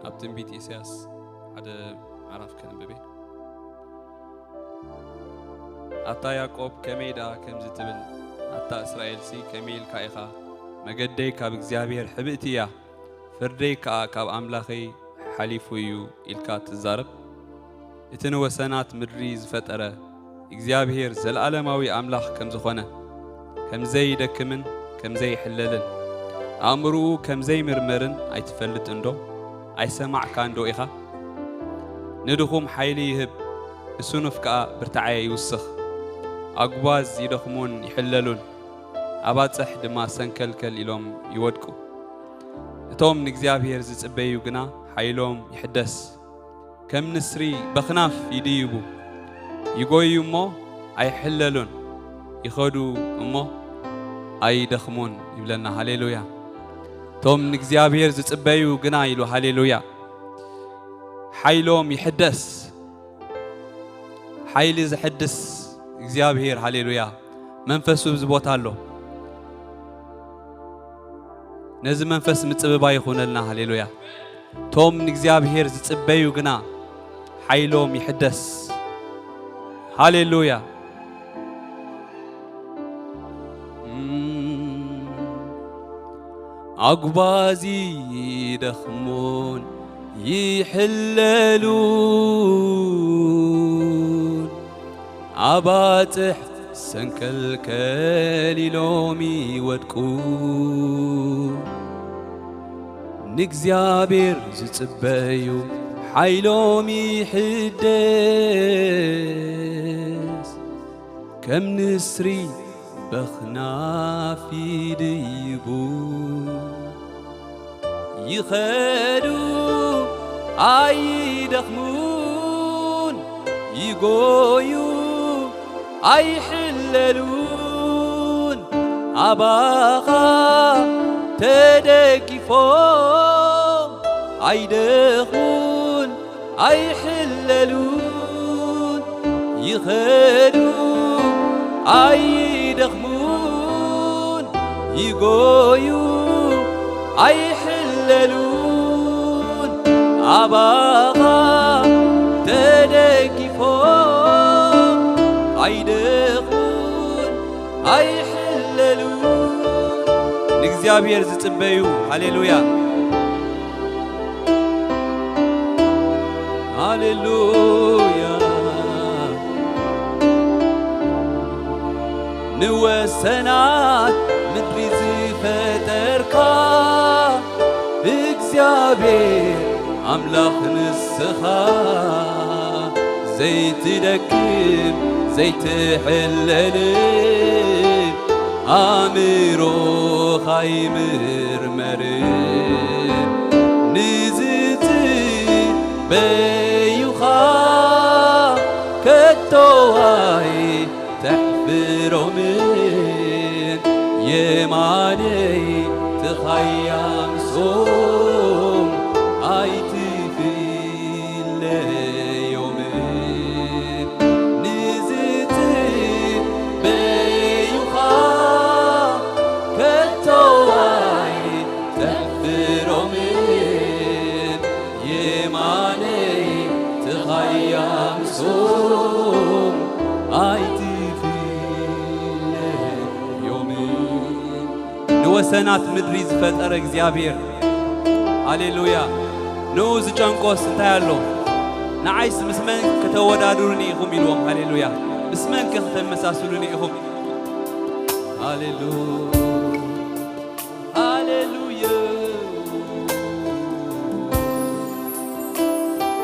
ኣብ ትንቢት ኢሳያስ ሓደ ምዕራፍ ከንብብ እየ። ኣታ ያዕቆብ፣ ከመይ ደኣ ከምዚ ትብል? ኣታ እስራኤልሲ፣ ከመይ ኢልካ ኢኻ? መገደይ ካብ እግዚኣብሔር ሕብእቲ እያ፣ ፍርደይ ከኣ ካብ ኣምላኸይ ሓሊፉ እዩ ኢልካ ትዛረብ? እቲ ንወሰናት ምድሪ ዝፈጠረ እግዚኣብሔር ዘለዓለማዊ ኣምላኽ ከም ዝኾነ፣ ከም ዘይደክምን ከም ዘይሕለልን፣ ኣእምሮኡ ከም ዘይምርመርን ኣይትፈልጥንዶ? ኣይሰማዕካንዶ ኢኻ? ንድኹም ሓይሊ ይህብ፣ ንስኑፍ ከኣ ብርታዐ ይውስኽ። ኣጉባዝ ይደኽሙን ይሕለሉን፣ ኣባጽሕ ድማ ሰንከልከል ኢሎም ይወድቁ። እቶም ንእግዚኣብሔር ዝጽበዩ ግና ሓይሎም ይሕደስ። ከም ንስሪ በኽናፍ ይድይቡ፣ ይጎዩ እሞ ኣይሕለሉን፣ ይኸዱ እሞ ኣይደኽሙን ይብለና። ሃሌሉያ! እቶም ንእግዚኣብሔር ዝጽበዩ ግና ኢሉ፣ ሃሌሉያ! ሓይሎም ይሕደስ። ሓይሊ ዝሕድስ እግዚኣብሔር፣ ሃሌሉያ! መንፈሱ ኣብዚ ቦታ ኣሎ። ነዚ መንፈስ ምጽብባይ ይኹነልና። ሃሌሉያ! እቶም ንእግዚኣብሔር ዝጽበዩ ግና ሓይሎም ይሕደስ። ሃሌሉያ! እም፣ ኣጉባዝ ይደኽሙን ይሕለሉን፣ ኣባጽሕ ሰንከልከል ኢሎም ይወድቁ። ንእግዚኣብሔር ዝጽበዩ ሓይሎም ይሕደስ፣ ከም ንስሪ በኽናፍ ይድይቡ። ይኸዱ ኣይደኽሙን፣ ይጎዩ ኣይሕለሉን፣ ኣባኻ ተደጊፎም ኣይደኽሙን ኣይሕለሉን። ይኸዱ ኣይደኽሙን፣ ይጎዩ ኣይሕለሉን፣ ኣባኻ ተደጊፎም ኣይደኽሙን ኣይሕለሉን። ንእግዚኣብሔር ዝጽበዩ፣ ሃሌሉያ። ሃሌሉያ። ንወሰናት ምድሪ ዝፈጠርካ እግዚኣብሔር ኣምላኽ ንስኻ ዘይትደክም ዘይትሕለል ኣእምሮኻ ይምርመር ንዝጽበዩኻ ከቶ ኣይተሕፍሮምን የማነይ ትኻያ ምሶም ኣይትፍለዮምን ንዝጽበዩኻ ከቶ ኣይተሕፍሮምን የማነይ ትኻያ ምሶም ኣይትፍለዮምን ንወሰናት ምድሪ ዝፈጠረ እግዚኣብሔር። ሃሌሉያ። ንኡ ዝጨንቆስ እንታይ ኣሎ? ንዓይስ ምስ መን ከተወዳድሩኒ ኢኹም ኢልዎም። ሃሌሉያ። ምስ መን ከ ከተመሳስሉኒ ኢኹም? ሃሌሉያ። ሃሌሉያ።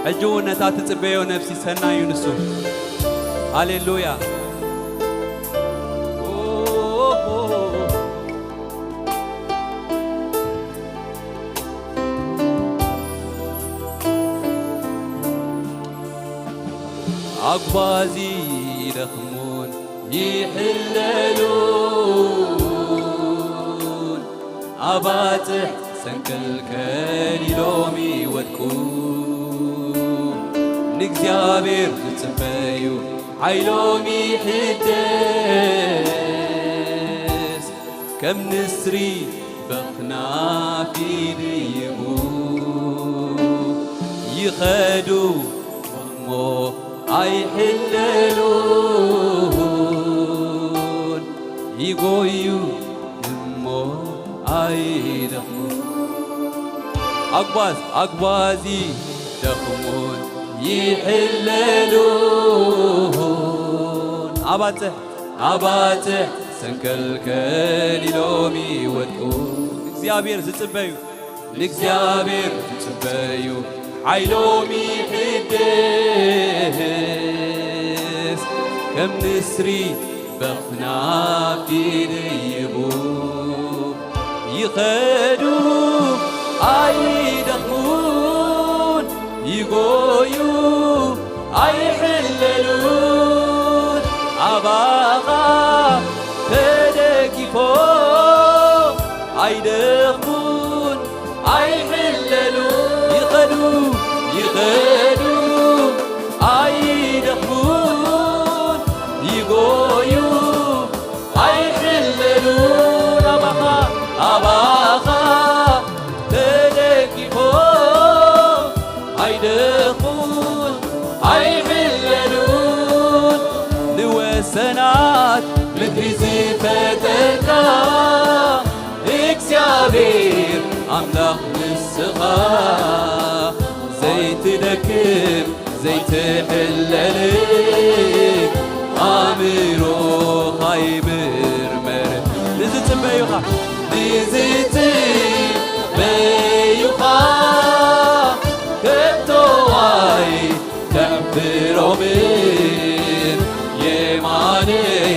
ሕጂ እውን ነታ ትጽበዮ ነፍሲ ሰናይ እዩ ንሱ። ሃሌሉያ። ኣጓዚ ይደኽሙን ይሕለሉን ኣባጽሕ ሰንከልከል ኢሎም ይወድቁ። ንእግዚኣብሔር ዝጽበዩ ሓይሎም ይሕደስ፣ ከም ንስሪ በኽናፍ ይድይቡ። ይኸዱ እሞ ኣይሕለሉን፣ ይጎዩ እሞ ኣይደኽሙን። ኣጓዝ ኣጓዝ ይደኽሙን ይሕለሉን፣ ኣባጽሕ ኣባጽሕ ሰንከልከል ኢሎም ይወድቁ። እግዚኣብሔር ዝጽበዩ ንእግዚኣብሔር ዝጽበዩ ሓይሎም ይሕደስ፣ ከም ንስሪ በኽናፍ ይድይቡ። ይኸዱ ኣይደኽሙን፣ ይጎዩ ኣይሕለሉን፣ ኣባኻ ተደጊፎም ኣይደኽሙን ኣይሕለሉን። ይኸዱ ይኸዱ ኣይደኽሙን፣ ይጎዩ ኣይሕለሉን፣ ኣባኻ ኣባኻ ተደጊፎም ኣይደኽሙን ኣይሕለሉን። ንወሰናት ምድሪ ዝፈጠርካ እግዚኣብሔር ኣምላኽ ንስኻ፣ ዘይትደክም ዘይትሕለል፣ ኣእምሮኻ ይምርመር። ንዝጽበዩኻ ንዝጽበዩኻ ከቶ ኣይተሕፍሮምን፣ የማነይ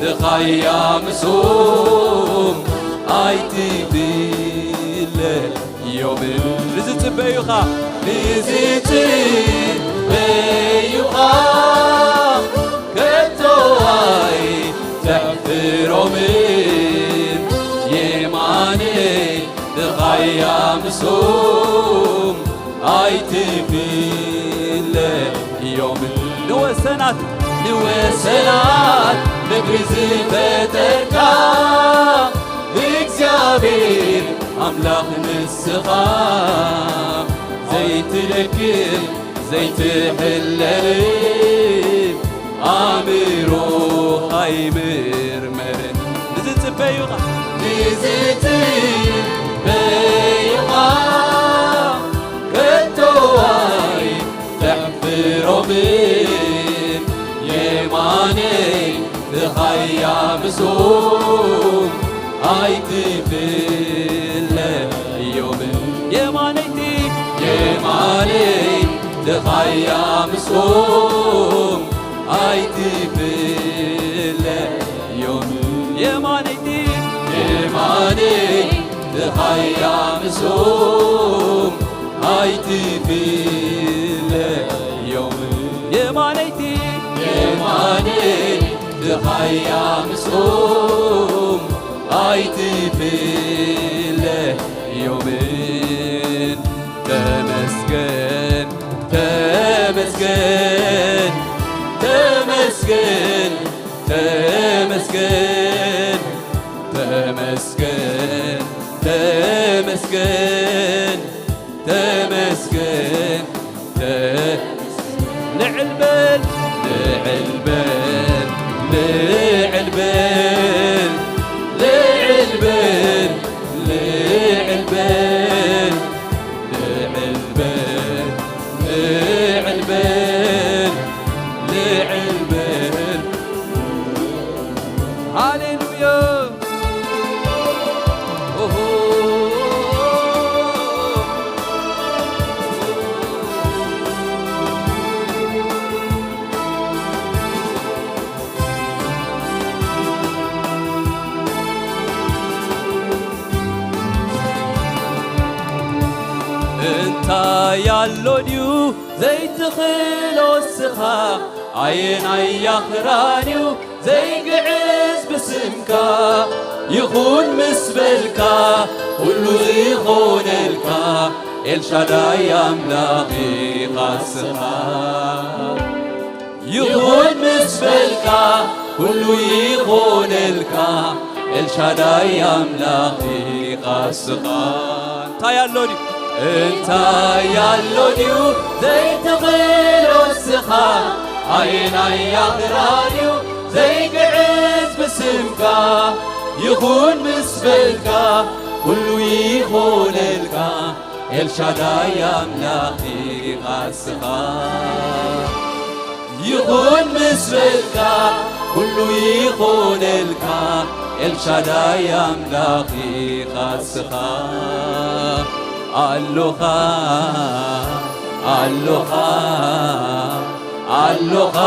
ተኻያ ምስኦም ኣይትፍለ። ዮብን ንዝጽበዩኻ ንዝጽበዩኻ ከቶ ኣይተሕፍሮምን፣ የማነይ ድኻያ ምስኦም ኣይትፍለዮምን። ንወሰናት ንወሰናት ምድሪ ዝፈጠርካ እግዚኣብሔር ኣምላኽ ንስኻ፣ ዘይትደክም ዘይትሕለል፣ ኣእምሮኻ ኣይምርመርን። ንዝጽበዩኻ ንዝጽበዩኻ ከቶ ኣይተሕፍሮምን። የማነይ ድኻያ ምስኦም ኣይትፍለዮምን። የማነይቲ የማነይ ድኻያ ምስኦም ኣይትፍለዮምን። የማነይቲ የማነይ ድኻያ ምስኦም ኣይትፍለዮምን። የማነይቲ የማነይ ድኻያ ምስኦም ኣይትፍለዮምን። ተመስገን ተመስገን ተመስገን ተመስገን ተመስገን ተመስገን ተመስገን። ተመስገን። ልዕል በል ልዕል በል ልዕል በል ልዕል በል ልዕል በል ልዕል በል ልዕል በል ልዕል በል። ሃሌሉያ። ኦሆ። እንታይ ኣሎ ድዩ ዘይትኽእሎ እስኻ? ኣየናይ ኣኽራን እዩ ዘይግዕዝ ብስምካ? ይኹን ምስ በልካ ኩሉ ዝኾነልካ ኤልሻዳይ ኣምላኽ ኢኻ እስኻ። ይኹን ምስ በልካ ኩሉ ይኾነልካ ኤልሻዳይ ኣምላኽ ኢኻ እስኻ። እንታይ ኣሎ ድዩ? እንታይ ኣሎ ድዩ ዘይትኽእሎ ንስኻ? ኣየናይ ኣኽራን እዩ ዘይግዕዝ ብስምካ? ይኹን ምስ በልካ ኩሉ ይኾነልካ። ኤልሻዳይ ኣምላኽ ኢኻ ንስኻ። ይኹን ምስ በልካ ኩሉ ይኾነልካ። ኤልሻዳይ ኣምላኽ ኢኻ ንስኻ። ኣሎኻ፣ ኣሎኻ፣ ኣሎኻ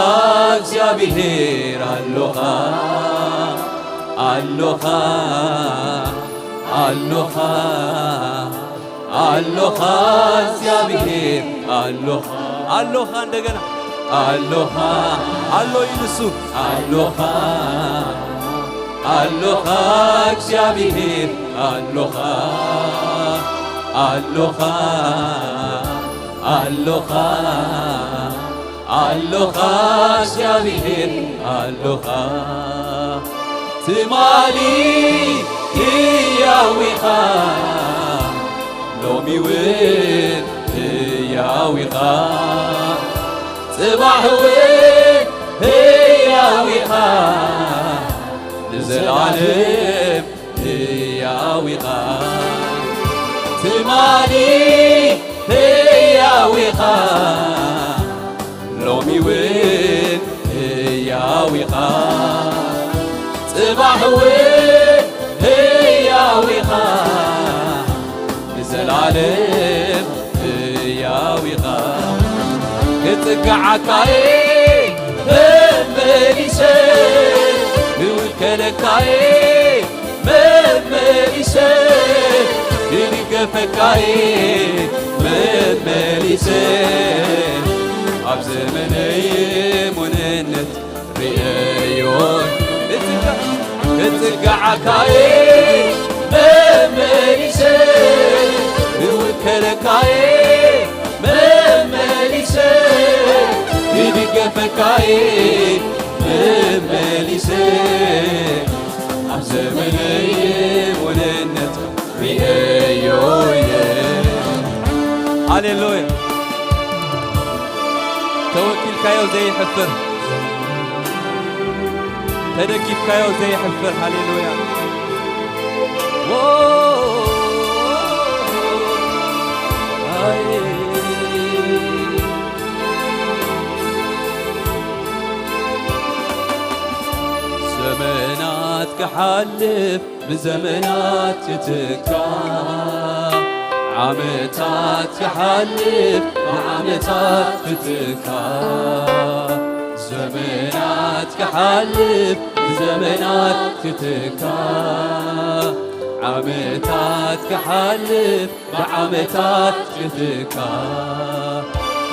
እግዚኣብሄር ኣሎኻ። ኣሎኻ፣ ኣሎኻ፣ ኣሎኻ እግዚኣብሄር ኣሎኻ። ኣሎኻ እንደገና። ኣሎኻ፣ ኣሎ እዩ ንሱ። ኣሎኻ፣ ኣሎኻ እግዚኣብሄር ኣሎኻ። ኣሎኻ፣ ኣሎኻ፣ ኣሎኻ እግዚኣብሄር ኣሎኻ። ትማሊ ህያው ኢኻ፣ ሎሚ እውን ህያው ኢኻ፣ ጽባሕ እውን ህያው ኢኻ፣ ንዘለኣለም ህያው ኢኻ። ትማሊ ህያው ኢኻ፣ ሎሚ እውን ህያው ኢኻ፣ ጽባሕ እውን ህያው ኢኻ፣ ንዘለኣለም ህያው ኢኻ። ክጽግዓካየ መመሊሰ፣ ክውከለካየ መመሊሰ፣ ክድገፈካየ መመሊሰ፣ ኣብ ዘመነይ ሙንነት ርእየዮ። ክጽጋ-፣ ክጽግዓካየ መመሊሰ፣ ክውከለካየ መመሊሰ፣ ክድገፈካየ መመሊሰ፣ ኣብ ዘመነይ ውንነት ርእየዮየ። ሃሌሉያ። ተወኪልካዮ ዘይሕፍር፣ ተደጊፍካዮ ዘይሕፍር። ሃሌሉያ። ዎ፣ ኣይ። ዘመናት ክሓልፍ ብዘመናት ክትካ፣ ዓመታት ክሓልፍ ብዓመታት ክትካ፣ ዘመናት ክሓልፍ ብዘመናት ክትካ፣ ዓመታት ክሓልፍ ብዓመታት ክትካ፣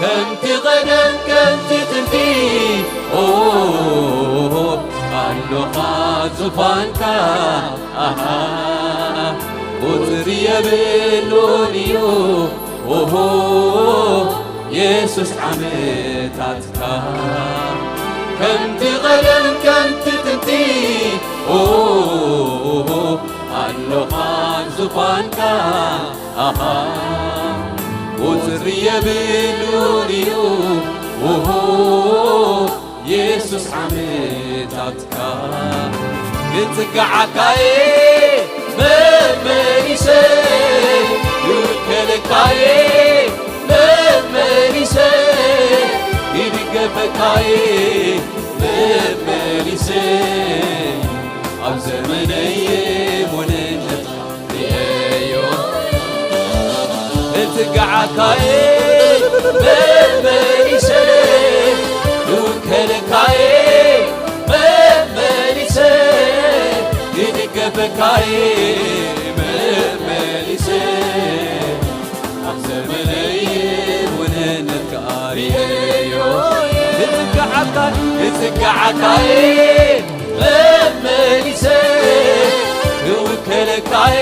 ከምቲ ቀደም ከምቲ ጥንቲ፣ ኦ፣ ኣሎኻ ዙፋንካ፣ ኣሃ፣ ቁጽሪ የብሉን እዩ፣ ኦሆ፣ የሱስ ዓመታትካ፣ ከምቲ ቀደም ከምቲ ጥንቲ፣ ኦ፣ ኣሎኻ ዙፋንካ፣ ኣሃ፣ ቁጽሪ የብሉን እዩ፣ ኦሆ፣ የሱስ ዓመታትካ። ክጽግዓካየ መመሊሰ፣ ክውከለካየ መመሊሰ፣ ክድገፈካየ መመሊሰ፣ ኣብ ዘመነየ ሙንነት ርእየዮ። እትጋዓካየ መመሊሰ፣ እውከለካየ መመሊሰ፣ ይድገፈካየ መመሊሰ፣ ኣብ ዘመነይ ውንነትካ ርእየዮ። እትጋዓካ-፣ እትጋዓካየ መመሊሰ፣ እውከለካየ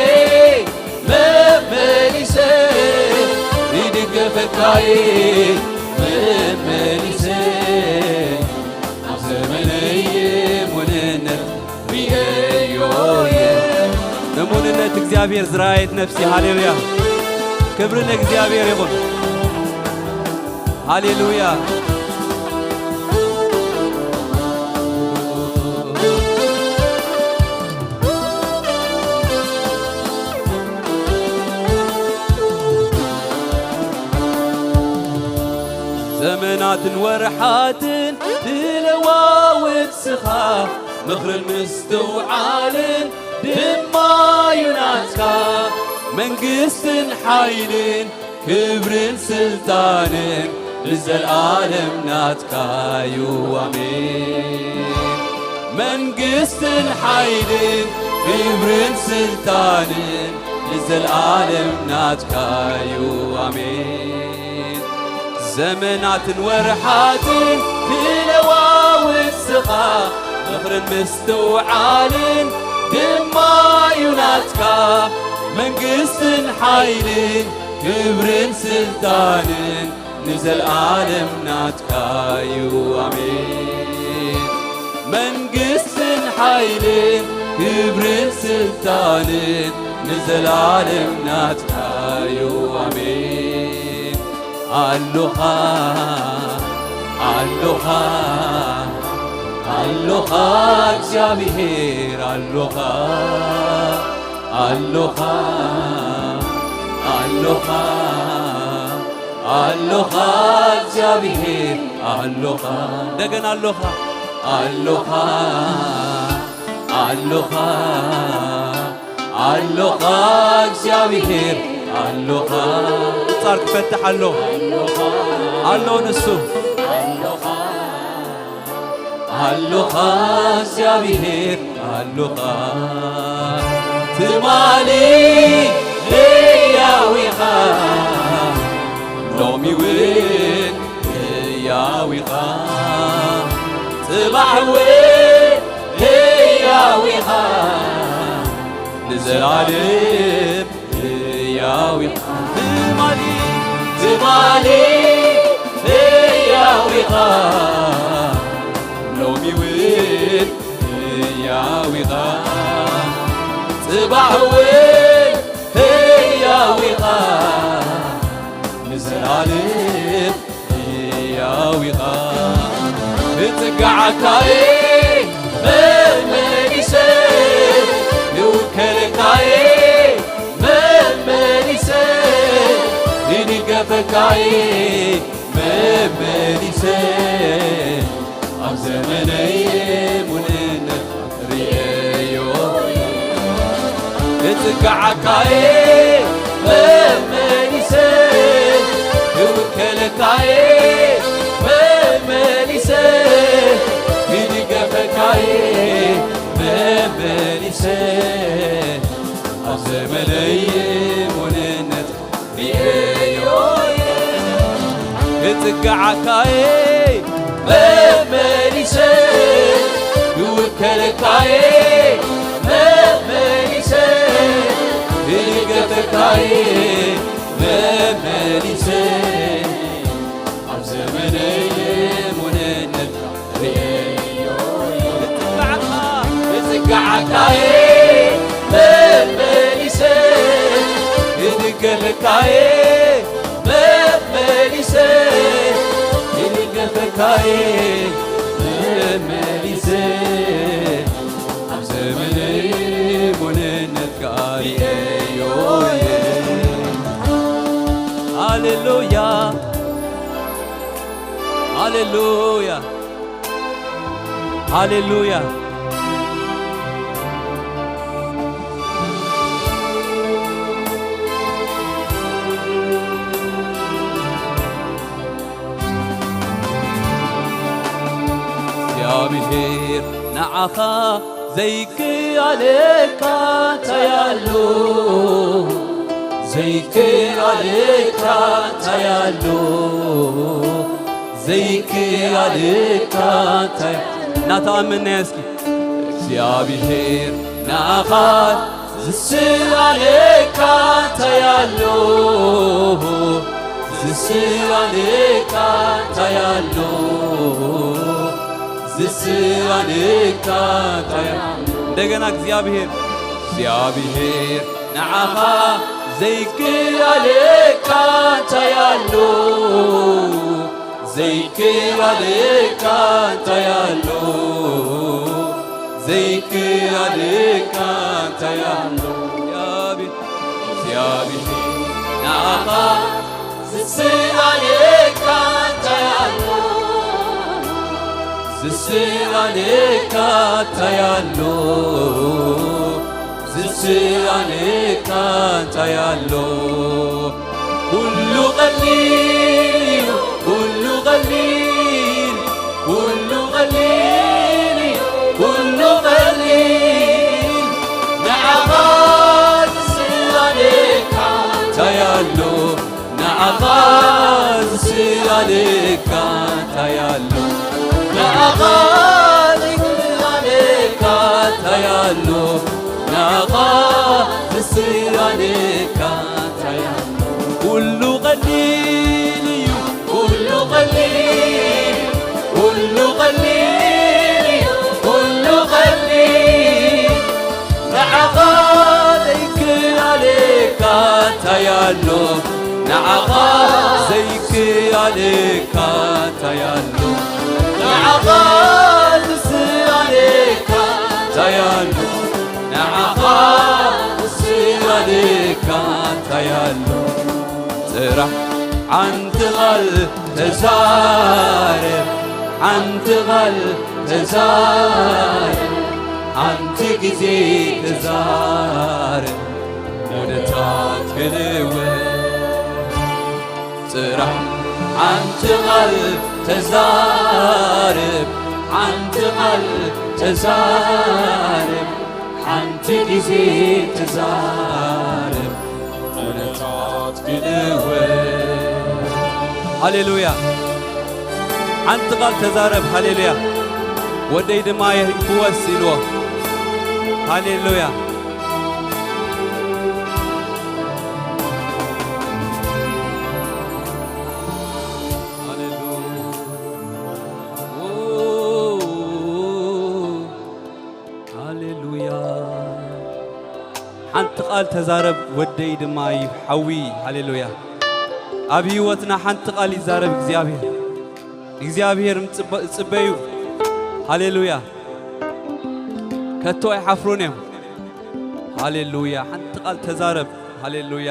መመሊሰ፣ ይድገፈካየ መመሊሰ፣ ኣብ ዘመነይ ሙንነት ርእየዮየ። እሙንነት እግዚኣብሔር ዝረኣየት ነፍሲ፣ ሃሌሉያ። ክብሪ ንእግዚኣብሔር ይኹን። ሃሌሉያ። ዘመናትን ወርሓትን ትለዋውጥ ስኻ፣ ምኽርን ምስትውዓልን ድማ እዩ ናትካ። መንግስትን ሓይልን ክብርን ስልጣንን ንዘለኣለም ናትካ እዩ። ኣሜን። መንግስትን ሓይልን ክብርን ስልጣንን ንዘለኣለም ናትካ እዩ። ኣሜን። ዘመናትን ወርሓትን ትለዋውጥ ስኻ፣ ምኽርን ምስትውዓልን ድማ እዩ ናትካ። መንግስትን ሓይልን ክብርን ስልጣንን ንዘለኣለም ናትካ እዩ። ኣሜን። መንግስትን ሓይልን ክብርን ስልጣንን ንዘለኣለም ናትካ እዩ። ኣሜን። ኣሎኻ፣ ኣሎኻ፣ ኣሎኻ እግዚኣብሔር፣ ኣሎኻ፣ ኣሎኻ፣ ኣሎኻ፣ ኣሎኻ እግዚኣብሔር፣ ኣሎኻ። እንደገና ኣሎኻ፣ ኣሎኻ፣ ኣሎኻ፣ ኣሎኻ እግዚኣብሔር፣ ኣሎኻ። ጻር ክፈትሕ ኣሎ። ኣሎ ንሱ። ኣሎኻ እግዚኣብሔር፣ ኣሎኻ። ትማሊ ህያው ኢኻ፣ ሎሚ እውን ህያው ኢኻ፣ ጽባሕ እውን ህያው ኢኻ፣ ንዘለኣለም ህያው ኢኻ። ትማሊ፣ ትማሊ ህያው ኢኻ፣ ሎሚ እውን ህያው ኢኻ፣ ጽባሕ እውን ህያው ኢኻ፣ ንዘለኣለም ህያው ኢኻ። እጽግዓካ እየ መመሊሰ፣ ይውከለካ እየ መመሊሰ፣ ይድገፈካ እየ መመሊሰ፣ ኣብ ዘመነይ ሙሉእነት ርእየዮ። እጽግዓካ እየ መመሊሰ፣ እውከለካ እየ መመሊሰ፣ ይድገፈካ እየ መመሊሰ፣ ኣብ ዘመነይ ሙሉእነት ርእየዮ እየ። እጽግዓካ እየ መመሊሰ፣ ይውከለካ እየ መመሊሰ፣ ይድገፈካ እየ መመሊሰ፣ ኣብ ዘመነይ ሙሉእነት ርእየዮ እየ። እጽግዓካ፣ እጽግዓካ እየ መመሊሰ፣ ይድገፈካ እየ መመሊሰ፣ ይድገፈካ እየ መመሊሰ፣ ኣብ ዘመነይ ሙሉእነትካ ርእየዮ እየ። ሃሌሉያ፣ ሃሌሉያ፣ ሃሌሉያ። እግዚኣብሔር ንዓኻ ዘይከኣለካ እንታይ ኣሎ? ዘይከኣለካ እንታይ ኣሎ? ዘይከኣለካ እንታይ፣ እናተኣመንናዮ እስኪ። እግዚኣብሔር ንዓኻ ዝስኣነካ እንታይ ኣሎ? ዝስኣነካ እንታይ ኣሎ? ዝስኣነካ እንታይ ኣሎ? እንደገና እግዚኣብሔር፣ እግዚኣብሔር ንዓኻ ዘይከኣለካ እንታይ ኣሎ ዘይከኣለካ? እንታይ ኣሎ ዘይከኣለካ? እንታይ ኣሎ እግዚኣብሔር፣ እግዚኣብሔር ንዓኻ ዝስኣነካ እንታይ ኣሎ? ዝስኣነካ እንታይ ኣሎ? ዝስኣነካ እንታይ ኣሎ? ኩሉ ቀሊል እዩ፣ ኩሉ ቀሊል፣ ኩሉ ቀሊል እዩ፣ ኩሉ ቀሊል። ንዓኻ ዝስኣነካ እንታይ ኣሎ? ንዓኻ ዝስኣነካ እንታይ ኣሎ? ንዓኻ ዝስኣነካ እንታይ ኣሎ? ንዓኻ ዝስኣነካ እንታይ ኣሎ? ኩሉ ቀሊል እዩ፣ ኩሉ ቀሊል፣ ኩሉ ቀሊል እዩ፣ ኩሉ ቀሊል። ንዓኻ ዘይከኣለካ እንታይ ኣሎ? ንዓኻ ዘይከኣለካ እንታይ ኣሎ? ንዓኻ ዝስኣነካ እንታይ ኣሎ? ንዓኻ ዝስኣነካ እንታይ ኣሎ? ጥራሕ ሓንቲ ቃል ተዛረብ፣ ሓንቲ ቃል ተዛረብ፣ ሓንቲ ግዜ ተዛረብ፣ ኩነታት ክልወጥ። ጥራሕ ሓንቲ ቃል ተዛረብ፣ ሓንቲ ቃል ተዛረብ፣ ሓንቲ ግዜ ተዛረብ፣ ኩነታት ክልወጥ። ሃሌሉያ። ሓንቲ ቃል ተዛረብ። ሃሌሉያ። ወደይ ድማ ይፍወስ ኢልዎ። ሃሌሉያ። ሃሌሉያ። ሃሌሉያ። ሓንቲ ቃል ተዛረብ ወደይ ድማ ይሓዊ። ሃሌሉያ። ኣብ ህይወትና ሓንቲ ቃል ይዛረብ እግዚኣብሔር። እግዚኣብሔር ምጽበ-፣ ጽበዩ። ሃሌሉያ። ከቶ ኣይሓፍሩን እዮም። ሃሌሉያ። ሓንቲ ቃል ተዛረብ። ሃሌሉያ።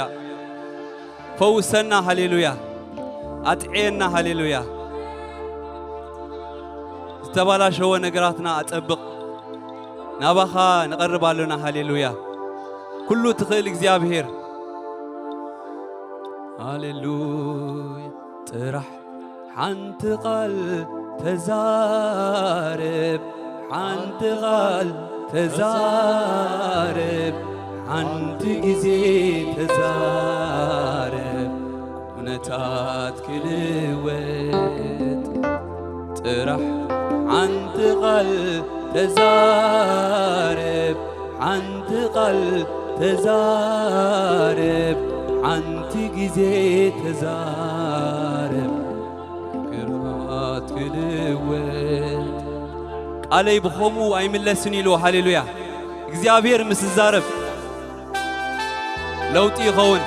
ፈውሰና። ሃሌሉያ። ኣጥዕየና። ሃሌሉያ። ዝተባላሸወ ነገራትና ኣጸብቕ። ናባኻ ንቐርብ ኣሎና። ሃሌሉያ። ኩሉ ትኽእል እግዚኣብሔር። ሃሌሉያ። ጥራሕ ሓንቲ ቃል ተዛረብ፣ ሓንቲ ቃል ተዛረብ፣ ሓንቲ ግዜ ተዛረብ፣ ኩነታት ክልወጥ። ጥራሕ ሓንቲ ቃል ተዛረብ፣ ሓንቲ ቃል ተዛረብ፣ ሓንቲ ግዜ ተዛረብ፣ ነገራት ክልወጥ። ቃለይ ብኸምኡ ኣይምለስን ኢልዎ። ሃሌሉያ። እግዚኣብሔር ምስ ዝዛረብ ለውጢ ይኸውን።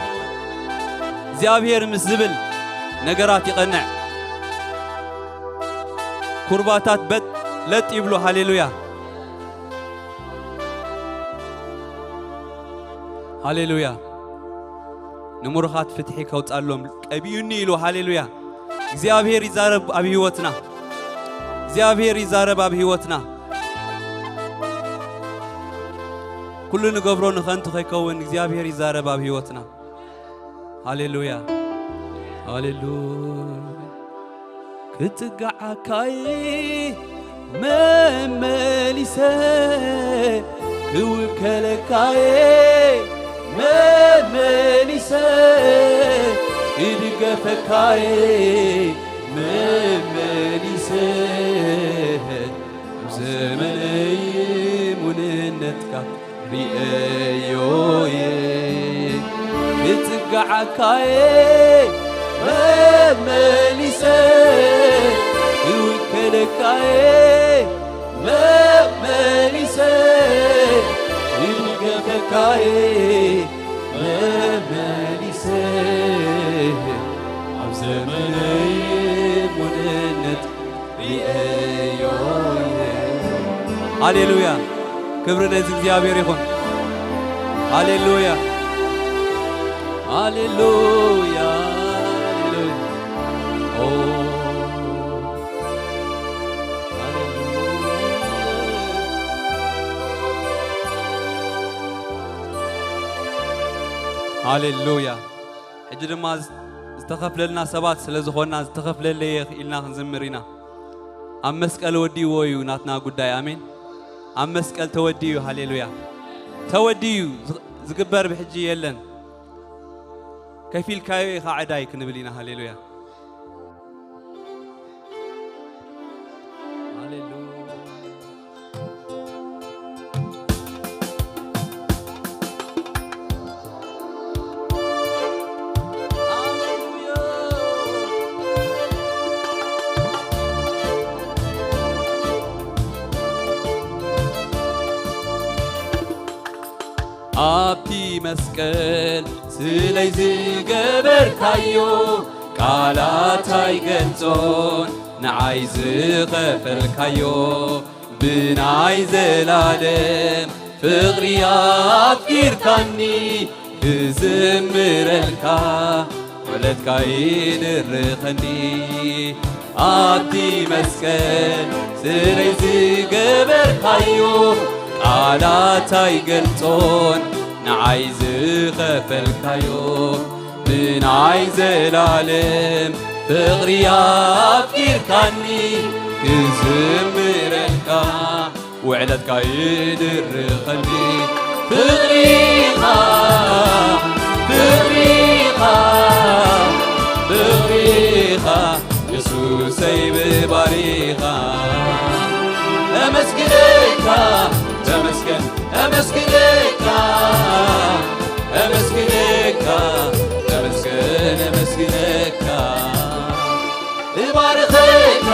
እግዚኣብሔር ምስ ዝብል ነገራት ይቐንዕ። ኩርባታት በጥ ለጥ ይብሉ። ሃሌሉያ። ሃሌሉያ። ንምሩኻት ፍትሒ ከውጻሎም ቀቢኡኒ ኢሉ። ሃሌሉያ። እግዚኣብሔር ይዛረብ ኣብ ህይወትና። እግዚኣብሔር ይዛረብ ኣብ ህይወትና። ኩሉ ንገብሮ ንኸንቱ ከይከውን እግዚኣብሔር ይዛረብ ኣብ ህይወትና። ሃሌሉያ። ሃሌሉያ። ክጽግዓካይ መመሊሰ፣ ክውከለካየ መመሊሰ፣ ክድገፈካየ መመሊሰ፣ ኣብ ዘመነይ እሙንነትካ ርእዮየ። ክጽግዓካየ መመሊሰ፣ ክውከለካየ መመሊሰ፣ ክድገፈካየ መመሊሰ፣ ኣብ ዘመነይ ሙሉእነት ርእየዮ እየ። ሃሌሉያ! ክብሪ ነዚ እግዚኣብሔር ይኹን። ሃሌሉያ! ሃሌሉያ! ሃሌሉያ! ኦ፣ ሃሌሉያ! ሃሌሉያ! ሕጂ ድማ ዝ-፣ ዝተኸፍለልና ሰባት ስለ ዝኾንና፣ "ዝተኸፍለለይ እየ" ኢልና ክንዝምር ኢና። ኣብ መስቀል ወዲእዎ እዩ ናትና ጉዳይ። ኣሜን። ኣብ መስቀል ተወዲኡ እዩ። ሃሌሉያ። ተወዲኡ እዩ። ዝ-፣ ዝግበር ብሕጂ የለን። "ከፊልካዮ ኢኻ ዕዳይ" ክንብል ኢና። ሃሌሉያ። ሃሌሉያ። ኣብቲ መስቀል ስለይ ዝገበርካዮ፣ ቃላት ኣይገልጾን ንዓይ ዝኸፈልካዮ። ብናይ ዘላለም ፍቕሪ ኣፍቂርካኒ፣ ክዝምረልካ ውዕለትካ ይድርኸኒ። ኣብቲ መስቀል ስለይ ዝገበርካዮ፣ ቃላት ኣይገልጾን ንዓይ ዝኸፈልካዮ። ብናይ ዘላለም ፍቕሪ ኣፍቂርካኒ፣ ክዝምረልካ ውዕለትካ ይድርኸኒ። ፍቕሪኻ፣ ፍቕሪኻ፣ ፍቕሪኻ፣ የሱሰይ ብባሪኻ። እመስግነካ፣ ተመስገን፣ እመስግነካ፣ እመስግነካ፣ ተመስገን፣ እመስግነካ። እባርኸካ፣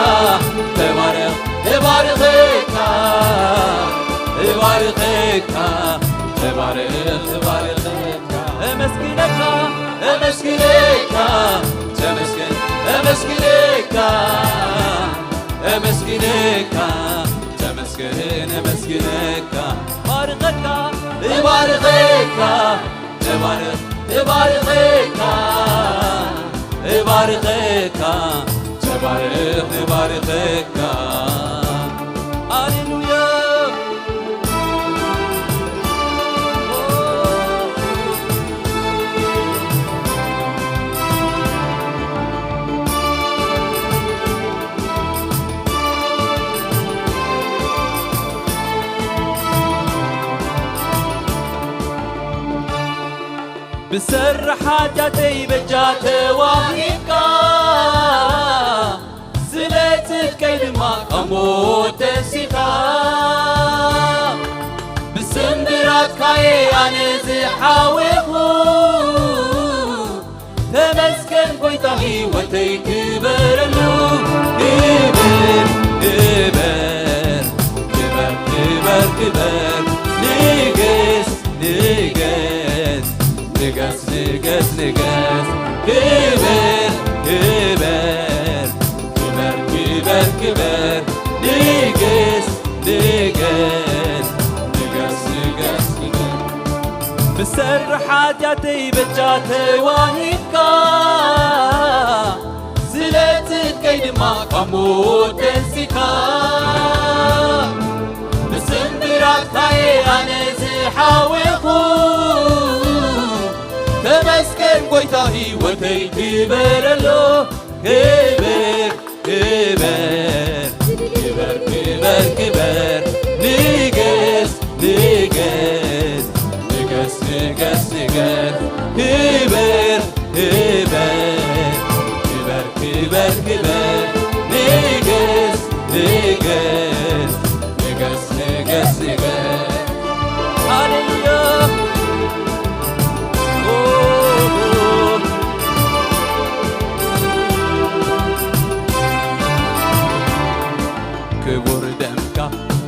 ተባረኽ፣ እባርኸካ፣ እባርኸካ፣ ተባረኽ፣ እባርኸካ። እመስግነካ፣ እመስግነካ፣ ተመስገን፣ እመስግነካ፣ እመስግነካ፣ ተመስገን፣ እመስግነካ። እባርኸካ፣ እባርኸካ፣ ተባረኽ፣ እባርኸካ፣ እባርኸካ፣ ተባረኽ፣ እባርኸካ። ሃሌሉያ። ብሰሪ ሓጢኣተይ በጃ ተዋሂብካ፣ ስለ ጽድቀይ ድማ ካብ ሞት ተንሲኻ። ብስምብራትካ'የ ኣነ ዝሓወኹ፣ ተመስገን ጎይታ ህይወተይ ክበረሉ። ክብር፣ ክብር፣ ክብር፣ ክብር፣ ክብር፣ ንግስ፣ ንግስ፣ ንገስ፣ ንገስ፣ ንገስ። ክብር፣ ክብር፣ ክብር፣ ክብር፣ ክብር፣ ንግስ፣ ንግስ፣ ንገስ፣ ንገስ፣ ንገስ። ብሰሪ ሓጢኣተይ በጃ ተዋሂብካ፣ ስለ ጽድቀይ ድማ ካብ ሞት ተንሲካ። ብስምብራትካ'የ ኣነ ዝሓወኹ፣ ተመስገን ጎይታ ህይወተይ ክበረሎ። ክብር፣ ክብር፣ ክብር፣ ክብር፣ ክብር፣ ንገስ፣ ንገስ፣ ንገስ፣ ንገስ፣ ንገስ። ክብር፣ ክብር፣ ክብር፣ ክብር፣ ክብር፣ ንገስ፣ ንገስ፣ ንገስ፣ ንገስ፣ ንገስ። ሃሌሉያ። ኦ፣ ኦ። ክቡር ደምካ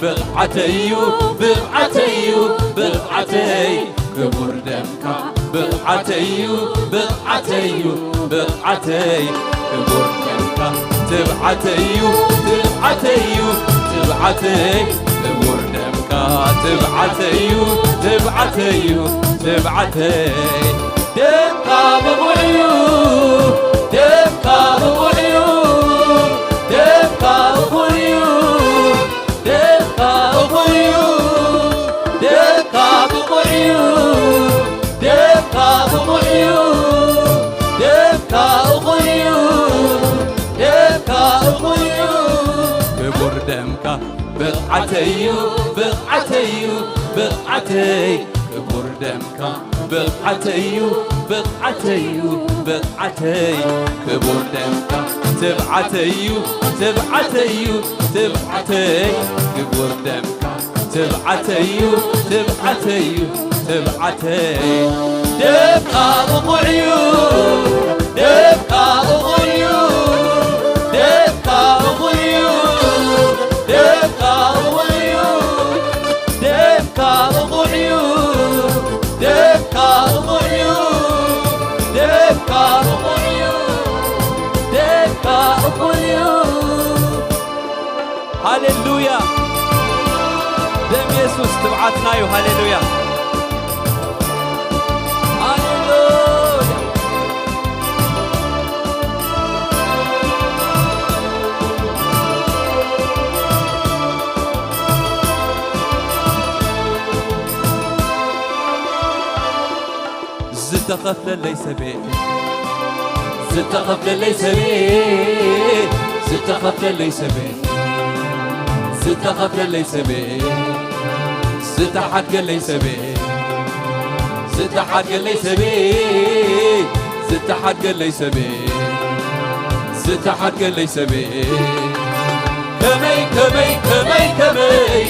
ብቕዓተይ'ዩ፣ ብቕዓተይ'ዩ፣ ብቕዓተይ። ክቡር ደምካ ብቕዓተይ'ዩ፣ ብቕዓተይ'ዩ፣ ብቕዓተይ። ክቡር ደምካ ትብዓተይ'ዩ፣ ትብዓተይ'ዩ፣ ትብዓተይ። ክቡር ደምካ ትብዓተይ'ዩ፣ ትብዓተይ'ዩ፣ ትብዓተይ። ደምካ ብቑዕ'ዩ፣ ደምካ ብቑዕ'ዩ፣ ደምካ ብቑዕ'ዩ። ደምካ እኹል'ዩ፣ ደምካ ብቑዕ'ዩ፣ ደምካ ብቑዕ'ዩ፣ ደምካ እኹል'ዩ፣ ደምካ እኹል'ዩ። ክቡር ደምካ ብቕዓተይ'ዩ፣ ብቕዓተይ'ዩ፣ ብቕዓተይ። ክቡር ደምካ ብቕዓተይ'ዩ፣ ብቕዓተይ'ዩ፣ ብቕዓተይ። ክቡር ደምካ ትብዓተይ'ዩ፣ ትብዓተይ'ዩ፣ ትብዓተይ። ክቡር ደምካ ትብዓተይ'ዩ፣ ትብዓተይ'ዩ፣ ትብዓተይ። ደምካ ብቑዕ'ዩ፣ ደምካ እኹል'ዩ፣ ደምካ እኹል'ዩ፣ ደምካ እኹል'ዩ። ደምካ ብቑዕ'ዩ፣ ደምካ ብቑዕ'ዩ፣ ደምካ ብቑዕ'ዩ፣ ደምካ እኹል'ዩ። ሃሌሉያ! ደም የሱስ ትብዓትና'ዩ። ሃሌሉያ! ሃሌሉያ! ዝተኸፍለለይ ሰበይ፣ ዝተኸፍለለይ ሰበይ፣ ዝተኸፍለለይ ሰበይ፣ ዝተኸፍለለይ ሰበይ፣ ዝተሓድገለይ ሰበይ፣ ዝተሓድገለይ ሰበይ፣ ዝተሓድገለይ ሰበይ፣ ዝተሓድገለይ ሰበይ። ከመይ፣ ከመይ፣ ከመይ፣ ከመይ፣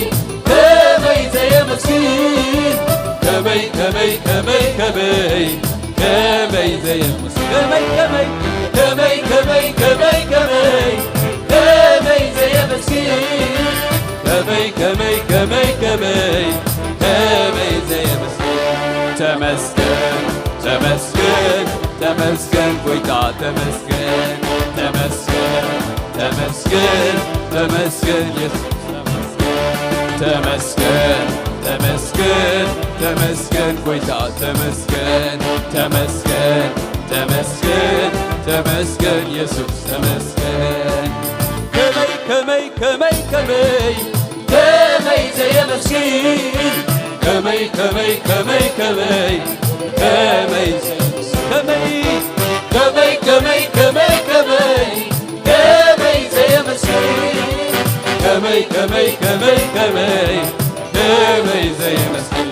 ከመይ ዘየመስግን። ከመይ፣ ከመይ፣ ከመይ፣ ከመይ፣ ከመይ ዘየመስግን። ከመይ፣ ከመይ፣ ከመይ፣ ከመይ፣ ከመይ፣ ከመይ፣ ከመይ ዘየመስግን። ከመይ፣ ከመይ፣ ከመይ፣ ከመይ፣ ከመይ ዘየመስግን። ተመስገን፣ ተመስገን፣ ተመስገን ጎይታ፣ ተመስገን፣ ተመስገን፣ ተመስገን፣ ተመስገን የሱስ፣ ተመስገን፣ ተመስገን፣ ተመስገን፣ ተመስገን ጎይታ፣ ተመስገን፣ ተመስገን፣ ተመስገን፣ ተመስገን የሱስ፣ ተመስገን። ከመይ፣ ከመይ፣ ከመይ፣ ከመይ፣ ከመይ ዘየመስግን። ከመይ፣ ከመይ፣ ከመይ፣ ከመይ፣ ከመይ፣ ከመይ፣ ከመይ፣ ከመይ፣ ከመይ፣ ከመይ፣ ከመይ ዘየመስግን። ከመይ፣ ከመይ፣ ከመይ፣ ከመይ፣ ከመይ ዘየመስግን።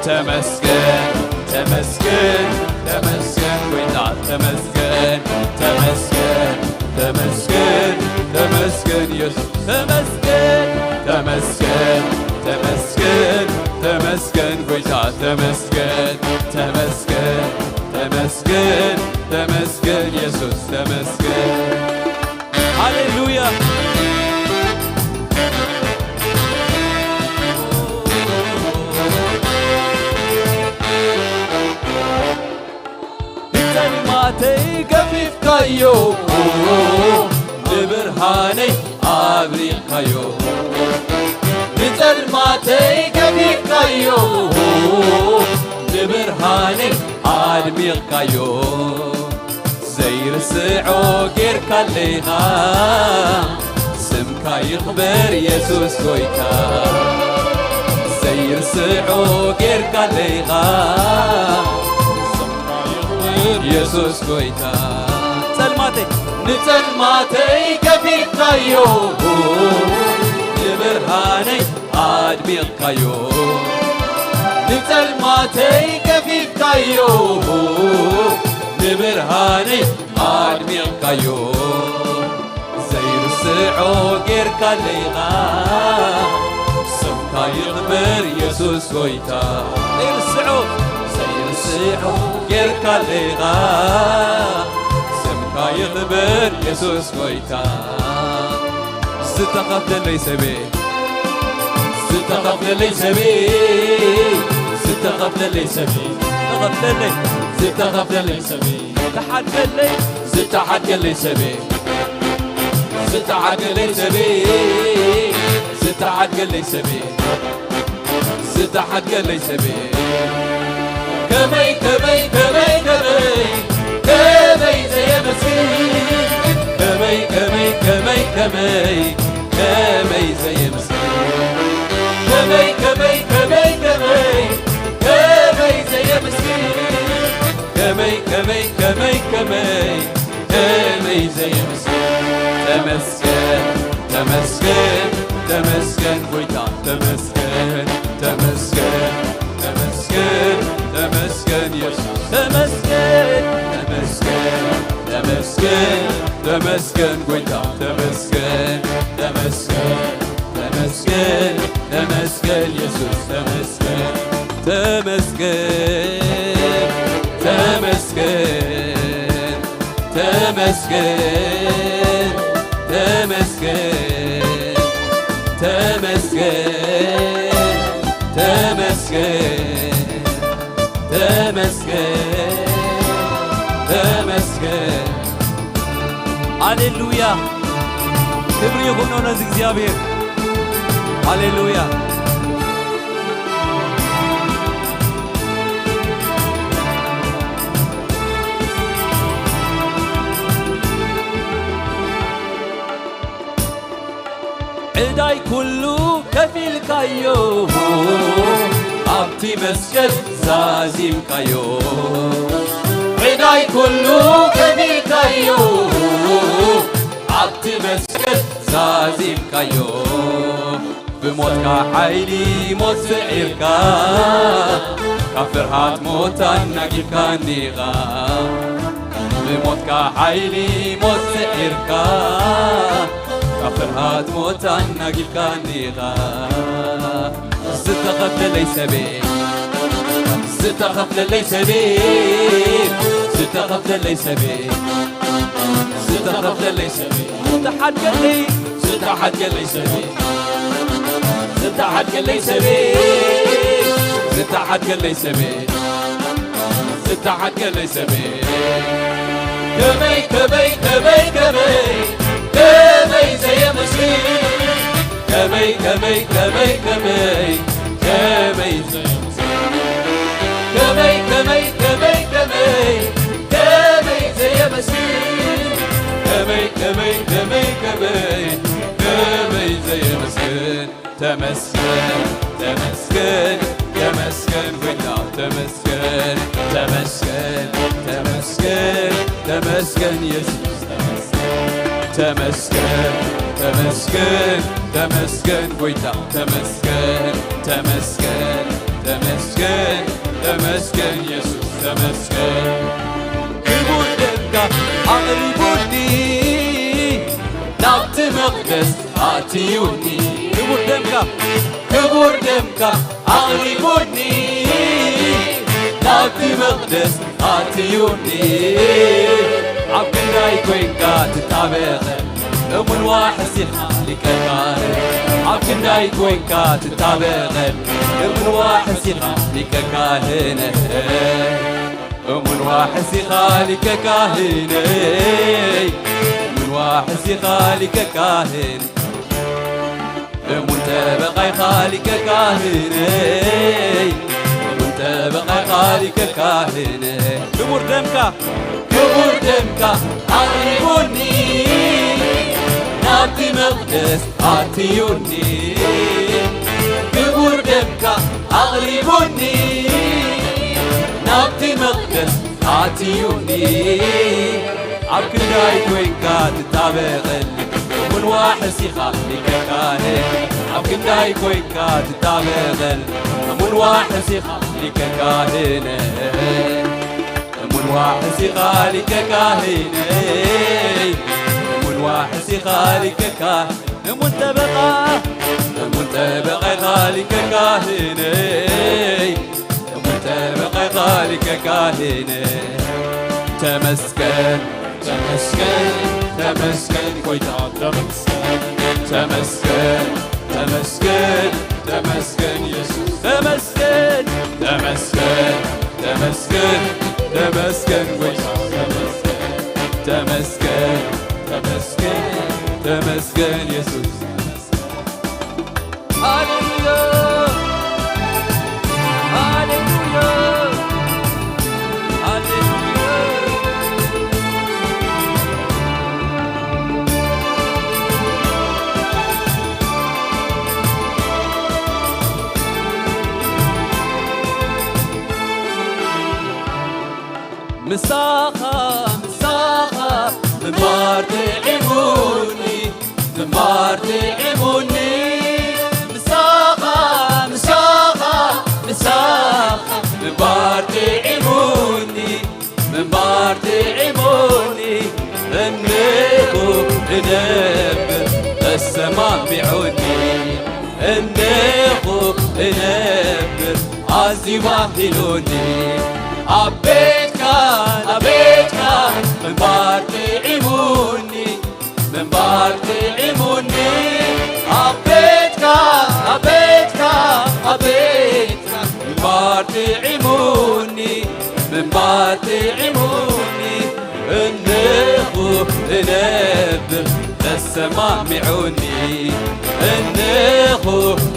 ተመስገን፣ ተመስገን፣ ተመስገን ጎይታ፣ ተመስገን፣ ተመስገን፣ ተመስገን፣ ተመስገን የሱስ፣ ተመስገን፣ ተመስገን፣ ተመስገን፣ ተመስገን ጎይታ፣ ተመስገን፣ ተመስገን፣ ተመስገን፣ ተመስገን የሱስ፣ ተመስገን። ሃሌሉያ። ንጸልማተይ ገፊፍካዮ፣ ንብርሃነይ ኣብሪቕካዮ። ንጸልማተይ ገፊፍካዮ፣ ንብርሃነይ ኣድሚቕካዮ። ዘይርስዖ ጌርካለይኻ፣ ስምካ ይኽበር የሱስ ጎይታ። ዘይርስዖ ጌርካለይኻ፣ ስምካ ይኽበር የሱስ ጎይታ። ጸልማተይ፣ ንጸልማተይ ከፊትካዮ፣ ንብርሃነይ ኣድሚቕካዮ። ንጸልማተይ ከፊትካዮ፣ ንብርሃነይ ኣድሚቕካዮ። ዘይርስዖ ጌርካለይኻ፣ ስምካ ይኽበር የሱስ ጎይታ። ዘይርስዖ፣ ዘይርስዖ ጌርካለይኻ፣ ስምካ ይኽበር የሱስ ጎይታ። ዝተኸፍለለይ ሰበይ፣ ዝተኸፍለለይ ሰበይ፣ ዝተኸፍለለይ ሰበይ፣ ዝተኸፍለለይ ዝተሓድገለይ ዝተሓድገለይ ሰበይ ዝተሓድገለይ ሰበይ ዝተሓድገለይ ሰበይ ዝተሓድገለይ ሰበይ ዝተሓድገለይ ሰበይ ከመይ ከመይ ከመይ ከመይ ከመይ ዘየመስግን ከመይ ከመይ ከመይ ከመይ ከመይ ዘየመስግን ከመይ ከመይ ከመይ ከመይ ከመይ ዘየመስግን ከመይ ከመይ ከመይ ከመይ ከመይ ዘየመስግን ተመስገን ተመስገን ተመስገን ጎይታ ተመስገን ተመስገን ተመስገን ተመስገን የሱስ ተመስገን ተመስገን ተመስገን ተመስገን ጎይታ ተመስገን ተመስገን ተመስገን ተመስገን የሱስ ተመስገን ተመስገን ተመስገን ተመስገን ተመስገን ተመስገን ተመስገን ተመስገን ተመስገን ሃሌሉያ ክብሪ ይኹኖ ነዚ እግዚኣብሔር ሃሌሉያ ዕዳይ ኩሉ ከፊልካዮ ኣብቲ መስቀል ዛዚምካዮ ዕዳይ ኩሉ ከፊልካዮ ኣብቲ መስቀል ዛዚምካዮ ብሞትካ ሓይሊ ሞት ስዒርካ ካብ ፍርሃት ሞት ኣናጊፍካኒኻ ብሞትካ ሓይሊ ሞት ስዒርካ ካብ ፍርሃት ሞት ኣናጊፍካኒኻ ዝተኸፍለለይ ሰበይ ዝተኸፍለለይ ሰበይ ዝተኸፍለለይ ሰበይ ዝተኸፍለለይ ሰበይ ዝተሓድገለይ ዝተሓድገለይ ሰበይ ዝተሓድገለይ ሰበይ ዝተሓድገለይ ሰበይ ዝተሓድገለይ ሰበይ ከመይ ከመይ ከመይ ከመይ ከመይ ዘየመስግን ከመይ ከመይ ከመይ ከመይ ከመይ ዘየመስግን ከመይ ከመይ ከመይ ከመይ ከመይ ዘየመስግን ከመይ ከመይ ከመይ ከመይ ከመይ ዘየመስግን ተመስገን ተመስገን ተመስገን ጎይታ ተመስገን ተመስገን ተመስገን ተመስገን የሱስ ተመስገን ተመስገን ተመስገን ተመስገን ጎይታ ተመስገን ተመስገን ተመስገን ተመስገን የሱስ ተመስገን ክቡር ደምካ ኣቕሪቡኒ ናብቲ መቕደስ ኣትዩኒ ክቡር ደምካ ክቡር ደምካ ኣቕሪቡኒ ናብቲ መቕደስ ኣትዩኒ ኣብ ክንዳይ ኮይንካ ትጣበቐ እሙን ዋሕስ ኢኻ ሊቀ ካህን ኣብ ክንዳይ ኮይንካ ትጣበቐ እሙን ዋሕስ ኢኻ ሊቀ ካህን እሙን ዋሕስ ኢኻ ሊቀ ካህነይ እሙን ዋሕስ ኢኻ ሊቀ ካህን እሙን ጠበቓ ኢኻ ሊቀ ካህነይ እሙን ጠበቓ ኢኻ ሊቀ ካህነይ ክቡር ደምካ ክቡር ደምካ ኣቕሪቡኒ ናብቲ መቕደስ ኣትዩኒ ክቡር ደምካ ኣቕሪቡኒ ናብቲ መቕደስ ኣትዩኒ ኣብ ክንዳይ ኮይንካ ትጣበቐል እሙን ዋሕስ ኢኻ ሊቀ ካህን ኣብ ክንዳይ ኮይንካ ትጣበቐል እሙን ዋሕስ ኢኻ ሊቀ ካህን እሙን ዋሕስ ኢኻ ሊቀ ካህነይ እሙን ዋሕስ ኢኻ ሊቀ ካህን እሙን ጠበቓ እሙን ጠበቓ ኢኻ ሊቀ ካህነይ እሙን ጠበቓ ኢኻ ሊቀ ካህነይ ተመስገን ተመስገን ተመስገን ጎይታ ተመስገን ተመስገን ተመስገን ተመስገን የሱስ ተመስገን ተመስገን ተመስገን፣ ተመስገን ጎይታ፣ ተመስገን፣ ተመስገን፣ ተመስገን፣ ተመስገን የሱስ። ሃሌሉያ፣ ሃሌሉያ፣ ሃሌሉያ። ምሳኻ፣ ምሳኻ ምንባር ጥዒሙኒ፣ ምንባር ጥዒሙኒ። ምሳኻ፣ ምሳኻ፣ ምሳኻ ምንባር ጥዒሙኒ፣ ምንባር ጥዒሙኒ። እንኹ እነብር ተሰማሚዑኒ፣ እንኹ እነብር ኣዝዩ ባህሉኒ። ኣብ ቤትካ፣ ኣብ ቤትካ ምንባር ጥዒሙኒ፣ ምንባር ጥዒሙኒ። ኣብ ቤትካ፣ ኣብ ቤትካ፣ ኣብ ቤትካ ምንባር ጥዒሙኒ፣ ምንባር ጥዒሙኒ። እንኹ እነብር ተሰማሚዑኒ፣ እንኹ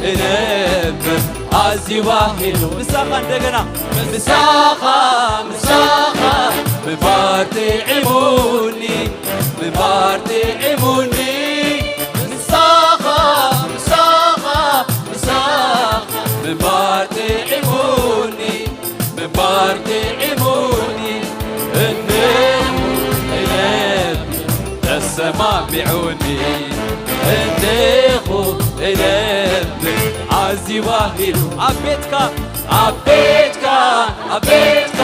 እነብር ኣዝዩ ባህሉ። ምሳኻ እንደገና፣ ምሳኻ፣ ምሳኻ ምንባር ጥዒሙኒ፣ ምንባር ጥዒሙኒ። ምሳኻ፣ ምሳኻ፣ ምሳኻ ምንባር ጥዒሙኒ፣ ምንባር ጥዒሙኒ። እንኹ እነብር ተሰማሚዑኒ፣ እንኹ እነብር ኣዝዩ ባህሉ። ኣብ ቤትካ፣ ኣብ ቤትካ፣ ኣብ ቤትካ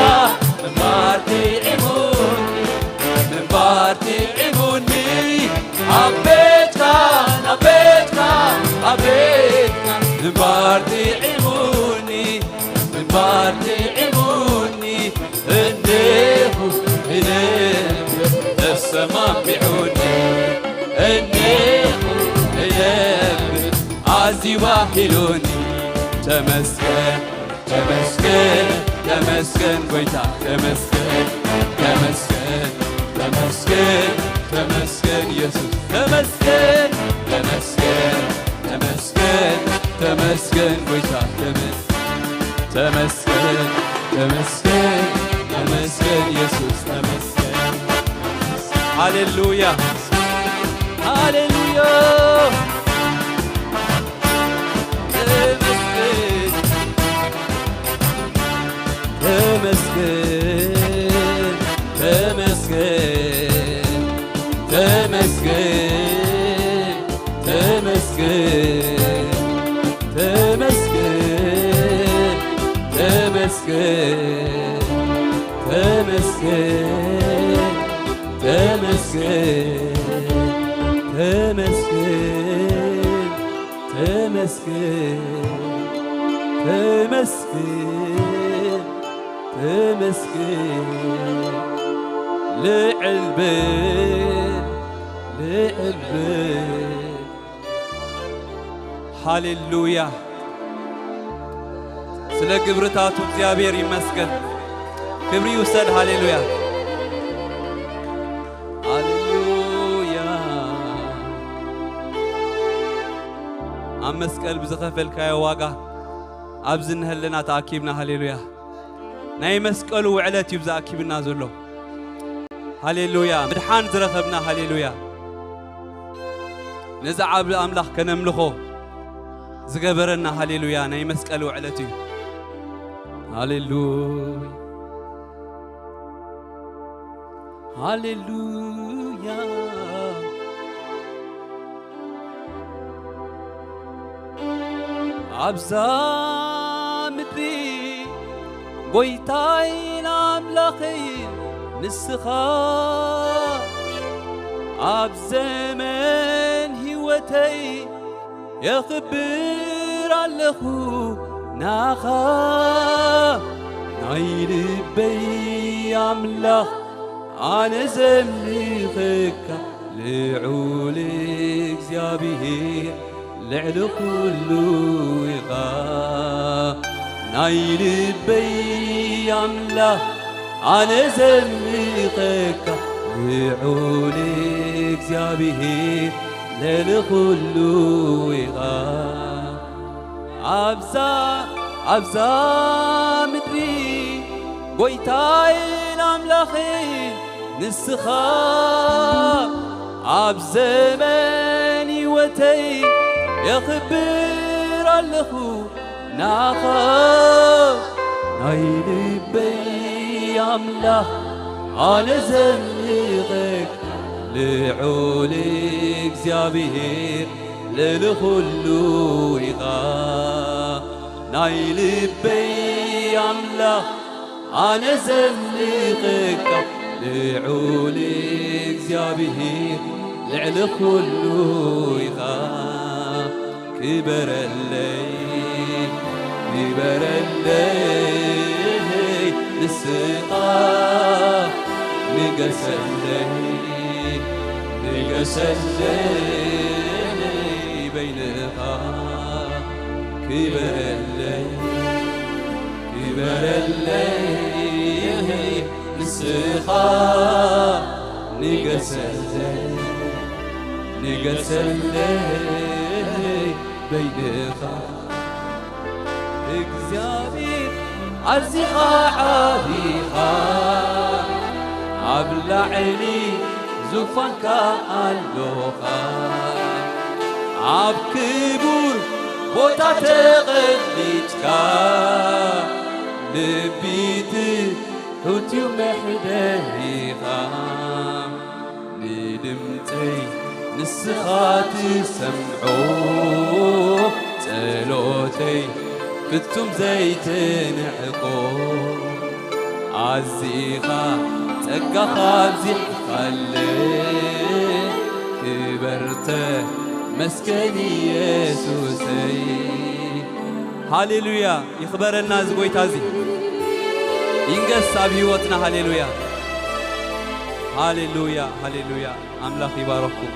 ምንባር ጥዒሙኒ፣ ምንባር ጥዒሙኒ። ኣብ ቤትካ፣ ኣብ ቤትካ፣ ኣብ ቤትካ ምንባር ጥዒሙኒ፣ ምንባር ጥዒሙኒ። እንኹ እነብር ተሰማሚዑኒ፣ እንኹ እነብር ኣዝዩ ባህሉኒ። ተመስገን፣ ተመስገን፣ ተመስገን ጎይታ፣ ተመስገን፣ ተመስገን፣ ተመስገን፣ ተመስገን የሱስ። ተመስገን፣ ተመስገን፣ ተመስገን፣ ተመስገን ጎይታ፣ ተመ-፣ ተመስገን፣ ተመስገን፣ ተመስገን የሱስ፣ ተመስገን። ሃሌሉያ፣ ሃሌሉያ። ተመስገን፣ ተመስገን፣ ተመስገን፣ ተመስገን፣ ተመስገን፣ ተመስገን፣ ተመስገን፣ ተመስገን፣ ተመስገን፣ ተመስገን፣ ተመስገን፣ ተመስገን፣ ተመስገን። ልዕል በል፣ ልዕል በል። ሃሌሉያ። ስለ ግብርታቱ እግዚኣብሔር ይመስገን። ክብሪ ይውሰድ። ሃሌሉያ፣ ሃሌሉያ። ኣብ መስቀል ብዝኸፈልካዮ ዋጋ ኣብዚ እንሀለና ተኣኪብና። ሃሌሉያ። ናይ መስቀሉ ውዕለት እዩ ብዝኣኪብና ዘሎ። ሃሌሉያ። ምድሓን ዝረኸብና። ሃሌሉያ። ነዚ ዓቢ ኣምላኽ ከነምልኾ ዝገበረና። ሃሌሉያ። ናይ መስቀል ውዕለት እዩ። ሃሌሉያ። ሃሌሉያ። ኣብዛ ምድሪ ጎይታይን ኣምላኸይን ንስኻ፣ ኣብ ዘመን ህይወተይ የኽብር ኣለኹ ናኻ። ናይ ልበይ ኣምላኽ ኣነ ዘምልኸካ፣ ልዑል እግዚኣብሔር ልዕሊ ኩሉ ኢኻ። ናይ ልበይ ኣምላኽ ኣነ ዘምልኸካ ልዑል እግዚኣብሔር ልዕሊ ኩሉ ኢኻ። ኣብዛ ኣብዛ ምድሪ ጎይታይን ኣምላኸይ ንስኻ ኣብ ዘመን ህይወተይ የኽብር ኣለኹ ናኻ። ናይ ልበይ ኣምላኽ ኣነ ዘምልኸካ ልዑል እግዚኣብሔር ልዕሊ ኩሉ ኢኻ። ናይ ልበይ ኣምላኽ ኣነ ዘምልኸካ ልዑል እግዚኣብሔር ልዕሊ ኩሉ ኢኻ። ክበረለይ ክበረለይ ንስኻ ንገሰለይ ንገሰለይ በይንኻ ክበረለይ ክበረለይ ንስኻ ንገሰለይ ንገሰለይ በይንኻ እግዚኣብሔር ኣዚኻ ዓቢኻ ኣብ ላዕሊ ዙፋንካ ኣሎኻ ኣብ ክቡር ቦታ ተቐሚጥካ ልቢት ሑትዩ መሕደሪኻ ንድምፀይ ንስኻ ትሰምዖ ጸሎተይ ፍጹም ዘይትንዕቆ ኣዚኻ ጸጋኻ ኣብዚሕኻለ ክበርተ መስገን ኢየሱሰይ ሃሌሉያ ይኽበረና እዚ ጎይታ እዚ ይንገስ ኣብ ህይወትና ሃሌሉያ ሃሌሉያ ሃሌሉያ ኣምላኽ ይባረኩም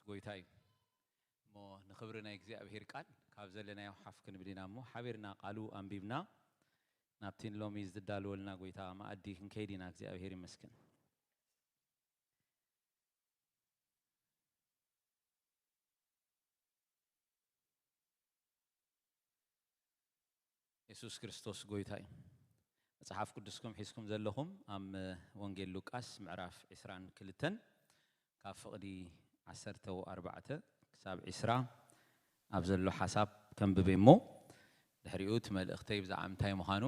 ጎይታ እዩ። እሞ ንኽብሪ ናይ እግዚኣብሔር ቃል ካብ ዘለናዮ ሓፍ ክንብል ኢና እሞ ሓቢርና ቃሉ ኣንቢብና ናብቲ ንሎሚ ዝዳለወልና ጎይታ መኣዲ ክንከይድ ኢና። እግዚኣብሔር ይመስገን። የሱስ ክርስቶስ ጎይታ እዩ። መጽሓፍ ቅዱስኩም ሒዝኩም ዘለኹም ኣብ ወንጌል ሉቃስ ምዕራፍ ዕስራን ክልተን ካብ ፍቕዲ ዓሰርተ ኣርባዕተ ክሳብ ዕስራ ኣብ ዘሎ ሓሳብ ከንብብ እሞ ድሕሪኡ እቲ መልእኽተይ ብዛዕባ እንታይ ምዃኑ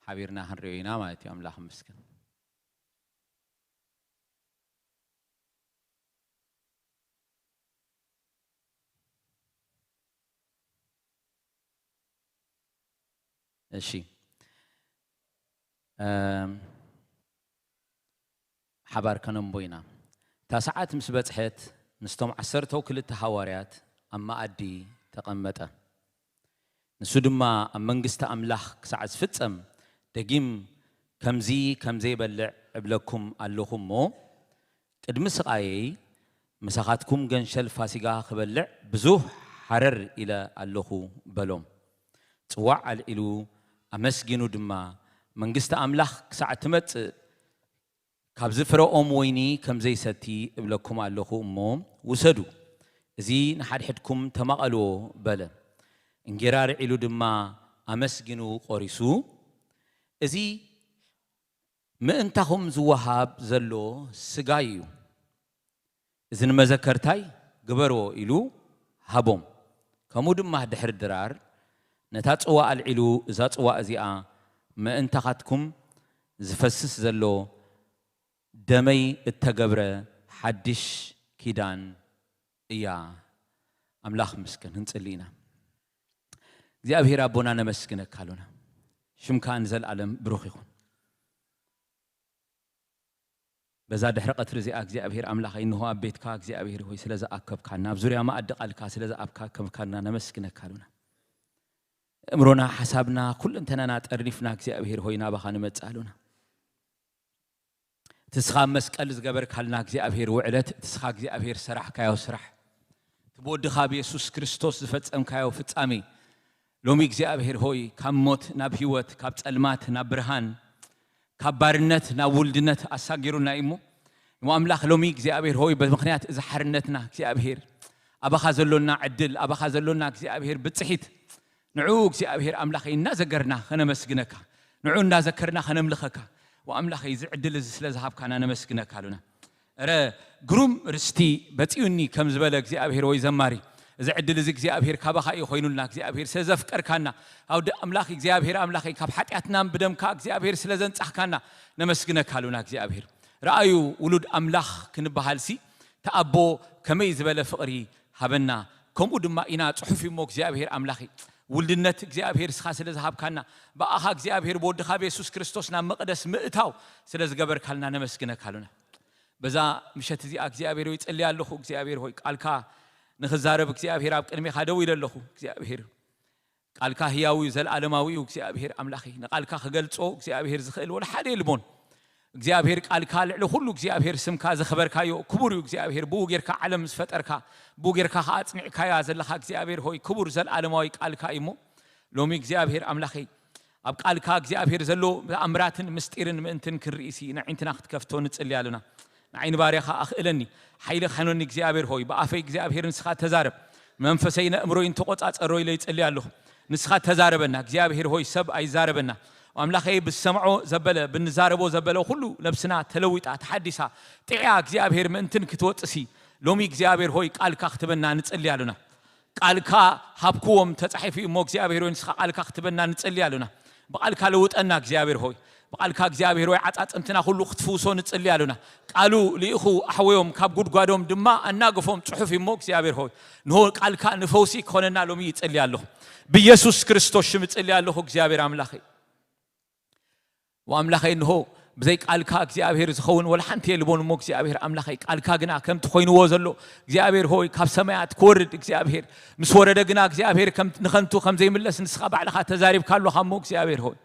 ሓቢርና ክንሪኦ ኢና ማለት እዩ። ኣምላኽ ይመስገን። እሺ፣ እም፣ ሓባር ከነንቦ ኢና። እታ ሰዓት ምስ በጽሐት ምስቶም ዓሰርተው ክልተ ሃዋርያት ኣብ መኣዲ ተቐመጠ። ንሱ ድማ ኣብ መንግስቲ ኣምላኽ ክሳዕ ዝፍጸም ደጊም ከምዚ ከም ዘይበልዕ እብለኩም ኣለኹ እሞ፣ ቅድሚ ስቓየይ ምሳኻትኩም ገንሸል ፋሲጋ ክበልዕ ብዙሕ ሓረር ኢለ ኣለኹ በሎም። ጽዋዕ ኣልዒሉ ኣመስጊኑ ድማ፣ መንግስቲ ኣምላኽ ክሳዕ ትመጽእ ካብዚ ፍረ ኦም ወይኒ ከም ዘይሰቲ እብለኩም ኣለኹ እሞ፣ ውሰዱ፣ እዚ ንሓድሕድኩም ተማቐልዎ በለ። እንጌራ ኣልዒሉ ድማ ኣመስጊኑ ቆሪሱ፣ እዚ ምእንታኹም ዝወሃብ ዘሎ ስጋይ እዩ፣ እዚ ንመዘከርታይ ግበርዎ ኢሉ ሃቦም። ከምኡ ድማ ድሕሪ ድራር ነታ ጽዋ ኣልዒሉ፣ እዛ ጽዋ እዚኣ ምእንታኻትኩም ዝፈስስ ዘሎ ደመይ እተገብረ ሓድሽ ኪዳን እያ። ኣምላኽ ምስገን። ክንጽሊ ኢና። እግዚኣብሔር ኣቦና ነመስግነካ ኣሎና። ሽምካ ንዘለኣለም ብሩኽ ይኹን። በዛ ድሕሪ ቀትሪ እዚኣ እግዚኣብሔር ኣምላኸይ እንሆ ኣብ ቤትካ እግዚኣብሔር ሆይ ስለ ዝኣከብካና፣ ኣብ ዙርያ መኣዲ ቃልካ ስለ ዝኣከብካና ነመስግነካ ኣሎና። እምሮና፣ ሓሳብና፣ ኩለንተናና ጠርኒፍና እግዚኣብሔር ሆይ ናባኻ ንመጽእ ኣሎና። እቲ እስኻ ኣብ መስቀል ዝገበርካልና እግዚኣብሔር ውዕለት፣ እቲ እስኻ እግዚኣብሔር ሰራሕካዮ ስራሕ፣ እቲ ብወድኻ ብየሱስ ክርስቶስ ዝፈጸምካዮ ፍጻሜ፣ ሎሚ እግዚኣብሔር ሆይ ካብ ሞት ናብ ህይወት፣ ካብ ጸልማት ናብ ብርሃን፣ ካብ ባርነት ናብ ውልድነት ኣሳጊሩና እዩ እሞ፣ እሞ ኣምላኽ ሎሚ እግዚኣብሔር ሆይ ብምኽንያት እዚ ሓርነትና እግዚኣብሔር ኣባኻ ዘሎና ዕድል፣ ኣባኻ ዘሎና እግዚኣብሔር ብጽሒት ንዑ እግዚኣብሔር ኣምላኸይ እናዘገርና ከነመስግነካ፣ ንዑ እናዘከርና ከነምልኸካ፣ ወኣምላኸይ እዚ ዕድል እዚ ስለ ዝሃብካና ነመስግነካ ኣሉና። እረ ግሩም ርስቲ በጺኡኒ ከም ዝበለ እግዚኣብሔር ወይ ዘማሪ፣ እዚ ዕድል እዚ እግዚኣብሔር ካባኻ እዩ ኮይኑልና፣ እግዚኣብሔር ስለ ዘፍቀርካና፣ ኣውደ ኣምላኽ እግዚኣብሔር ኣምላኸይ ካብ ሓጢኣትናን ብደምካ እግዚኣብሔር ስለ ዘንጻሕካና ነመስግነካ ኣሉና እግዚኣብሔር። ረኣዩ ውሉድ ኣምላኽ ክንበሃልሲ እቲ ኣቦ ከመይ ዝበለ ፍቕሪ ሃበና። ከምኡ ድማ ኢና ጽሑፍ እሞ እግዚኣብሔር ኣምላኸይ ውልድነት እግዚኣብሔር እስኻ ስለ ዝሃብካና ብኣኻ እግዚኣብሔር ብወድኻ ብየሱስ ክርስቶስ ናብ መቕደስ ምእታው ስለ ዝገበርካልና ነመስግነካ ኣሉና። በዛ ምሸት እዚኣ እግዚኣብሔር ሆይ ጸልያ ኣለኹ። እግዚኣብሔር ሆይ ቃልካ ንኽዛረብ እግዚኣብሔር ኣብ ቅድሜኻ ደው ኢለ ኣለኹ። እግዚኣብሔር ቃልካ ህያው እዩ፣ ዘለኣለማዊ እዩ። እግዚኣብሔር ኣምላኸይ ንቃልካ ክገልጾ እግዚኣብሔር ዝኽእል ወላ ሓደ የልቦን። እግዚኣብሔር ቃልካ ልዕሊ ኩሉ እግዚኣብሔር ስምካ ዘኽበርካዮ ክቡር እዩ። እግዚኣብሔር ብኡ ጌርካ ዓለም ዝፈጠርካ ብኡ ጌርካ ከኣ ኣጽኒዕካያ ዘለኻ እግዚኣብሔር ሆይ ክቡር ዘለኣለማዊ ቃልካ እዩ እሞ ሎሚ እግዚኣብሔር ኣምላኸይ ኣብ ቃልካ እግዚኣብሔር ዘሎ ተኣምራትን ምስጢርን ምእንትን ክንርኢሲ ንዕንትና ክትከፍቶ ንጽሊ ኣለና። ንዓይ ንባርያኻ ኣኽእለኒ፣ ሓይሊ ኸኖኒ እግዚኣብሔር ሆይ፣ ብኣፈይ እግዚኣብሔር ንስኻ ተዛረብ፣ መንፈሰይ ነእምሮይን ተቖጻጸሮ ኢለ ይጽሊ ኣለኹ። ንስኻ ተዛረበና እግዚኣብሔር ሆይ፣ ሰብ ኣይዛረበና። ኣምላኸይ ብሰምዖ ዘበለ ብንዛረቦ ዘበለ ኩሉ ነብስና ተለዊጣ ተሓዲሳ ጥዕያ እግዚኣብሔር ምእንትን ክትወጽሲ ሎሚ እግዚኣብሔር ሆይ ቃልካ ክትበና ንጽሊ ኣለና። ቃልካ ሃብክዎም ተጻሒፉ እዩ እሞ እግዚኣብሔር ሆይ ንስኻ ቃልካ ክትበና ንጽሊ ኣለና። ብቃልካ ለውጠና እግዚኣብሔር ሆይ፣ ብቃልካ እግዚኣብሔር ሆይ ዓጻጽምትና ኩሉ ክትፍውሶ ንጽሊ ኣለና። ቃሉ ልኢኹ ኣሕወዮም ካብ ጉድጓዶም ድማ ኣናገፎም ጽሑፍ እዩ እሞ እግዚኣብሔር ሆይ ንሆ ቃልካ ንፈውሲ ክኾነና ሎሚ ይጽሊ ኣለኹ። ብኢየሱስ ክርስቶስ ሽም ይጽሊ ኣለኹ እግዚኣብሔር ኣምላኸይ። ወኣምላኸይ እንሆ ብዘይ ቃልካ እግዚኣብሔር ዝኸውን ወላ ሓንቲ የልቦን እሞ እግዚኣብሔር ኣምላኸይ ቃልካ ግና ከምቲ ኮይንዎ ዘሎ እግዚኣብሔር ሆይ ካብ ሰማያት ክወርድ እግዚኣብሔር ምስ ወረደ ግና እግዚኣብሔር ከም ንኸንቱ ከም ዘይምለስ ንስኻ ባዕልኻ ተዛሪብካ ኣሎኻ እሞ እግዚኣብሔር ሆይ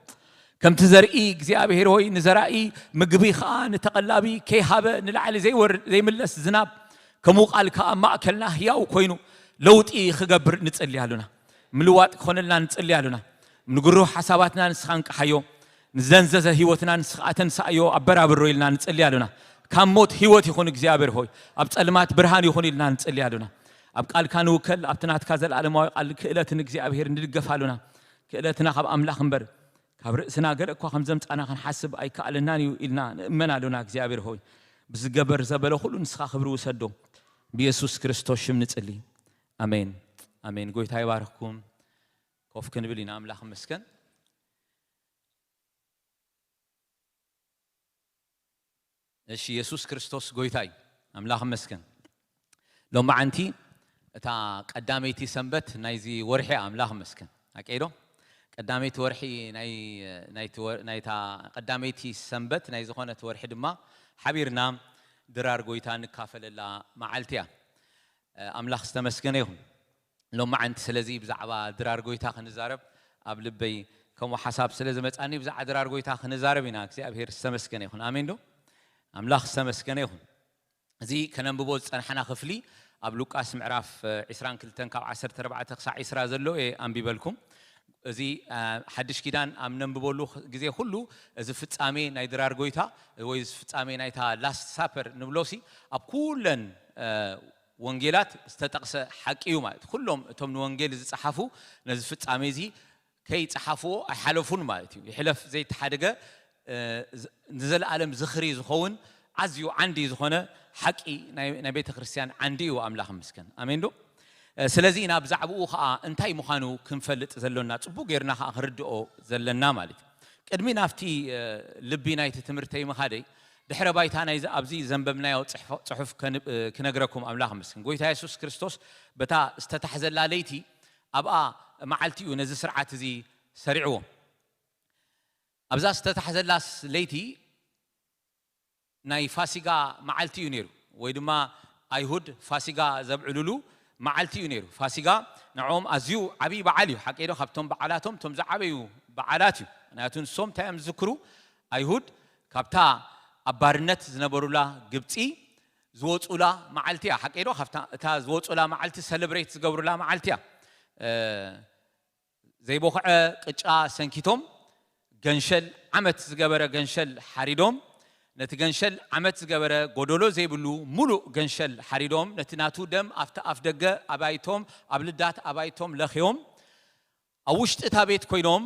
ከምቲ ዘርኢ እግዚኣብሔር ሆይ ንዘራኢ ምግቢ ኸዓ ንተቐላቢ ከይሃበ ንላዕሊ ዘይወርድ ዘይምለስ ዝናብ ከምኡ ቃልካ ኣብ ማእከልና ህያው ኮይኑ ለውጢ ክገብር ንጽሊ ኣሉና። ምልዋጥ ክኾነልና ንጽሊ ኣሉና። ንግሩህ ሓሳባትና ንስኻ እንቅሓዮ። ንዝደንዘዘ ህይወትና ንስኻ ኣተንሳእዮ፣ ኣበራብሮ ኢልና ንጽሊ ኣሉና። ካብ ሞት ህይወት ይኹን እግዚኣብሔር ሆይ፣ ኣብ ጸልማት ብርሃን ይኹን ኢልና ንጽሊ ኣሉና። ኣብ ቃልካ ንውከል፣ ኣብቲ ናትካ ዘለኣለማዊ ቃል ክእለትን እግዚኣብሔር ንድገፍ ኣሉና። ክእለትና ካብ ኣምላኽ እምበር ካብ ርእስና ገለ እኳ ከም ዘምጻና ክንሓስብ ኣይከኣለናን እዩ ኢልና ንእመን ኣሉና። እግዚኣብሔር ሆይ፣ ብዝገበር ዘበለ ኩሉ ንስኻ ክብሪ ውሰዶ። ብየሱስ ክርስቶስ ሽም ንጽሊ። ኣሜን። ኣሜን። ጎይታ ይባርኽኩም። ኮፍ ክንብል ኢና። ኣምላኽ ይመስገን። እሺ፣ የሱስ ክርስቶስ ጎይታ እዩ። ኣምላኽ ይመስገን። ሎማዓንቲ እታ ቀዳመይቲ ሰንበት ናይዚ ወርሒ እያ። ኣምላኽ ይመስገን። ኣቀይዶ ቀዳመይቲ ወርሒ ናይ ናይቲ ወር- ናይታ ቀዳመይቲ ሰንበት ናይ ዝኾነት ወርሒ ድማ ሓቢርና ድራር ጎይታ ንካፈለላ መዓልቲ እያ። ኣምላኽ ዝተመስገነ ይኹን። ሎማዓንቲ ስለዚ ብዛዕባ ድራር ጎይታ ክንዛረብ ኣብ ልበይ ከምኡ ሓሳብ ስለ ዝመጻኒ ብዛዕባ ድራር ጎይታ ክንዛረብ ኢና። እግዚኣብሔር ዝተመስገነ ይኹን። ኣሜን ዶ? ኣምላኽ ዝተመስገነ ይኹን። እዚ ከነንብቦ ዝጸንሓና ክፍሊ ኣብ ሉቃስ ምዕራፍ ዒስራን ክልተን ካብ ዓሰርተ ኣርባዕተ ክሳዕ ዒስራ ዘሎ እየ ኣንቢበልኩም። እዚ ሓድሽ ኪዳን ኣብ ነንብበሉ ግዜ ኩሉ እዚ ፍጻሜ ናይ ድራር ጎይታ ወይ እዚ ፍጻሜ ናይታ ላስት ሳፐር ንብሎሲ ኣብ ኩለን ወንጌላት ዝተጠቕሰ ሓቂ እዩ ማለት ኩሎም እቶም ንወንጌል ዝጸሓፉ ነዚ ፍጻሜ እዚ ከይጸሓፍዎ ኣይሓለፉን ማለት እዩ። ይሕለፍ ዘይተሓደገ ንዘለኣለም ዝኽሪ ዝኸውን ኣዝዩ ዓንዲ ዝኾነ ሓቂ ናይ ቤተ ክርስቲያን ዓንዲ እዩ። ኣምላኽ ምስገን። ኣሜን ዶ? ስለዚ ኢና ብዛዕባኡ ኸዓ እንታይ ምዃኑ ክንፈልጥ ዘሎና ጽቡቅ ጌርና ኸዓ ክንርድኦ ዘለና ማለት እዩ። ቅድሚ ናብቲ ልቢ ናይቲ ትምህርተይ ምኻደይ ድሕረ ባይታ ናይዚ ኣብዚ ዘንበብናዮ ጽሑፍ ክነግረኩም ኣምላኽ ምስግን። ጎይታ የሱስ ክርስቶስ በታ ዝተታሕዘላ ለይቲ ኣብኣ መዓልቲ እዩ ነዚ ስርዓት እዚ ሰሪዕዎ። ኣብዛ ዝተታሕዘላስ ለይቲ ናይ ፋሲጋ መዓልቲ እዩ ነይሩ፣ ወይ ድማ ኣይሁድ ፋሲጋ ዘብዕሉሉ መዓልቲ እዩ ነይሩ። ፋሲጋ ንዕኦም ኣዝዩ ዓብዪ በዓል እዩ። ሓቂ ዶ? ካብቶም በዓላቶም እቶም ዝዓበዩ በዓላት እዩ። ምክንያቱ ንሶም እንታይ እዮም ዝዝክሩ? ኣይሁድ ካብታ ኣብ ባርነት ዝነበሩላ ግብፂ ዝወፁላ መዓልቲ እያ። ሓቂ ዶ? ካብታ እታ ዝወፁላ መዓልቲ ሰለብሬት ዝገብሩላ መዓልቲ እያ። ዘይቦኽዐ ቅጫ ሰንኪቶም፣ ገንሸል ዓመት ዝገበረ ገንሸል ሓሪዶም፣ ነቲ ገንሸል ዓመት ዝገበረ ጎደሎ ዘይብሉ ሙሉእ ገንሸል ሓሪዶም፣ ነቲ ናቱ ደም ኣብቲ ኣፍ ደገ ኣባይቶም፣ ኣብ ልዳት ኣባይቶም ለኽዮም፣ ኣብ ውሽጢ እታ ቤት ኮይኖም፣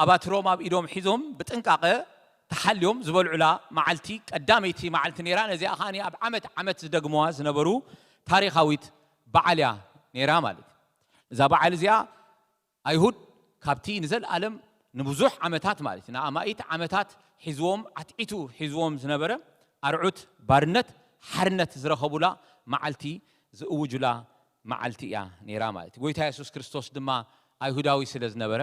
ኣባትሮም ኣብ ኢዶም ሒዞም፣ ብጥንቃቐ ተሓልዮም ዝበልዑላ መዓልቲ ቀዳመይቲ መዓልቲ ነይራ። ነዚኣ ከኣ ኣብ ዓመት ዓመት ዝደግመዋ ዝነበሩ ታሪኻዊት በዓል እያ ነይራ ማለት እዩ። እዛ በዓል እዚኣ ኣይሁድ ካብቲ ንዘለኣለም ንብዙሕ ዓመታት ማለት እዩ፣ ንኣማኢት ዓመታት ሒዝዎም፣ ዓትዒቱ ሒዝዎም ዝነበረ ኣርዑት ባርነት ሓርነት ዝረኸቡላ መዓልቲ ዝእውጁላ መዓልቲ እያ ነይራ ማለት እዩ። ጎይታ የሱስ ክርስቶስ ድማ ኣይሁዳዊ ስለ ዝነበረ፣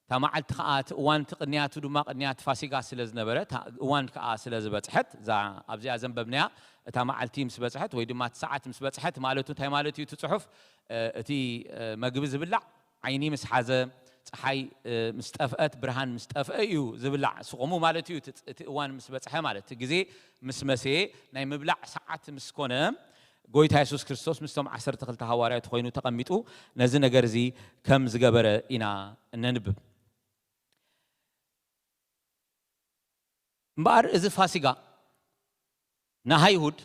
እታ መዓልቲ ከኣ እቲ እዋን እቲ ቅንያቱ ድማ ቅንያት ፋሲጋ ስለ ዝነበረ፣ እታ እዋን ከኣ ስለ ዝበጽሐት፣ እዛ ኣብዚኣ ዘንበብናያ እታ መዓልቲ ምስ በጽሐት ወይ ድማ እቲ ሰዓት ምስ በጽሐት ማለቱ እንታይ ማለት እዩ? እቲ ጽሑፍ እቲ መግቢ ዝብላዕ ዓይኒ ምስ ሓዘ፣ ፀሓይ ምስ ጠፍአት፣ ብርሃን ምስ ጠፍአ እዩ ዝብላዕ ስቑሙ ማለት እዩ። እቲ እዋን ምስ በፅሐ ማለት እቲ ግዜ ምስ መሰየ ናይ ምብላዕ ሰዓት ምስ ኮነ ጎይታ የሱስ ክርስቶስ ምስቶም ዓሰርተ ክልተ ሃዋርያቱ ኮይኑ ተቐሚጡ ነዚ ነገር እዚ ከም ዝገበረ ኢና እነንብብ። እምበኣር እዚ ፋሲጋ ንኣይሁድ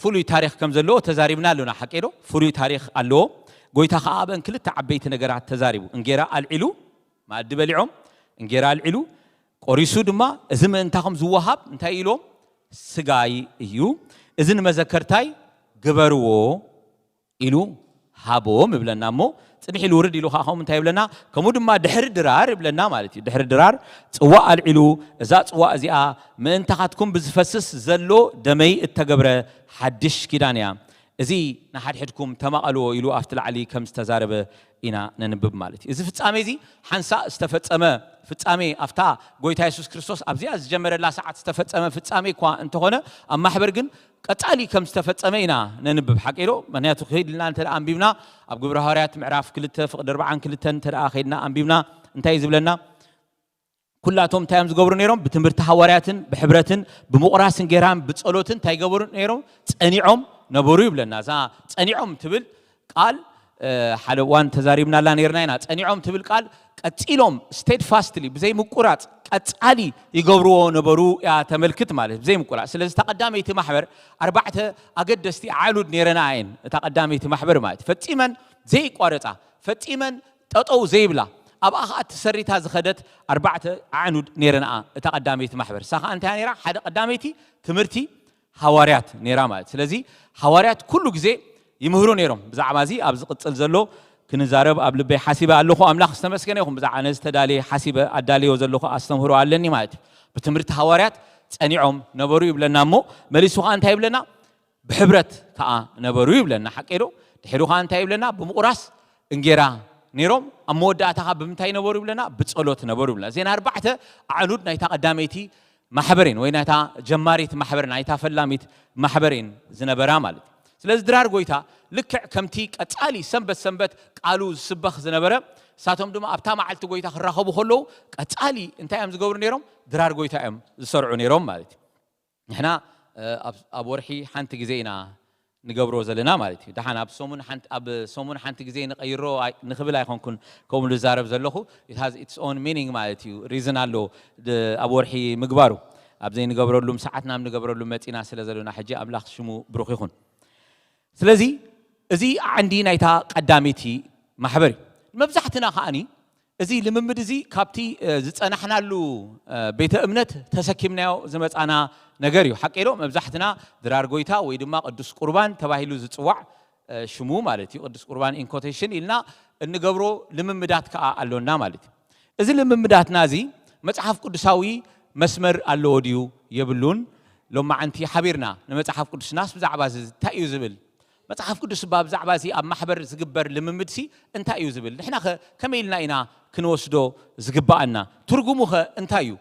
ፍሉይ ታሪኽ ከም ዘለዎ ተዛሪብና ኣሎና። ሓቂ ዶ? ፍሉይ ታሪኽ ኣለዎ። ጎይታ ኸዓ ኣብአን ክልተ ዓበይቲ ነገራት ተዛሪቡ። እንጌራ ኣልዒሉ፣ መኣዲ በሊዖም፣ እንጌራ ኣልዒሉ፣ ቆሪሱ ድማ፣ "እዚ ምእንታኹም ዝወሃብ እንታይ ኢሎም? ስጋይ እዩ። እዚ ንመዘከርታይ ግበርዎ" ኢሉ ሃቦም ይብለና። እሞ ጽንሕ ኢሉ ውርድ ኢሉ ከዓ ከምኡ እንታይ ይብለና? ከምኡ ድማ ድሕሪ ድራር ይብለና ማለት እዩ። ድሕሪ ድራር ጽዋእ ኣልዒሉ፣ "እዛ ጽዋእ እዚኣ ምእንታኻትኩም ብዝፈስስ ዘሎ ደመይ እተገብረ ሓድሽ ኪዳን እያ። እዚ ንሓድሕድኩም ተማቐልዎ" ኢሉ ኣብቲ ላዕሊ ከም ዝተዛረበ ኢና ነንብብ ማለት እዩ። እዚ ፍጻሜ እዚ ሓንሳእ ዝተፈጸመ ፍጻሜ፣ ኣብታ ጎይታ የሱስ ክርስቶስ ኣብዚኣ ዝጀመረላ ሰዓት ዝተፈጸመ ፍጻሜ እኳ እንተኾነ፣ ኣብ ማሕበር ግን ቀጻሊ ከም ዝተፈጸመ ኢና ነንብብ። ሓቂ ዶ? ምኽንያቱ፣ ከይድልና እንተ ደኣ ኣንቢብና፣ ኣብ ግብረ ሃዋርያት ምዕራፍ ክልተ ፍቕዲ ኣርባዓን ክልተን እንተ ደኣ ከይድና ኣንቢብና፣ እንታይ እዩ ዝብለና? "ኩላቶም እንታይ እዮም ዝገብሩ ነይሮም? ብትምህርቲ ሃዋርያትን ብሕብረትን ብምቑራስ እንጌራን ብጸሎትን እንታይ ይገብሩ ነይሮም? ጸኒዖም ነበሩ ይብለና። እዛ ጸኒዖም ትብል ቃል ሓደ እዋን ተዛሪብናላ ነርና ኢና። ጸኒዖም ትብል ቃል ቀጺሎም፣ steadfastly፣ ብዘይ ምቁራጽ ቀጻሊ ይገብርዎ ነበሩ እያ ተመልክት ማለት፣ ብዘይ ምቁራጽ። ስለዚ እታ ቀዳመይቲ ማሕበር ኣርባዕተ ኣገደስቲ ኣዕኑድ ነረና እየን። እታ ቀዳመይቲ ማሕበር ማለት ፈጺመን ዘይቋረጻ፣ ፈጺመን ጠጠው ዘይብላ፣ ኣብኣ ኸኣ ተሰሪታ ዝኸደት ኣርባዕተ ኣዕኑድ ነረንኣ እታ ቀዳመይቲ ማሕበር። እሳ ኸኣ እንታይ ነራ? ሓደ ቀዳመይቲ ትምህርቲ ሃዋርያት ነራ ማለት። ስለዚ ሃዋርያት ኩሉ ግዜ ይምህሩ ነይሮም። ብዛዕባ እዚ ኣብ ዝቕጽል ዘሎ ክንዛረብ ኣብ ልበይ ሓሲበ ኣለኹ። ኣምላኽ ዝተመስገነ ይኹን። ብዛዕባ ነዚ ተዳልየ ሓሲበ ኣዳልዮ ዘለኹ ኣስተምህሮ ኣለኒ ማለት እዩ። ብትምህርቲ ሃዋርያት ጸኒዖም ነበሩ ይብለና እሞ መሊሱ ኸኣ እንታይ ይብለና? ብሕብረት ከኣ ነበሩ ይብለና። ሓቂ ዶ? ድሕሪ ኸኣ እንታይ ይብለና? ብምቑራስ እንጌራ ነይሮም። ኣብ መወዳእታ ኸኣ ብምንታይ ነበሩ ይብለና? ብጸሎት ነበሩ ይብለና። እዘን ኣርባዕተ ኣዕኑድ ናይታ ቀዳመይቲ ማሕበሬን ወይ ናይታ ጀማሪት ማሕበር፣ ናይታ ፈላሚት ማሕበሬን ዝነበራ ማለት እዩ። ስለዚ ድራር ጎይታ ልክዕ ከምቲ ቀጻሊ ሰንበት ሰንበት ቃሉ ዝስበኽ ዝነበረ፣ እሳቶም ድማ ኣብታ መዓልቲ ጎይታ ክራኸቡ ከለዉ ቀጻሊ እንታይ እዮም ዝገብሩ ነይሮም? ድራር ጎይታ እዮም ዝሰርዑ ነይሮም ማለት እዩ። ንሕና ኣብ ወርሒ ሓንቲ ግዜ ኢና ንገብሮ ዘለና ማለት እዩ። ደሓን ኣብ ሰሙን ሓንቲ፣ ኣብ ሰሙን ሓንቲ ግዜ ንቐይሮ ኣይ-፣ ንኽብል ኣይኮንኩን ከምኡ ዝዛረብ ዘለኹ። It has its own meaning ማለት እዩ። ሪዝን ኣሎ ድ-፣ ኣብ ወርሒ ምግባሩ። ኣብ ዘይንገብረሉም ሰዓት ናብ ንገብረሉ መጺና ስለ ዘለና ሕጂ ኣምላኽ ሽሙ ብሩኽ ይኹን። ስለዚ እዚ ዓንዲ ናይታ ቀዳመይቲ ማሕበር እዩ። መብዛሕትና ከኣኒ እዚ ልምምድ እዚ ካብቲ ዝጸናሕናሉ ቤተ እምነት ተሰኪምናዮ ዝመጻና ነገር እዩ። ሓቂ ዶ? መብዛሕትና ድራር ጎይታ ወይ ድማ ቅዱስ ቁርባን ተባሂሉ ዝጽዋዕ ሽሙ ማለት እዩ። ቅዱስ ቁርባን ኢንኮቴሽን ኢልና እንገብሮ ልምምዳት ከኣ ኣሎና ማለት እዩ። እዚ ልምምዳትና እዚ መጽሓፍ ቅዱሳዊ መስመር ኣለዎ ድዩ የብሉን? ሎማዓንቲ ሓቢርና ንመጽሓፍ ቅዱስናስ ብዛዕባ እዚ እንታይ እዩ ዝብል? መጽሓፍ ቅዱስ እባ ብዛዕባ እዚ ኣብ ማሕበር ዝግበር ልምምድሲ እንታይ እዩ ዝብል? ንሕናኸ ከመይ ኢልና ኢና ክንወስዶ ዝግባኣና? ትርጉሙኸ እንታይ እዩ?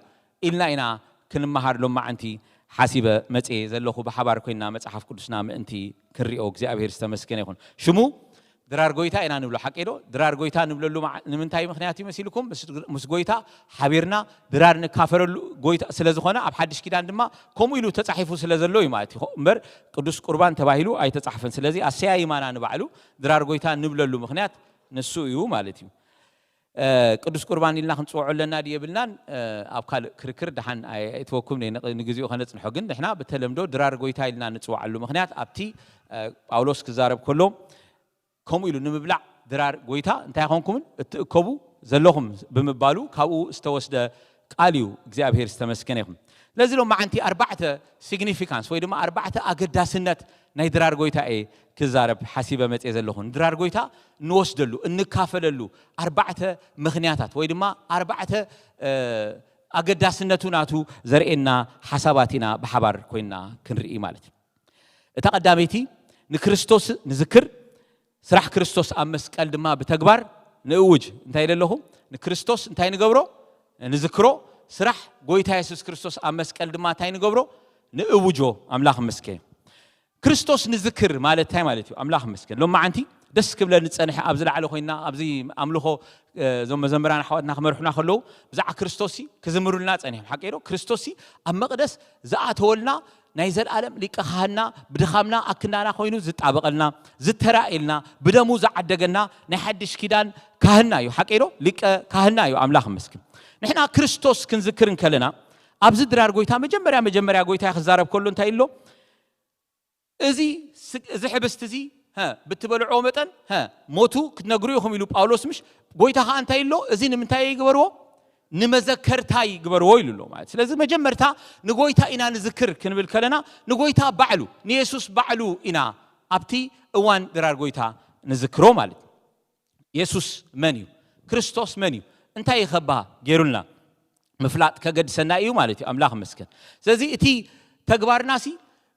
ኢልና ኢና ክንመሃር ሎማዓንቲ ሓሲበ መጽየ ዘለኹ። ብሓባር ኮይንና መጽሓፍ ቅዱስና ምእንቲ ክንሪኦ እግዚኣብሔር ዝተመስገነ ይኹን። ሽሙ ድራር ጎይታ ኢና ንብሎ፣ ሓቂ ዶ? ድራር ጎይታ ንብለሉ መዓ-፣ ንምንታይ ምኽንያት እዩ መሲልኩም? ምስ፣ ምስ ጎይታ ሓቢርና ድራር ንካፈለሉ ጎይታ ስለ ዝኾነ፣ ኣብ ሓድሽ ኪዳን ድማ ከምኡ ኢሉ ተጻሒፉ ስለ ዘሎ እዩ ማለት እዩ። እምበር ቅዱስ ቁርባን ተባሂሉ ኣይተጻሕፈን። ስለዚ ኣሰያይማና ንባዕሉ ድራር ጎይታ ንብለሉ ምኽንያት ንሱ እዩ ማለት እዩ። እ፣ ቅዱስ ቁርባን ኢልና ክንጽውዖ ኣለና ድዩ የብልናን? እ፣ ኣብ ካልእ ክርክር ደሓን ኣይ-፣ ኣይእትወኩም፣ ን-፣ ንግዚኡ ከነጽንሖ። ግን ንሕና ብተለምዶ ድራር ጎይታ ኢልና ንጽውዓሉ ምኽንያት ኣብቲ፣ እ፣ ጳውሎስ ክዛረብ ከሎ ከምኡ ኢሉ ንምብላዕ ድራር ጎይታ እንታይ ኮንኩምን እትእከቡ ዘለኹም ብምባሉ ካብኡ ዝተወስደ ቃል እዩ። እግዚኣብሔር ዝተመስገነ ይኹን። ስለዚ ሎማዓንቲ ኣርባዕተ ሲግኒፊካንስ ወይ ድማ ኣርባዕተ ኣገዳስነት ናይ ድራር ጎይታ እየ ክዛረብ ሓሲበ መጽየ ዘለኹ። ንድራር ጎይታ እንወስደሉ፣ እንካፈለሉ ኣርባዕተ ምኽንያታት ወይ ድማ ኣርባዕተ፣ እ፣ ኣገዳስነቱ ናቱ ዘርእየና ሓሳባት ኢና ብሓባር ኮይንና ክንርኢ ማለት እዩ። እታ ቀዳመይቲ ንክርስቶስ ንዝክር፣ ስራሕ ክርስቶስ ኣብ መስቀል ድማ ብተግባር ንእውጅ። እንታይ ኢለ ኣለኹ? ንክርስቶስ እንታይ ንገብሮ? ንዝክሮ። ስራሕ ጎይታ የሱስ ክርስቶስ ኣብ መስቀል ድማ እንታይ ንገብሮ? ንእውጆ። ኣምላኽ ይመስገን። ክርስቶስ ንዝክር ማለት እንታይ ማለት እዩ? ኣምላኽ ይመስገን። ሎማዓንቲ ደስ ክብለኒ ዝጸንሐ፣ ኣብ ዝለዓለ ኮይንና፣ ኣብዚ ኣምልኾ፣ እ፣ እዞም መዘምራን ኣሕዋትና ክመርሑና ከለዉ፣ ብዛዕባ ክርስቶስሲ ክዝምሩልና ጸኒሖም። ሓቂ ዶ? ክርስቶስሲ ኣብ መቕደስ ዝኣተወልና ናይ ዘልኣለም ሊቀ ካህንና፣ ብድኻምና ኣክንዳና ኮይኑ ዝጣበቐልና፣ ዝተራእየልና፣ ብደሙ ዝዓደገና ናይ ሓድሽ ኪዳን ካህንና እዩ። ሓቂ ዶ? ሊቀ ካህንና እዩ። ኣምላኽ ይመስገን። ንሕና ክርስቶስ ክንዝክር እንከለና፣ ኣብዚ ድራር ጎይታ መጀመርያ፣ መጀመርያ ጎይታ ክዛረብ ከሎ እንታይ ኢሎ? እዚ ስ-፣ እዚ ሕብስቲ እዚ፣ ሀ፣ ብትበልዕዎ መጠን፣ ሀ፣ ሞቱ ክትነግሩ ኢኹም ኢሉ ጳውሎስ። ምሽ ጎይታ ኸኣ እንታይ ኢሎ? እዚ ንምንታይ ግበርዎ? ንመዘከርታይ ግበርዎ ኢሉ ኣሎ ማለት። ስለዚ መጀመርታ ንጎይታ ኢና ንዝክር ክንብል ከለና፣ ንጎይታ ባዕሉ፣ ንየሱስ ባዕሉ ኢና ኣብቲ እዋን ድራር ጎይታ ንዝክሮ ማለት እዩ። የሱስ መን እዩ? ክርስቶስ መን እዩ? እንታይ እዩ ከባ ገይሩልና? ምፍላጥ ከገድሰና እዩ ማለት እዩ። ኣምላኽ ይመስገን። ስለዚ እቲ ተግባርናሲ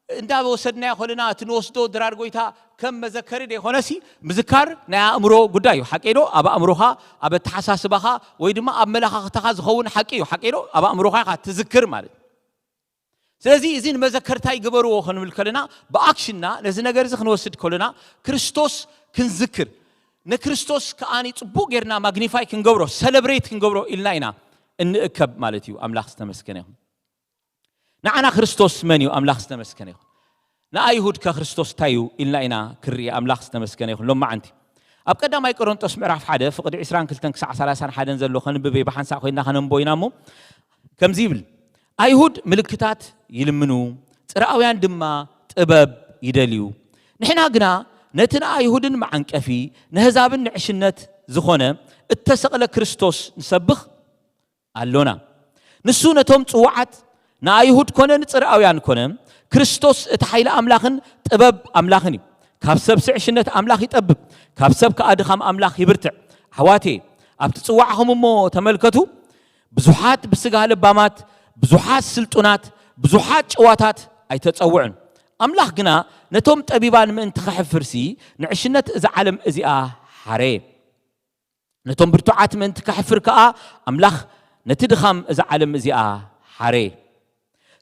እንዳወሰድናዮ ከለና፣ እቲ ንወስዶ ድራር ጎይታ ከም መዘከሪ ደይኮነሲ፣ ምዝካር ናይ ኣእምሮ ጉዳይ እዩ። ሓቂ ዶ? ኣብ ኣእምሮኻ፣ ኣብ ኣተሓሳስባኻ ወይ ድማ ኣብ መለኻኽታኻ ዝኸውን ሓቂ እዩ። ሓቂ ዶ? ኣብ ኣእምሮኻ ኢኻ ትዝክር ማለት እዩ። ስለዚ እዚ ንመዘከርታይ ግበርዎ ክንብል ከለና፣ ብኣክሽንና ነዚ ነገር እዚ ክንወስድ ከለና፣ ክርስቶስ ክንዝክር፣ ንክርስቶስ ከኣኒ ጽቡቕ ጌርና ማግኒፋይ ክንገብሮ፣ ሰለብሬት ክንገብሮ ኢልና ኢና እንእከብ ማለት እዩ። ኣምላኽ ዝተመስገነ ይኹን። ንዓና ክርስቶስ መን እዩ? ኣምላኽ ዝተመስገነ ይኹን። ንኣይሁድ ከክርስቶስ እንታይ እዩ ኢልና ኢና ክርኢ። ኣምላኽ ዝተመስገነ ይኹን። ሎም መዓንቲ ኣብ ቀዳማይ ቆሮንጦስ ምዕራፍ ሓደ ፍቕዲ ዕስራን ክልተን ክሳዕ ሰላሳን ሓደን ዘሎ ከንብብ እየ። ብሓንሳእ ኮይንና ከነንቦ ኢና እሞ ከምዚ ይብል፣ ኣይሁድ ምልክታት ይልምኑ፣ ጽርኣውያን ድማ ጥበብ ይደልዩ። ንሕና ግና ነቲ ንኣይሁድን መዓንቀፊ ንህዛብን ንዕሽነት ዝኾነ እተሰቕለ ክርስቶስ ንሰብኽ ኣሎና። ንሱ ነቶም ጽዋዓት ንኣይሁድ ኮነ ንጽርኣውያን ኮነ ክርስቶስ እቲ ሓይሊ ኣምላኽን ጥበብ ኣምላኽን እዩ። ካብ ሰብ ስዕሽነት ኣምላኽ ይጠብብ፣ ካብ ሰብ ከኣ ድኻም ኣምላኽ ይብርትዕ። ኣሕዋቴ ኣብቲ ጽዋዕኹም እሞ ተመልከቱ። ብዙሓት ብስጋ ለባማት፣ ብዙሓት ስልጡናት፣ ብዙሓት ጨዋታት ኣይተጸውዑን። ኣምላኽ ግና ነቶም ጠቢባን ምእንቲ ኸሕፍርሲ ንዕሽነት እዛ ዓለም እዚኣ ሓረ። ነቶም ብርቱዓት ምእንቲ ከሕፍር ከኣ ኣምላኽ ነቲ ድኻም እዛ ዓለም እዚኣ ሓረ።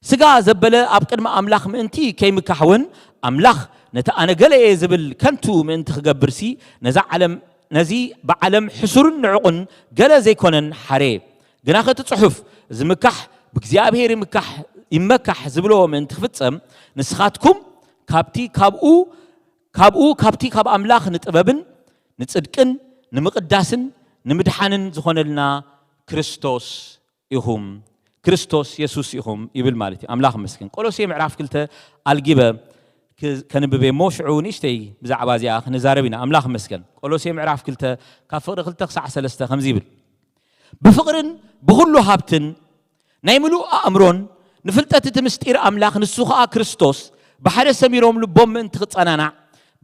ስጋ ዘበለ ኣብ ቅድሚ ኣምላኽ ምእንቲ ከይምካሕ እውን ኣምላኽ ነቲ ኣነ ገለ እየ ዝብል ከንቱ ምእንቲ ክገብርሲ ነዛ ዓለም ነዚ ብዓለም ሕሱርን ንዕቑን ገለ ዘይኮነን ሓረ። ግና ከቲ ጽሑፍ ዝምካሕ ብእግዚኣብሔር ይምካሕ ይመካሕ ዝብሎ ምእንቲ ክፍጸም ንስኻትኩም ካብቲ ካብኡ ካብኡ ካብቲ ካብ ኣምላኽ ንጥበብን ንጽድቅን ንምቕዳስን ንምድሓንን ዝኾነልና ክርስቶስ ኢኹም፣ ክርስቶስ የሱስ ኢኹም ይብል ማለት እዩ። ኣምላኽ ይመስገን። ቆሎሴ ምዕራፍ ክልተ ኣልጊበ ክ- ከንብብ እየ እሞ ሽዑ ንእሽተይ ብዛዕባ እዚኣ ክንዛረብ ኢና። ኣምላኽ ይመስገን። ቆሎሴ ምዕራፍ ክልተ ካብ ፍቕሪ ክልተ ክሳዕ ሰለስተ ከምዚ ይብል፣ ብፍቕርን ብኹሉ ሃብትን ናይ ምሉእ ኣእምሮን ንፍልጠት እቲ ምስጢር ኣምላኽ ንሱ ኸኣ ክርስቶስ ብሓደ ሰሚሮም ልቦም ምእንቲ ክጸናናዕ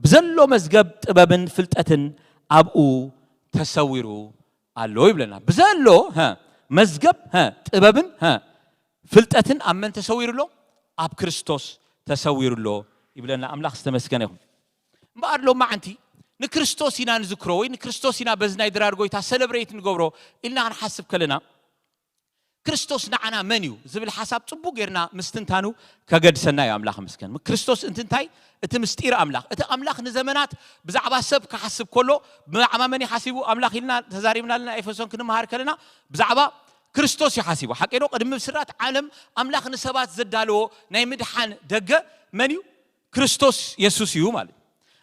ብዘሎ መዝገብ ጥበብን ፍልጠትን ኣብኡ ተሰዊሩ ኣሎ ይብለና። ብዘሎ መዝገብ ጥበብን ፍልጠትን ኣብ መን ተሰዊሩ ኣሎ? ኣብ ክርስቶስ ተሰዊሩ ኣሎ ይብለና። ኣምላኽ ዝተመስገነ ይኹን። እምበኣር ሎም መዓንቲ ንክርስቶስ ኢና ንዝክሮ ወይ ንክርስቶስ ኢና በዚ ናይ ድራር ጎይታ ሰለብሬት ንገብሮ ኢልና ክንሓስብ ከለና ክርስቶስ ንዓና መን እዩ ዝብል ሓሳብ ጽቡቅ ጌርና ምስትንታኑ ከገድሰና እዩ። ኣምላኽ ይመስገን። ክርስቶስ እንትንታይ እቲ ምስጢር ኣምላኽ እቲ ኣምላኽ ንዘመናት ብዛዕባ ሰብ ክሓስብ ከሎ ብዛዕባ መን ይሓሲቡ ኣምላኽ ኢልና ተዛሪብና ኣለና። ኤፌሶን ክንመሃር ከለና ብዛዕባ ክርስቶስ እዩ ሓሲቡ። ሓቂ ዶ? ቅድሚ ምስራት ዓለም ኣምላኽ ንሰባት ዘዳለዎ ናይ ምድሓን ደገ መን እዩ? ክርስቶስ የሱስ እዩ ማለት እዩ።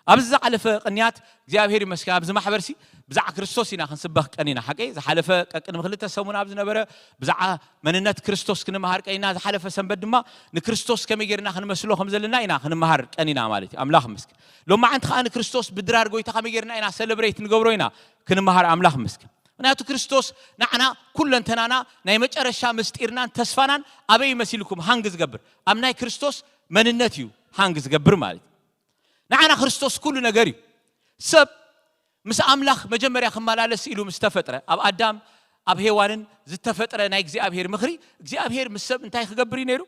ኣብዚ ዝሓለፈ ቅንያት እግዚኣብሔር ይመስገን ኣብዚ ማሕበርሲ ብዛዕ ክርስቶስ ኢና ክንስበኽ ቀኒና። ሓቂ ዝሓለፈ ቀቅድሚ ክልተ ሰሙን ኣብ ዝነበረ ብዛዓ መንነት ክርስቶስ ክንመሃር ቀኒና። ዝሓለፈ ሰንበት ድማ ንክርስቶስ ከመይ ጌርና ክንመስሎ ከም ዘለና ኢና ክንመሃር ቀኒና ማለት እዩ። ኣምላኽ ይመስገን። ሎማዓንቲ ከዓ ንክርስቶስ ብድራር ጎይታ ከመይ ጌርና ኢና ሰለብሬት ንገብሮ ኢና ክንመሃር። ኣምላኽ ይመስገን። ምክንያቱ ክርስቶስ ንዓና ኩለንተናና ናይ መጨረሻ ምስጢርናን ተስፋናን ኣበይ መሲልኩም ሃንግ ዝገብር ኣብ ናይ ክርስቶስ መንነት እዩ ሃንግ ዝገብር ማለት እዩ። ንዓና ክርስቶስ ኩሉ ነገር እዩ። ሰብ ምስ ኣምላኽ መጀመርያ ክመላለስ ኢሉ ምስ ተፈጥረ ኣብ ኣዳም ኣብ ሄዋንን ዝተፈጥረ ናይ እግዚኣብሔር ምኽሪ እግዚኣብሔር ምስ ሰብ እንታይ ክገብር እዩ ነይሩ?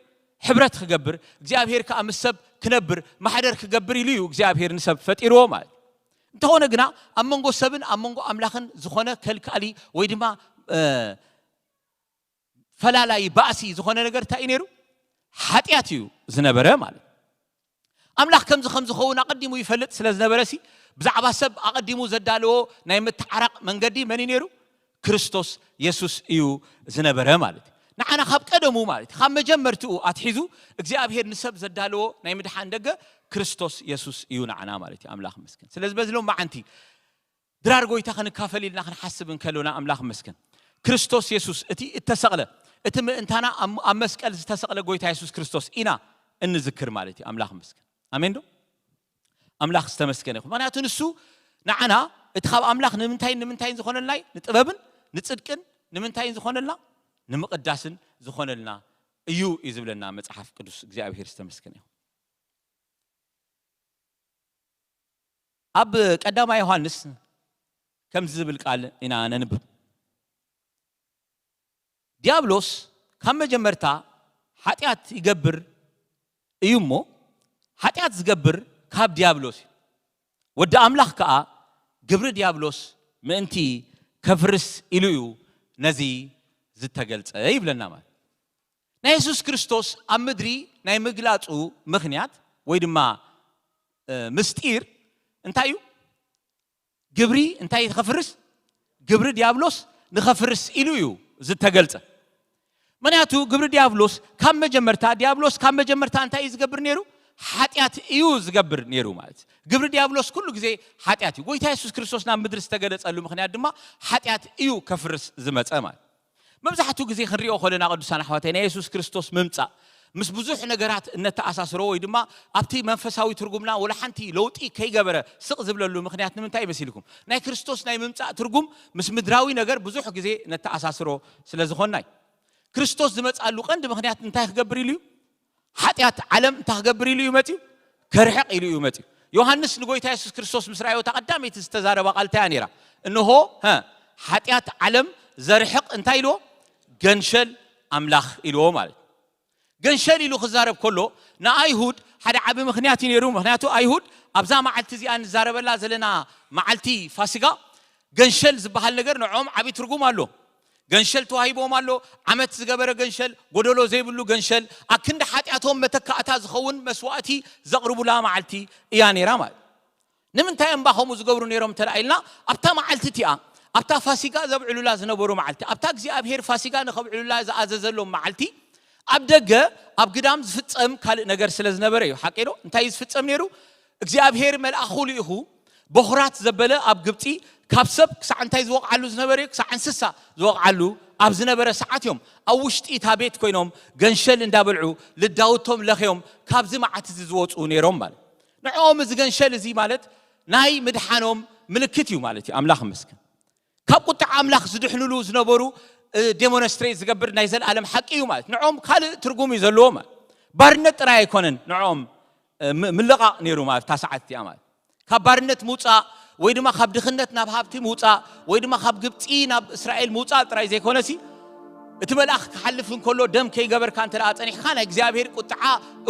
ሕብረት ክገብር እግዚኣብሔር ከዓ ምስ ሰብ ክነብር ማሕደር ክገብር ኢሉ እዩ እግዚኣብሔር ንሰብ ፈጢርዎ ማለት። እንተኾነ ግና ኣብ መንጎ ሰብን ኣብ መንጎ ኣምላኽን ዝኾነ ከልካሊ ወይ ድማ ፈላላይ ባእሲ ዝኾነ ነገር እንታይ እዩ ነይሩ? ሓጢኣት እዩ ዝነበረ ማለት። ኣምላኽ ከምዚ ከም ዝኸውን ኣቐዲሙ ይፈልጥ ስለ ዝነበረ ሲ ብዛዕባ ሰብ ኣቐዲሙ ዘዳለዎ ናይ ምትዓራቕ መንገዲ መን እዩ ነይሩ? ክርስቶስ የሱስ እዩ ዝነበረ ማለት እዩ። ንዓና ካብ ቀደሙ ማለት እዩ ካብ መጀመርትኡ ኣትሒዙ እግዚኣብሔር ንሰብ ዘዳለዎ ናይ ምድሓን ደገ ክርስቶስ የሱስ እዩ ንዓና ማለት እዩ። ኣምላኽ ይመስገን። ስለዚ በዚ ሎም መዓንቲ ድራር ጎይታ ክንካፈል ኢልና ክንሓስብ እንከሎና ኣምላኽ ይመስገን። ክርስቶስ የሱስ እቲ እተሰቕለ እቲ ምእንታና ኣብ ኣብ መስቀል ዝተሰቕለ ጎይታ የሱስ ክርስቶስ ኢና እንዝክር ማለት እዩ። ኣምላኽ ይመስገን። ኣሜን ዶ? ኣምላኽ ዝተመስገነ ይኹን። ምክንያቱ ንሱ ንዓና እቲ ካብ ኣምላኽ ንምንታይን ንምንታይን ዝኾነልናይ ንጥበብን ንጽድቅን ንምንታይን ዝኾነልና ንምቕዳስን ዝኾነልና እዩ እዩ ዝብለና መጽሓፍ ቅዱስ። እግዚኣብሔር ዝተመስገነ ይኹን። ኣብ ቀዳማይ ዮሃንስ ከምዚ ዝብል ቃል ኢና ነንብብ። ዲያብሎስ ካብ መጀመርታ ሓጢኣት ይገብር እዩ እሞ ሓጢኣት ዝገብር ካብ ዲያብሎስ እዩ። ወዲ ኣምላኽ ከኣ ግብሪ ዲያብሎስ ምእንቲ ከፍርስ ኢሉ እዩ ነዚ ዝተገልጸ ይብለና ማለት። ናይ የሱስ ክርስቶስ ኣብ ምድሪ ናይ ምግላጹ ምኽንያት ወይ ድማ ምስጢር እንታይ እዩ? ግብሪ እንታይ ከፍርስ? ግብሪ ዲያብሎስ ንኸፍርስ ኢሉ እዩ ዝተገልጸ። ምክንያቱ ግብሪ ዲያብሎስ ካብ መጀመርታ ዲያብሎስ ካብ መጀመርታ እንታይ እዩ ዝገብር ነይሩ? ሓጢኣት እዩ ዝገብር ነይሩ ማለት እዩ። ግብሪ ዲያብሎስ ኩሉ ግዜ ሓጢኣት እዩ። ጎይታ የሱስ ክርስቶስ ናብ ምድሪ ዝተገለጸሉ ምኽንያት ድማ ሓጢኣት እዩ ከፍርስ ዝመጸ ማለት። መብዛሕትኡ ግዜ ክንሪኦ ከለና ቅዱሳን ኣሕዋተይ ናይ የሱስ ክርስቶስ ምምጻእ ምስ ብዙሕ ነገራት እነተኣሳስሮ ወይ ድማ ኣብቲ መንፈሳዊ ትርጉምና ወላ ሓንቲ ለውጢ ከይገበረ ስቕ ዝብለሉ ምኽንያት ንምንታይ ይመሲልኩም? ናይ ክርስቶስ ናይ ምምጻእ ትርጉም ምስ ምድራዊ ነገር ብዙሕ ግዜ ነተኣሳስሮ ስለ ዝኾንና እዩ። ክርስቶስ ዝመጻሉ ቀንዲ ምኽንያት እንታይ ክገብር ኢሉ እዩ? ሓጢኣት ዓለም እንታይ ክገብር ኢሉ እዩ መጺኡ? ከርሕቕ ኢሉ እዩ መጺኡ። ዮሃንስ ንጎይታ የሱስ ክርስቶስ ምስ ረኣዮ እታ ቀዳመይቲ ዝተዛረባ ቃል እንታይ እያ ነይራ? እንሆ፣ ሀ፣ ሓጢኣት ዓለም ዘርሕቕ እንታይ ኢልዎ? ገንሸል ኣምላኽ ኢልዎ ማለት። ገንሸል ኢሉ ክዛረብ ከሎ ንኣይሁድ ሓደ ዓቢ ምኽንያት እዩ ነይሩ። ምኽንያቱ ኣይሁድ ኣብዛ መዓልቲ እዚኣ ንዛረበላ ዘለና መዓልቲ ፋሲጋ ገንሸል ዝበሃል ነገር ንዕኦም ዓቢ ትርጉም ኣሎ። ገንሸል ተዋሂቦም ኣሎ። ዓመት ዝገበረ ገንሸል፣ ጎደሎ ዘይብሉ ገንሸል፣ ኣክንዲ ሓጢኣቶም መተካእታ ዝኸውን መስዋእቲ ዘቕርቡላ መዓልቲ እያ ነይራ ማለት። ንምንታይ እምባ ከምኡ ዝገብሩ ነይሮም እንተ ኢልና ኣብታ መዓልቲ እቲኣ ኣብታ ፋሲጋ ዘብዕሉላ ዝነበሩ መዓልቲ ኣብታ እግዚኣብሔር ፋሲጋ ንኸብዕሉላ ዝኣዘዘሎም መዓልቲ ኣብ ደገ ኣብ ግዳም ዝፍጸም ካልእ ነገር ስለ ዝነበረ እዩ። ሓቂ ዶ? እንታይ እዩ ዝፍጸም ነይሩ? እግዚኣብሔር መልኣኹ ልኢኹ በኹራት ዘበለ ኣብ ግብፂ ካብ ሰብ ክሳዕ እንታይ ዝወቕዓሉ ዝነበረ እዩ? ክሳዕ እንስሳ ዝወቕዓሉ ኣብ ዝነበረ ሰዓት እዮም ኣብ ውሽጢ እታ ቤት ኮይኖም ገንሸል እንዳበልዑ ልዳውቶም ለኽዮም ካብዚ መዓት እዚ ዝወፁ ነይሮም ማለት። ንዕኦም እዚ ገንሸል እዚ ማለት ናይ ምድሓኖም ምልክት እዩ ማለት እዩ። ኣምላኽ ይመስገን። ካብ ቁጥዓ ኣምላኽ ዝድሕኑሉ ዝነበሩ ዴሞንስትሬት ዝገብር ናይ ዘለኣለም ሓቂ እዩ ማለት ንዕኦም ካልእ ትርጉም እዩ ዘለዎ ማለት። ባርነት ጥራይ ኣይኮነን ንዕኦም ምልቓቕ ነይሩ ማለት እታ ሰዓት እቲኣ ማለት ካብ ባርነት ምውፃእ ወይ ድማ ካብ ድኽነት ናብ ሃብቲ ምውፃእ ወይ ድማ ካብ ግብፂ ናብ እስራኤል ምውፃእ ጥራይ ዘይኮነሲ እቲ መልኣኽ ክሓልፍ እንከሎ ደም ከይገበርካ እንተ ጸኒሕካ ናይ እግዚኣብሔር ቁጥዓ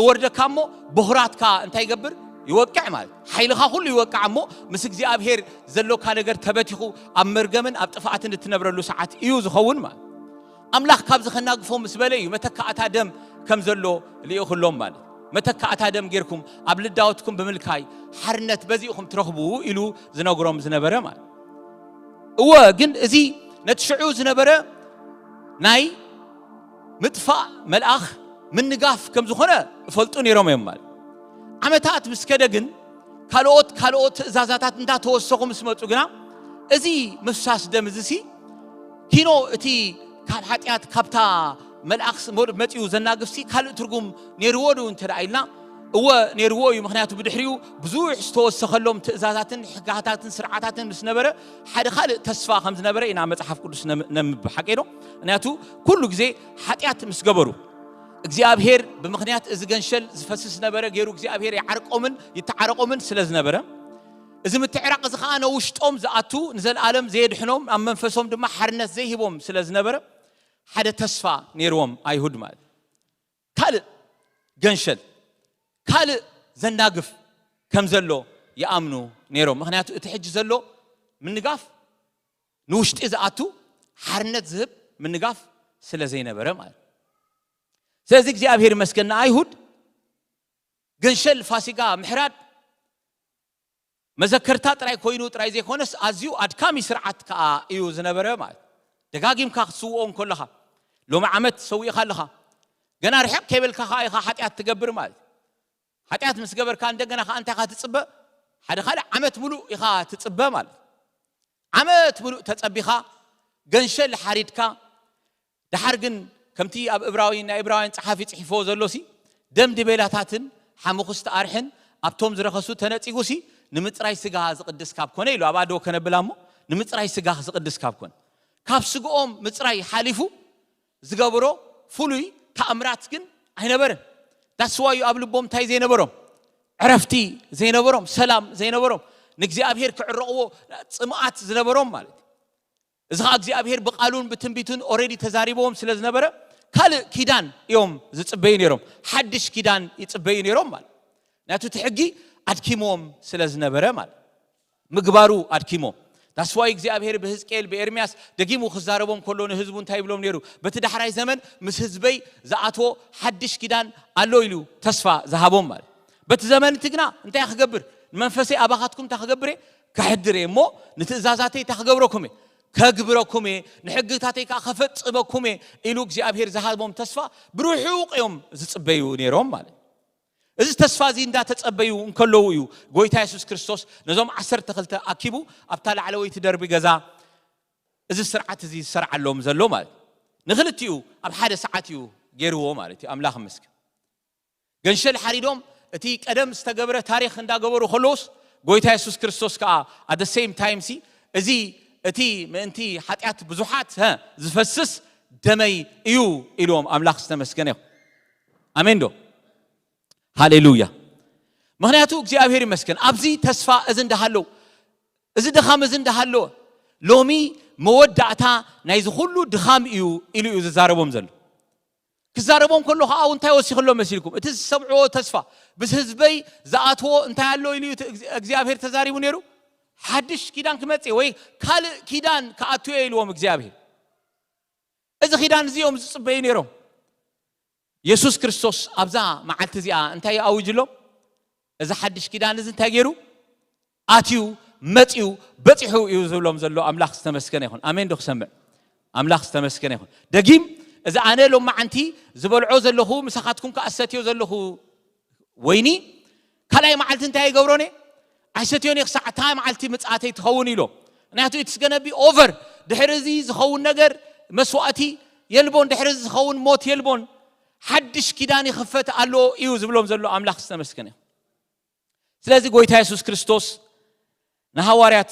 እወርደካ እሞ በኹራትካ እንታይ ይገብር? ይወቅዕ ማለት ሓይልኻ ኩሉ ይወቅዕ እሞ ምስ እግዚኣብሔር ዘሎካ ነገር ተበቲኹ ኣብ መርገምን ኣብ ጥፍኣትን እትነብረሉ ሰዓት እዩ ዝኸውን ማለት። ኣምላኽ ካብዚ ከናግፎም ምስ በለ እዩ መተካእታ ደም ከም ዘሎ ልኢኹሎም ማለት። መተካእታ ደም ጌርኩም ኣብ ልዳወትኩም ብምልካይ ሓርነት በዚእኹም ትረኽቡ ኢሉ ዝነግሮም ዝነበረ ማለት። እወ ግን እዚ ነቲ ሽዑ ዝነበረ ናይ ምጥፋእ መልኣኽ ምንጋፍ ከም ዝኾነ እፈልጡ ነይሮም እዮም ማለት። ዓመታት ምስ ከደ ግን ካልኦት ካልኦት ትእዛዛታት እንዳተወሰኹ ምስ መፁ ግና እዚ ምፍሳስ ደም እዚ ሲ ኪኖ እቲ ካብ ሓጢኣት ካብታ መልኣኽ መፂኡ ዘናግፍሲ ካልእ ትርጉም ነይርዎ ዶ እንተ ኢልና እወ ነይርዎ እዩ። ምክንያቱ ብድሕሪኡ ብዙሕ ዝተወሰኸሎም ትእዛዛትን ሕጋታትን ስርዓታትን ምስ ነበረ ሓደ ካልእ ተስፋ ከም ዝነበረ ኢና መፅሓፍ ቅዱስ ነንብብ። ሓቂ ዶ? ምክንያቱ ኩሉ ግዜ ሓጢኣት ምስ ገበሩ እግዚኣብሔር ብምክንያት እዚ ገንሸል ዝፈስስ ነበረ ገይሩ እግዚኣብሔር ይዓርቆምን ይተዓረቆምን ስለ ዝነበረ እዚ ምትዕራቕ እዚ ከዓ ነውሽጦም ዝኣቱ ንዘለኣለም ዘየድሕኖም ኣብ መንፈሶም ድማ ሓርነት ዘይህቦም ስለ ዝነበረ ሓደ ተስፋ ነይርዎም ኣይሁድ ማለት ካልእ ገንሸል ካልእ ዘናግፍ ከም ዘሎ ይኣምኑ ነይሮም። ምክንያቱ እቲ ሕጂ ዘሎ ምንጋፍ ንውሽጢ ዝኣቱ ሓርነት ዝህብ ምንጋፍ ስለ ዘይነበረ ማለት። ስለዚ እግዚኣብሔር ይመስገን ንኣይሁድ ገንሸል ፋሲጋ ምሕራድ መዘከርታ ጥራይ ኮይኑ ጥራይ ዘይኮነስ ኣዝዩ ኣድካሚ ስርዓት ከዓ እዩ ዝነበረ ማለት። ደጋጊምካ ክትስውኦ እንከለኻ ሎሚ ዓመት ሰዊእኻ ኣለኻ ገና ርሕቕ ከይበልካ ከዓ ኢኻ ሓጢኣት ትገብር ማለት። ሓጢኣት ምስ ገበርካ እንደገና ከዓ እንታይ ኢኻ ትፅበ? ሓደ ካልእ ዓመት ሙሉእ ኢኻ ትፅበ ማለት። ዓመት ሙሉእ ተፀቢኻ ገንሸል ሓሪድካ ድሓር ግን ከምቲ ኣብ እብራውያን ናይ እብራውያን ፀሓፊ ፅሒፎ ዘሎሲ ደም ድቤላታትን ሓሙኽስቲ ኣርሕን ኣብቶም ዝረኸሱ ተነፂጉሲ ንምፅራይ ስጋ ዝቕድስ ካብ ኮነ ኢሉ ኣብ ኣዶ ከነብላ እሞ ንምፅራይ ስጋ ዝቕድስ ካብ ኮነ ካብ ስግኦም ምፅራይ ሓሊፉ ዝገብሮ ፍሉይ ተኣምራት ግን ኣይነበርን። ዳስዋዩ ኣብ ልቦም እንታይ ዘይነበሮም ዕረፍቲ ዘይነበሮም ሰላም ዘይነበሮም ንእግዚኣብሔር ክዕረቕዎ ፅምኣት ዝነበሮም ማለት እዩ። እዚ ከዓ እግዚኣብሔር ብቃሉን ብትንቢቱን ኦረዲ ተዛሪቦም ስለ ዝነበረ ካልእ ኪዳን እዮም ዝፅበዩ ነይሮም። ሓድሽ ኪዳን ይፅበዩ ነይሮም ማለት ናቱ እቲ ሕጊ ኣድኪሞም ስለ ዝነበረ ማለት ምግባሩ ኣድኪሞም ዳስዋይ እግዚኣብሔር ብህዝቅኤል ብኤርምያስ ደጊሙ ክዛረቦም ከሎ ንህዝቡ እንታይ ይብሎም ነይሩ? በቲ ዳሕራይ ዘመን ምስ ህዝበይ ዝኣትዎ ሓድሽ ኪዳን ኣሎ ኢሉ ተስፋ ዝሃቦም ማለት በቲ ዘመን እቲ ግና እንታይ ክገብር ንመንፈሰይ ኣባኻትኩም እንታይ ክገብር እየ ከሕድር እየ እሞ ንትእዛዛተይ እንታይ ክገብረኩም እየ ከግብረኩም እየ ንሕግታተይ ከዓ ከፈጽመኩም እየ ኢሉ እግዚኣብሔር ዝሃቦም ተስፋ ብርሑቕ እዮም ዝፅበዩ ነይሮም ማለት እዚ ተስፋ እዚ እንዳተጸበዩ እንከለዉ እዩ ጎይታ የሱስ ክርስቶስ ነዞም ዓሰርተ ክልተ ኣኪቡ ኣብታ ላዕለወይቲ ደርቢ ገዛ እዚ ስርዓት እዚ ዝሰርዓሎም ዘሎ ማለት እዩ። ንክልቲኡ ኣብ ሓደ ሰዓት እዩ ገይርዎ ማለት እዩ። ኣምላኽ ይመስገን። ገንሸል ሓሪዶም እቲ ቀደም ዝተገብረ ታሪኽ እንዳገበሩ ከለውስ ጎይታ የሱስ ክርስቶስ ከዓ at the same time ሲ እዚ እቲ ምእንቲ ሓጢኣት ብዙሓት ሀ ዝፈስስ ደመይ እዩ ኢልዎም። ኣምላኽ ዝተመስገነ ይኹን። ኣሜን ዶ? ሃሌሉያ። ምኽንያቱ እግዚኣብሔር ይመስገን ኣብዚ ተስፋ እዚ እንዳሃለው እዚ ድኻም እዚ እንዳሃለወ ሎሚ መወዳእታ ናይዚ ኩሉ ድኻም እዩ ኢሉ እዩ ዝዛረቦም ዘሎ። ክዛረቦም ከሎ ከዓ እንታይ ወሲኽሎም መሲልኩም? እቲ ዝሰምዕዎ ተስፋ ምስ ህዝበይ ዝኣትዎ እንታይ ኣሎ ኢሉ እዩ እቲ እግዚኣብሔር ተዛሪቡ ነይሩ? ሓድሽ ኪዳን ክመጽእ ወይ ካልእ ኪዳን ክኣቱ እየ ኢልዎም እግዚኣብሔር። እዚ ኪዳን እዚ እዮም ዝጽበዩ ነይሮም። የሱስ ክርስቶስ ኣብዛ መዓልቲ እዚኣ እንታይ ኣውጅሎም? እዚ ሓድሽ ኪዳን እዚ እንታይ ገይሩ? ኣትዩ፣ መጽዩ፣ በጺሑ እዩ ዝብሎም ዘሎ። ኣምላኽ ዝተመስገነ ይኹን። ኣሜን ዶ ክሰምዕ? ኣምላኽ ዝተመስገነ ይኹን። ደጊም እዚ ኣነ ሎማዓንቲ ዝበልዖ ዘለኹ ምሳኻትኩም ከኣ ሰትዮ ዘለኹ ወይኒ ካልኣይ መዓልቲ እንታይ ይገብሮን እየ? ኣይሰትዮን እየ ክሳዕ እታ መዓልቲ ምጽኣተይ ትኸውን ኢሎ። ምክንያቱ it's gonna be over። ድሕሪ እዚ ዝኸውን ነገር መስዋእቲ የልቦን፣ ድሕሪ እዚ ዝኸውን ሞት የልቦን። ሓድሽ ኪዳን ይኽፈት ኣሎ እዩ ዝብሎም ዘሎ። ኣምላኽ ዝተመስገነ ይኹን። ስለዚ ጎይታ የሱስ ክርስቶስ ንሃዋርያት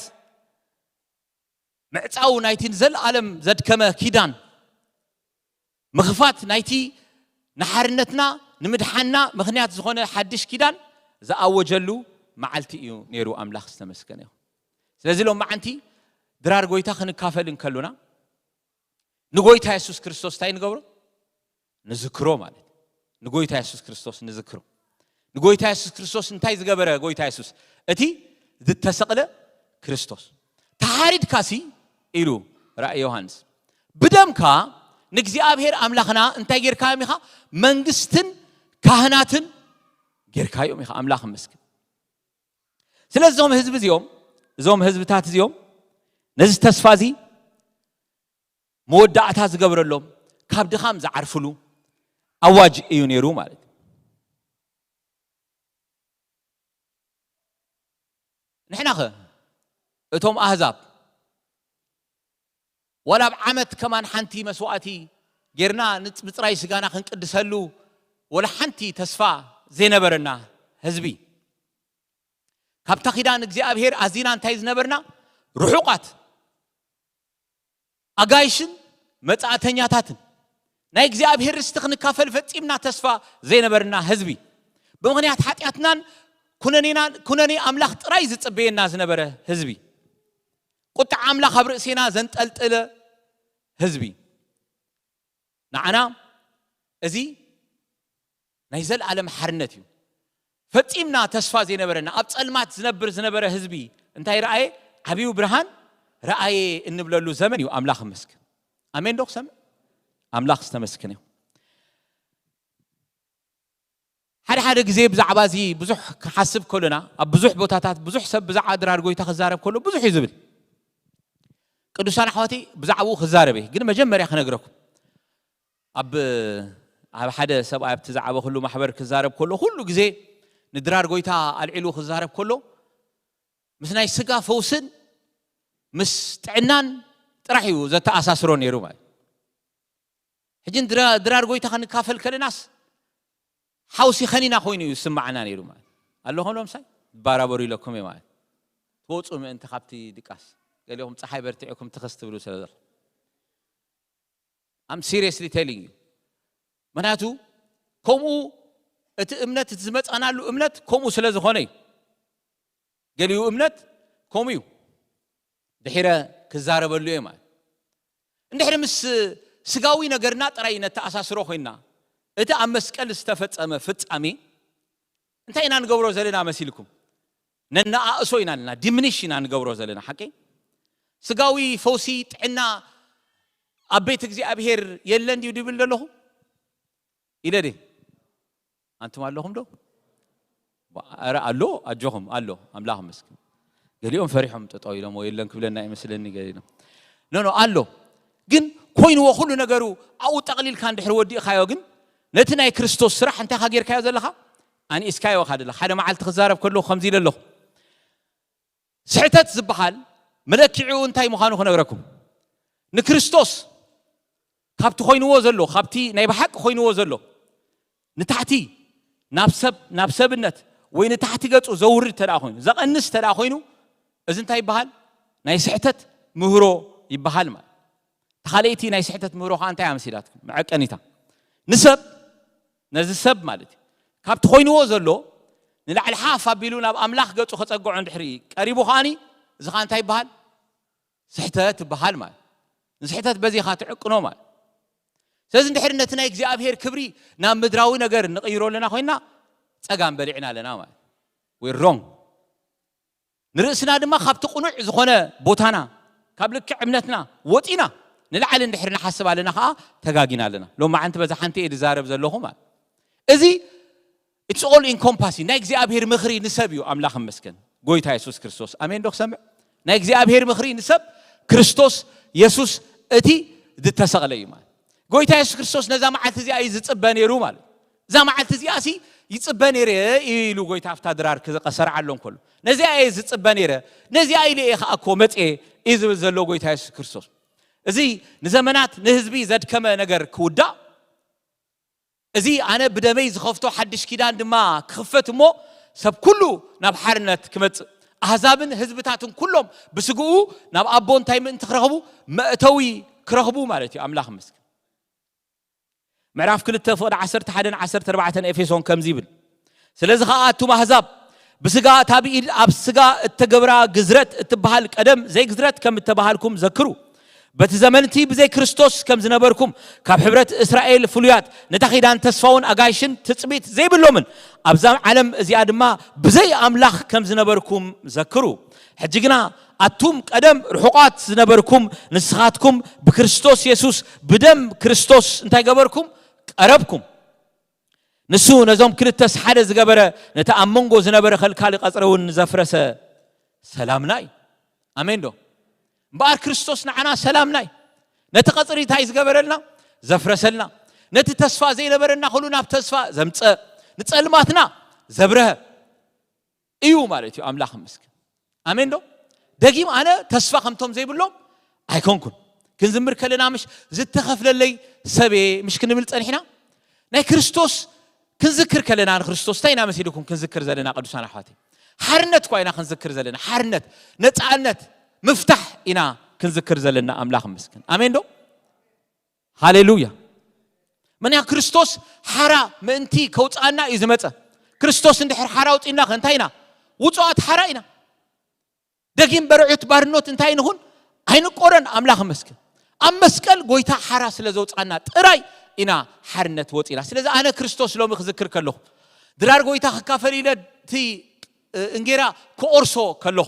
ምዕጻው ናይቲ ንዘለኣለም ዘድከመ ኪዳን፣ ምኽፋት ናይቲ ንሓርነትና ንምድሓንና ምኽንያት ዝኾነ ሓድሽ ኪዳን ዝኣወጀሉ መዓልቲ እዩ ነይሩ። ኣምላኽ ዝተመስገነ ይኹን። ስለዚ ሎም መዓንቲ ድራር ጎይታ ክንካፈል እንከሉና ንጎይታ የሱስ ክርስቶስ እንታይ ንገብሮ? ንዝክሮ ማለት እዩ። ንጎይታ የሱስ ክርስቶስ ንዝክሮ። ንጎይታ የሱስ ክርስቶስ እንታይ ዝገበረ ጎይታ የሱስ? እቲ ዝተሰቕለ ክርስቶስ። ተሓሪድካሲ ኢሉ ራእይ ዮሃንስ፣ ብደምካ ንእግዚኣብሔር ኣምላኽና እንታይ ጌርካዮም ኢኻ? መንግስትን ካህናትን ጌርካዮም ኢኻ። ኣምላኽ ይመስገን። ስለዚ እዞም ህዝቢ እዚኦም፣ እዞም ህዝብታት እዚኦም ነዚ ተስፋ እዚ መወዳእታ ዝገብረሎም፣ ካብ ድኻም ዝዓርፍሉ ኣዋጅ እዩ ነይሩ ማለት እዩ። ንሕናኸ እቶም ኣህዛብ ዋላ ኣብ ዓመት ከማን ሓንቲ መስዋእቲ ጌርና ንጽ-፣ ምጽራይ ስጋና ክንቅድሰሉ ወላ ሓንቲ ተስፋ ዘይነበረና ህዝቢ፣ ካብታ ኪዳን እግዚኣብሔር ኣዚና እንታይ ዝነበርና ርሑቓት ኣጋይሽን መጻእተኛታትን ናይ እግዚኣብሔር ርስቲ ክንካፈል ፈጺምና ተስፋ ዘይነበርና ህዝቢ፣ ብምኽንያት ሓጢኣትናን ኩነኔናን፣ ኩነኔ ኣምላኽ ጥራይ ዝጽበየና ዝነበረ ህዝቢ፣ ቁጥዓ ኣምላኽ ኣብ ርእሴና ዘንጠልጠለ ህዝቢ፣ ንዓና እዚ ናይ ዘለኣለም ሓርነት እዩ። ፈጺምና ተስፋ ዘይነበረና፣ ኣብ ጸልማት ዝነብር ዝነበረ ህዝቢ እንታይ ረኣየ? ዓብዩ ብርሃን ረኣየ እንብለሉ ዘመን እዩ። ኣምላኽ ይመስገን። ኣሜን ዶ ክሰምዕ? ኣምላኽ ዝተመስገነ ይኹን። ሓደ ሓደ ግዜ ብዛዕባ እዚ ብዙሕ ክሓስብ ከሎና፣ ኣብ ብዙሕ ቦታታት ብዙሕ ሰብ ብዛዕባ ድራር ጎይታ ክዛረብ ከሎ ብዙሕ እዩ ዝብል። ቅዱሳን ኣሕዋተይ ብዛዕባኡ ክዛረብ እየ፣ ግን መጀመርያ ክነግረኩም። ኣብ፣ ኣብ ሓደ ሰብኣይ ኣብቲ ዝዓበኹሉ ማሕበር ክዛረብ ከሎ፣ ኩሉ ግዜ ንድራር ጎይታ ኣልዒሉ ክዛረብ ከሎ፣ ምስ ናይ ስጋ ፈውስን ምስ ጥዕናን ጥራሕ እዩ ዘተኣሳስሮ ነይሩ ማለት። ሕጂ ድራ-፣ ድራር ጎይታ ክንካፈል ከለናስ ሓውሲ ከኒና ኮይኑ እዩ ዝስማዓና ነይሩ ማለት። ኣለኹም ዶ ምሳይ? ባራበሩ ኢለኩም እየ ማለት። ትወፁ ምእንቲ ካብቲ ድቃስ። ገሊኹም ፀሓይ በርቲዕኩም ትኽስ ትብሉ ስለ ዘለኹም። I'm seriously telling you። ምክንያቱ ከምኡ እቲ እምነት፣ እቲ ዝመፃናሉ እምነት ከምኡ ስለ ዝኾነ እዩ። ገሊኡ እምነት ከምኡ እዩ። ድሒረ ክዛረበሉ እየ ማለት። እንድሕሪ ምስ ስጋዊ ነገርና ጥራይ ነተኣሳስሮ ኮይና፣ እቲ ኣብ መስቀል ዝተፈጸመ ፍጻሜ እንታይ ኢና ንገብሮ ዘለና መሲልኩም? ነነኣእሶ ኢና ኣለና፣ ዲምኒሽ ኢና ንገብሮ ዘለና። ሓቂ? ስጋዊ ፈውሲ፣ ጥዕና ኣብ ቤት እግዚኣብሔር የለን ድዩ ድብል ዘለኹ? ኢለ ድየ? ኣንቱም ኣለኹም ዶ? ባ-፣ ኧረ ኣሎ፣ ኣጆኹም ኣሎ። ኣምላኽ ይመስገን። ገሊኦም ፈሪሖም ጠጠው ኢሎም፣ "ወይ የለን ክብለና ይመስለኒ" ገሊኦም። ኖ፣ ኖ፣ ኣሎ። ግን ኮይንዎ ኩሉ ነገሩ ኣብኡ ጠቕሊልካ እንድሕር ወዲእካዮ ግን ነቲ ናይ ክርስቶስ ስራሕ እንታይ ኢኻ ጌርካዮ ዘለኻ? ኣንኢስካዮ ኢኻ ደለኻ። ሓደ መዓልቲ ክዛረብ ከለኹ ከምዚ ኢለ ኣለኹ። ስሕተት ዝበሃል መለክዒኡ እንታይ ምዃኑ ክነግረኩም። ንክርስቶስ ካብቲ ኮይንዎ ዘሎ፣ ካብቲ ናይ ብሓቂ ኮይንዎ ዘሎ ንታሕቲ ናብ ሰብ፣ ናብ ሰብነት ወይ ንታሕቲ ገጹ ዘውርድ ተደኣ ኮይኑ፣ ዘቐንስ ተደኣ ኮይኑ፣ እዚ እንታይ ይበሃል? ናይ ስሕተት ምህሮ ይበሃል ማለት። ተኻለይቲ ናይ ስሕተት ምህሮ ከዓ እንታይ ኣምሲላትኩም? መዐቀኒታ። ንሰብ፣ ነዚ ሰብ ማለት እዩ። ካብቲ ኮይንዎ ዘሎ ንላዕሊ ሓፍ ኣቢሉ ናብ ኣምላኽ ገጹ ከጸግዖ እንድሕሪ ቀሪቡ ከዓኒ፣ እዚ ከዓ እንታይ ይበሃል? ስሕተት ይበሃል ማለት። ንስሕተት በዚኻ ትዕቅኖ ማለት። ስለዚ እንድሕሪ ነቲ ናይ እግዚኣብሔር ክብሪ ናብ ምድራዊ ነገር ንቕይሮ ኣለና ኮይና፣ ጸጋም በሊዕና ኣለና ማለት። We're wrong። ንርእስና ድማ ካብቲ ቅኑዕ ዝኾነ ቦታና፣ ካብ ልክዕ እምነትና ወጺና ንላዕሊ እንድሕሪ ንሓስብ ኣለና ከዓ ተጋጊና ኣለና። ሎማዓንቲ በዛ ሓንቲ እየ ዝዛረብ ዘለኹ ማለት። እዚ it's all encompassing። ናይ እግዚኣብሔር ምኽሪ ንሰብ እዩ። ኣምላኽ ይመስገን። ጎይታ የሱስ ክርስቶስ። ኣሜን ዶ ክሰምዕ? ናይ እግዚኣብሔር ምኽሪ ንሰብ ክርስቶስ የሱስ እቲ ዝተሰቕለ እዩ ማለት። ጎይታ የሱስ ክርስቶስ ነዛ መዓልቲ እዚኣ እዩ ዝጽበ ነይሩ ማለት። እዛ መዓልቲ እዚኣ ሲ ይጽበ ነይረ ኢሉ ጎይታ ኣብታ ድራር ክሰርዓሎም ከሎ፣ ነዚኣ እየ ዝጽበ ነይረ፣ ነዚኣ ኢለ እየ ከኣ እኮ መጽኤ እዩ ዝብል ዘሎ ጎይታ የሱስ ክርስቶስ። እዚ ንዘመናት ንህዝቢ ዘድከመ ነገር ክውዳእ፣ እዚ ኣነ ብደመይ ዝኸፍቶ ሓድሽ ኪዳን ድማ ክኽፈት እሞ ሰብ ኩሉ ናብ ሓርነት ክመጽእ፣ ኣህዛብን ህዝብታትን ኩሎም ብስግኡ ናብ ኣቦ እንታይ ምእንቲ ክረኽቡ? መእተዊ ክረኽቡ ማለት እዩ። ኣምላኽ ይመስገን። ምዕራፍ ክልተ ፍቕዲ ዓሰርተ ሓደን ዓሰርተ ኣርባዕተን ኤፌሶን ከምዚ ይብል፣ ስለዚ ኸዓ ኣቱም ኣህዛብ ብስጋ እታ ብኢድ ኣብ ስጋ እተገብራ ግዝረት እትበሃል ቀደም ዘይግዝረት ከም እተባሃልኩም ዘክሩ። በቲ ዘመን እቲ ብዘይ ክርስቶስ ከም ዝነበርኩም፣ ካብ ሕብረት እስራኤል ፍሉያት፣ ነታ ኪዳን ተስፋውን ኣጋይሽን ትጽቢት ዘይብሎምን፣ ኣብዛ ዓለም እዚኣ ድማ ብዘይ ኣምላኽ ከም ዝነበርኩም ዘክሩ። ሕጂ ግና ኣቱም ቀደም ርሑቓት ዝነበርኩም፣ ንስኻትኩም ብክርስቶስ የሱስ ብደም ክርስቶስ እንታይ ገበርኩም? ቀረብኩም። ንሱ ነዞም ክልተስ ሓደ ዝገበረ፣ ነቲ ኣብ መንጎ ዝነበረ ከልካሊ ቀጽሪ እውን ዘፍረሰ ሰላምና እዩ። ኣሜን ዶ? እምበኣር ክርስቶስ ንዓና ሰላምና እዩ። ነቲ ቀጽሪ እንታይ ዝገበረልና? ዘፍረሰልና። ነቲ ተስፋ ዘይነበረና ኩሉ ናብ ተስፋ ዘምጸ፣ ንጸልማትና ዘብረሀ እዩ ማለት እዩ። ኣምላኽ ይመስገን። ኣሜን ዶ? ደጊም ኣነ ተስፋ ከምቶም ዘይብሎም ኣይኮንኩን። ክንዝምር ከለና ምሽ ዝተኸፍለለይ ሰብየ ምሽ ክንብል ጸኒሕና? ናይ ክርስቶስ ክንዝክር ከለና ንክርስቶስ እንታይ ኢና መሲልኩም ክንዝክር ዘለና ቅዱሳን ኣሕዋተይ? ሓርነት እኳ ኢና ክንዝክር ዘለና። ሓርነት፣ ነጻነት፣ ምፍታሕ ኢና ክንዝክር ዘለና። ኣምላኽ ይመስገን። ኣሜን ዶ? ሃሌሉያ። ምንያ ክርስቶስ ሓራ ምእንቲ ከውፅኣና እዩ ዝመፀ። ክርስቶስ እንድሕር ሓራ ኣውፂእና ከ እንታይ ኢና? ውፁኣት ሓራ ኢና። ደጊም በርዑት ባርኖት እንታይ ንኹን? ኣይንቆረን። ኣምላኽ ይመስገን። ኣብ መስቀል ጎይታ ሓራ ስለ ዘውፅኣና ጥራይ ኢና ሓርነት ወፂና። ስለዚ ኣነ ክርስቶስ ሎሚ ክዝክር ከለኹ፣ ድራር ጎይታ ክካፈል ኢለ እቲ እንጌራ ክቆርሶ ከለኹ፣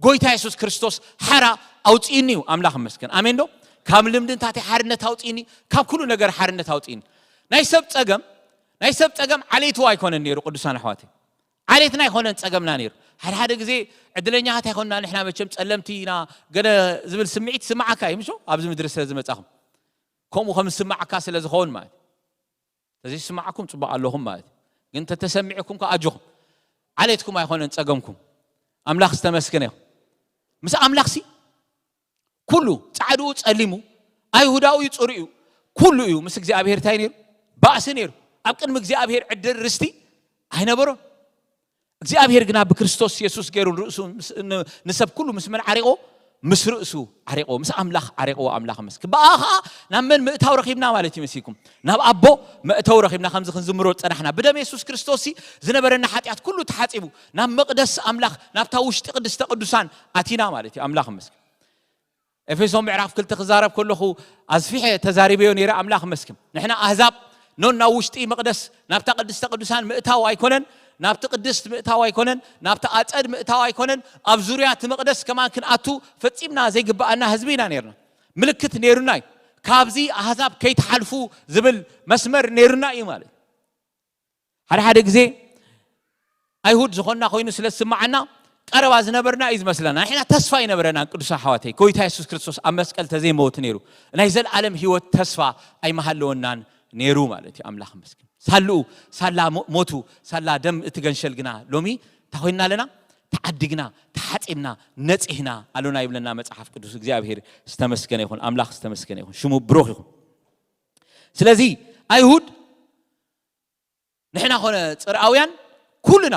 ጎይታ የሱስ ክርስቶስ ሓራ ኣውፅእኒ እዩ። ኣምላኽ ይመስገን። ኣሜን ዶ? ካብ ልምድታተይ ሓርነት ኣውፅእኒ፣ ካብ ኩሉ ነገር ሓርነት ኣውፅእኒ። ናይ ሰብ ፀገም፣ ናይ ሰብ ፀገም ዓሌቱ ኣይኮነን ነይሩ። ቅዱሳን ኣሕዋተይ፣ ዓሌትና ኣይኮነን ፀገምና ነይሩ። ሓደ ሓደ ግዜ ዕድለኛታት ኣይኮንና ንሕና፣ መቸም ፀለምቲ ኢና ገለ ዝብል ስምዒት ስማዓካ እዩ፣ ምሾ? ኣብዚ ምድሪ ስለ ዝመፃኹም ከምኡ ከም ዝስማዓካ ስለ ዝኸውን ማለት እዩ። ተዘይስማዓኩም ፅቡቕ ኣለኹም ማለት እዩ። ግን ተተሰሚዕኩም ከ ኣጆኹም። ዓሌትኩም ኣይኮነን ፀገምኩም። ኣምላኽ ዝተመስገነ ይኹን። ምስ ኣምላኽ ሲ ኩሉ ጻዕድኡ ጸሊሙ፣ ኣይሁዳዊ እዩ ጽሩይ እዩ፣ ኩሉ እዩ። ምስ እግዚኣብሔር እንታይ ነይሩ? ባእሲ ነይሩ። ኣብ ቅድሚ እግዚኣብሔር ዕድል ርስቲ ኣይነበሮን። እግዚኣብሔር ግና ብክርስቶስ የሱስ ገይሩ ንርእሱ ምስ-፣ ን-፣ ንሰብ ኩሉ ምስ መን ዓሪቆ? ምስ ርእሱ ዓሪቆ፣ ምስ ኣምላኽ ዓሪቆ። ኣምላኽ ይመስገን። ብኣ ኸዓ ናብ መን ምእታው ረኺብና ማለት እዩ መሲልኩም? ናብ ኣቦ መእተው ረኺብና። ከምዚ ክንዝምሮ ዝጸናሕና፣ ብደም የሱስ ክርስቶስ ሲ ዝነበረና ሓጢኣት ኩሉ ተሓጺቡ፣ ናብ መቕደስ ኣምላኽ፣ ናብታ ውሽጢ ቅድስተ ቅዱሳን ኣቲና ማለት እዩ። ኣምላኽ ይመስገን። ኤፌሶን ምዕራፍ ክልተ ክዛረብ ከለኹ ኣስፊሐ ተዛሪበዮ ነይረ። ኣምላኽ ይመስገን። ንሕና ኣህዛብ ኖን ናብ ውሽጢ መቕደስ፣ ናብታ ቅድስተ ቅዱሳን ምእታው ኣይኮነን፣ ናብቲ ቅድስት ምእታው ኣይኮነን፣ ናብቲ ኣጸድ ምእታው ኣይኮነን፣ ኣብ ዙርያ እቲ መቕደስ ከማን ክንኣቱ ፈጺምና ዘይግብኣና ህዝቢ ኢና ነይርና። ምልክት ነይሩና እዩ። ካብዚ ኣህዛብ ከይትሓልፉ ዝብል መስመር ነይሩና እዩ ማለት እዩ። ሓደ ሓደ ግዜ ኣይሁድ ዝኾንና ኮይኑ ስለ ዝስምዓና፣ ቀረባ ዝነበርና እዩ ዝመስለና። ንሕና ተስፋ ኣይነበረናን። ቅዱሳን ኣሕዋተይ፣ ጎይታ የሱስ ክርስቶስ ኣብ መስቀል ተዘይመወቱ ነይሩ፣ ናይ ዘለኣለም ህይወት ተስፋ ኣይምሃለወናን ነይሩ ማለት እዩ። ኣምላኽ መስገን። ሳልኡ፣ ሳላ ሞ-፣ ሞቱ፣ ሳላ ደም እቲ ገንሸል ግና ሎሚ እንታይ ኮይንና ኣለና? ተዓዲግና፣ ተሓጺብና፣ ነጺህና ኣሎና ይብለና መጽሓፍ ቅዱስ። እግዚኣብሔር ዝተመስገነ ይኹን፣ ኣምላኽ ዝተመስገነ ይኹን፣ ሽሙ ብሩኽ ይኹን። ስለዚ ኣይሁድ ንሕና ኾነ ጽርኣውያን ኩልና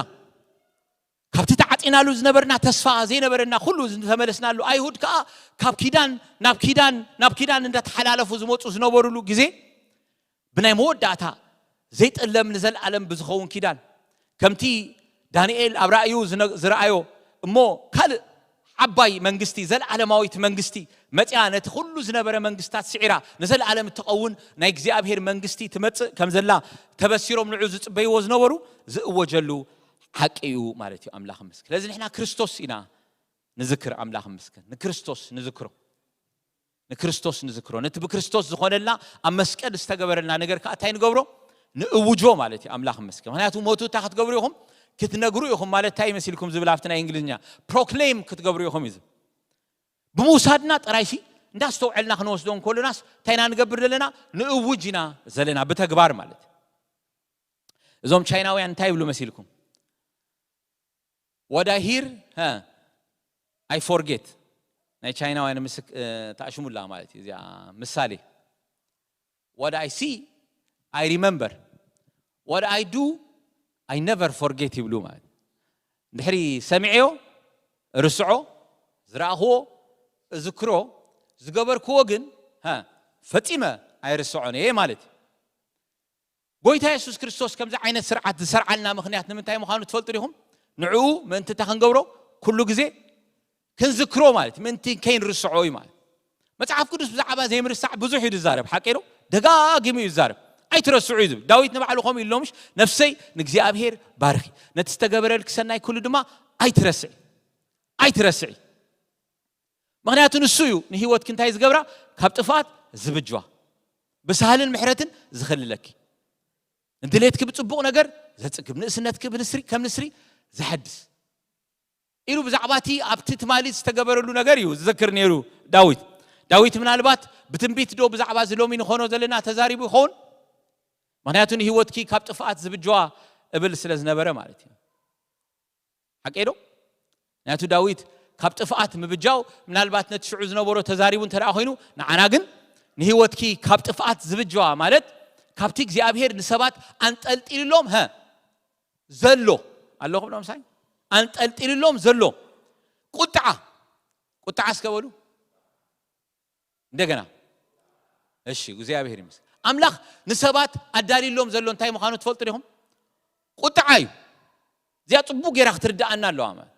ካብቲ ተዓጺናሉ ዝነበርና ተስፋ ዘይነበረና ኩሉ ዝተመለስናሉ፣ ኣይሁድ ከኣ ካብ ኪዳን ናብ ኪዳን ናብ ኪዳን እንዳተሓላለፉ ዝመጹ ዝነበሩሉ ግዜ ብናይ መወዳእታ ዘይጥለም ንዘለኣለም ብዝኸውን ኪዳን ከምቲ ዳንኤል ኣብ ራእዩ ዝነ-፣ ዝረኣዮ እሞ ካልእ ዓባይ መንግስቲ፣ ዘለዓለማዊት መንግስቲ መጽያ ነቲ ኩሉ ዝነበረ መንግስታት ስዒራ ንዘለዓለም እትኸውን ናይ እግዚኣብሔር መንግስቲ ትመጽእ ከም ዘላ ተበሲሮም ንዑ ዝጽበይዎ ዝነበሩ ዝእወጀሉ ሓቂ እዩ ማለት እዩ። ኣምላኽ ይመስገን። ስለዚ ንሕና ክርስቶስ ኢና ንዝክር። ኣምላኽ ይመስገን። ንክርስቶስ ንዝክሮ። ንክርስቶስ ንዝክሮ። ነቲ ብክርስቶስ ዝኾነልና ኣብ መስቀል ዝተገበረልና ነገር ከዓ እንታይ ንገብሮ? ንእውጆ ማለት እዩ። ኣምላኽ ይመስገን። ምክንያቱ ሞቱ እንታይ ክትገብሩ ኢኹም? ክትነግሩ ኢኹም ማለት እንታይ ይመስልኩም ዝብል ኣብቲ ናይ እንግሊዝኛ ፕሮክሌም ክትገብሩ ኢኹም እዩ ዝብል። ብምውሳድና ጥራይ ሲ እንዳስተውዐልና ክንወስዶ እንከሎናስ እንታይ ኢና ንገብር ዘለና? ንእውጅ ኢና ዘለና ብተግባር ማለት እዩ። እዞም ቻይናውያን እንታይ ይብሉ መሲልኩም? What I hear, huh, I forget። ናይ ቻይናውያን ምስክ-፣ እ፣ ተኣሽሙላ ማለት እዩ። እዚኣ ምሳሌ። What I see, I remember. What I do, I never forget ይብሉ ማለት። ድሕሪ ሰሚዐዮ ርስዖ፣ ዝረኣኽዎ እዝክሮ፣ ዝገበርክዎ ግን፣ ሃ፣ ፈጺመ ኣይርስዖን እየ ማለት እዩ። ጎይታ የሱስ ክርስቶስ ከምዚ ዓይነት ስርዓት ዝሰርዓልና ምኽንያት ንምንታይ ምዃኑ ትፈልጡ ዲኹም? ንዕኡ ምእንቲ እንታይ ክንገብሮ? ኩሉ ግዜ ክንዝክሮ ማለት እዩ። ምእንቲ ከይንርስዖ እዩ ማለት። መጽሓፍ ቅዱስ ብዛዕባ ዘይምርሳዕ ብዙሕ እዩ ዝዛረብ፣ ሓቂ ዶ? ደጋጊሙ እዩ ዝዛረብ። ኣይትረስዑ እዩ ዝብል። ዳዊት ንባዕሉ ከምኡ ኢሉ፣ "ምሽ ነፍሰይ ንእግዚኣብሔር ባርኺ፣ ነቲ ዝተገበረልኪ ሰናይ ኩሉ ድማ ኣይትረስዒ፣ ኣይትረስዒ። ምኽንያቱ ንሱ እዩ ንህይወትኪ እንታይ ዝገብራ? ካብ ጥፍኣት ዝብጅዋ፣ ብሳህልን ምሕረትን ዝኸልለኪ፣ ንድሌትኪ ብጽቡቕ ነገር ዘጽግብ፣ ንእስነትኪ ብንስሪ፣ ከም ንስሪ ዘሐድስ" ኢሉ ብዛዕባ እቲ ኣብቲ ትማሊ ዝተገበረሉ ነገር እዩ ዝዘክር ነይሩ ዳዊት። ዳዊት ምናልባት ብትንቢት ዶ ብዛዕባ እዚ ሎሚ ንኾኖ ዘለና ተዛሪቡ ይኸውን? ምኽንያቱ ንህይወትኪ ካብ ጥፍኣት ዝብጅዋ እብል ስለ ዝነበረ ማለት እዩ። ሓቂ ዶ? ምኽንያቱ ዳዊት ካብ ጥፍኣት ምብጃው ምናልባት ነቲ ሽዑ ዝነበሮ ተዛሪቡ እንተ ደኣ ኮይኑ፣ ንዓና ግን ንህይወትኪ ካብ ጥፍኣት ዝብጅዋ ማለት ካብቲ እግዚኣብሔር ንሰባት ኣንጠልጢልሎም፣ ሀ፣ ዘሎ፣ ኣለኹም ዶ ምሳይ? ኣንጠልጢልሎም ዘሎ ቁጥዓ፣ ቁጥዓ እስከ በሉ። እንደገና። እሺ፣ እግዚኣብሔር ይመስገን። ኣምላኽ ንሰባት ኣዳልይሎም ዘሎ እንታይ ምዃኑ ትፈልጡ ዲኹም? ቁጥዓ እዩ። እዚኣ ጽቡቕ ጌራ ክትርድኣና ኣለዋ ማለት።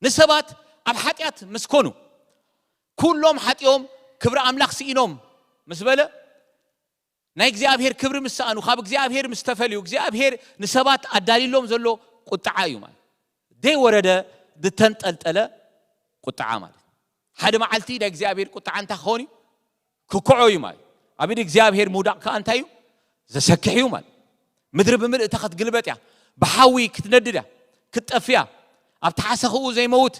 ንሰባት ኣብ ሓጢኣት ምስ ኮኑ፣ ኩሎም ሓጢኦም ክብሪ ኣምላኽ ስኢኖም ምስ በለ፣ ናይ እግዚኣብሔር ክብሪ ምስ ሰኣኑ፣ ካብ እግዚኣብሔር ምስ ተፈልዩ፣ እግዚኣብሔር ንሰባት ኣዳልይሎም ዘሎ ቁጥዓ እዩ ማለት። ደይ ወረደ፣ ዝተንጠልጠለ ቁጥዓ ማለት። ሓደ መዓልቲ ናይ እግዚኣብሔር ቁጥዓ እንታይ ክኸውን እዩ? ክክዖ እዩ ማለት። ኣብ ኢድ እግዚኣብሔር ምውዳቕ ከኣ እንታይ እዩ? ዘሰክሕ እዩ ማለት። ምድሪ ብምልእታ ክትግልበጥ እያ። ብሓዊ ክትነድድ እያ። ክትጠፍእ እያ። ኣብቲ ሓሰኽኡ ዘይመውት፣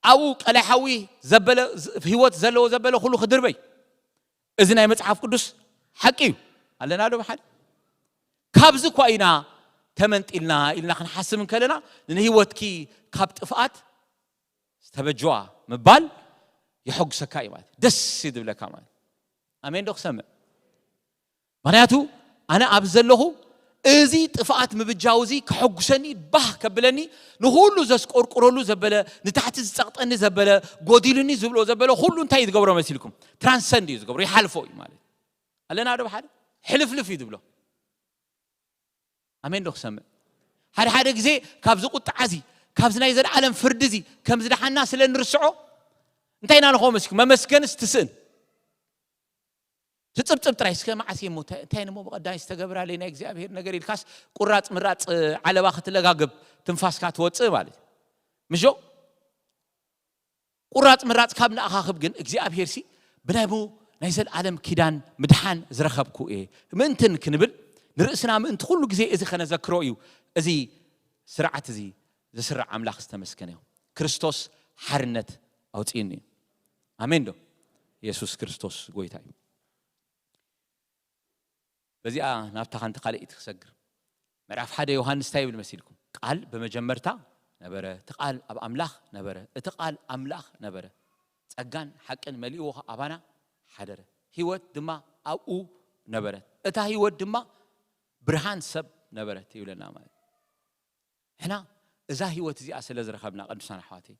ኣብኡ ቀላይ ሓዊ ዘበለ፣ ህይወት ዘለዎ ዘበለ ኩሉ ክድርበይ። እዚ ናይ መጽሓፍ ቅዱስ ሓቂ እዩ። ኣለና ዶ ብሓደ? ካብዚ እኳ ኢና ተመንጢልና ኢልና ክንሓስብ እንከለና፣ ንህይወትኪ ካብ ጥፍኣት ዝተበጅዋ ምባል የሐጉሰካ እዩ ማለት፣ ደስ እዩ ዝብለካ ማለት። ኣሜን ዶ ክሰምዕ? ምኽንያቱ ኣነ ኣብ ዘለኹ እዚ ጥፍኣት ምብጃው እዚ ከሐጉሰኒ፣ ባህ ከብለኒ፣ ንኹሉ ዘስቆርቁረሉ ዘበለ፣ ንታሕቲ ዝጸቕጠኒ ዘበለ፣ ጎዲሉኒ ዝብሎ ዘበለ፣ ኩሉ እንታይ እዩ ዝገብሮ መሲልኩም? ትራንሰንድ እዩ ዝገብሮ፣ ይሓልፎ እዩ ማለት። ኣለና ዶ ብሓደ? ሕልፍልፍ እዩ ዝብሎ። ኣሜን ዶ ክሰምዕ? ሓደ ሓደ ግዜ ካብዚ ቁጥዓ እዚ፣ ካብዚ ናይ ዘለዓለም ፍርዲ እዚ ከም ዝደሓና ስለ ንርስዖ፣ እንታይ ኢና ንኸውን መሲልኩም? መመስገንስ ትስእን። ትጽብጽብ ጥራይ፣ እስከ መዓስ እየ እሞ፣ እንታይ፣ እንታይ እሞ ብቐዳይ ዝተገብራለይ ናይ እግዚኣብሔር ነገር ኢልካስ፣ ቁራጽ ምራጽ ዓለባ ክትለጋግብ ትንፋስካ ትወጽእ ማለት እዩ። ምሾ? ቁራጽ ምራጽ ካብ ንኣኻኽብ ግን፣ እግዚኣብሔር ሲ ብናይ ቡ-፣ ናይ ዘለዓለም ኪዳን ምድሓን ዝረኸብኩ እየ። ምእንትን ክንብል፣ ንርእስና ምእንቲ ኩሉ ግዜ እዚ ከነዘክሮ እዩ። እዚ ስርዓት እዚ ዝስራዕ ኣምላኽ ዝተመስገነ ይኹን። ክርስቶስ ሓርነት ኣውጽእኒ እዩ። ኣሜን ዶ? የሱስ ክርስቶስ ጎይታ እዩ። በዚኣ ናብታ ሓንቲ ካልእ ክሰግር። ምዕራፍ ሓደ ዮሃንስ እንታይ ይብል መሲልኩም? ቃል ብመጀመርታ ነበረ፣ እቲ ቃል ኣብ ኣምላኽ ነበረ፣ እቲ ቃል ኣምላኽ ነበረ። ጸጋን ሓቅን መሊእዎ ኣባና ሓደረ። ህይወት ድማ ኣብኡ ነበረት። እታ ህይወት ድማ ብርሃን ሰብ ነበረት ይብለና ማለት። ሕና እዛ ህይወት እዚኣ ስለ ዝረኸብና ቅዱሳን ኣሕዋተይ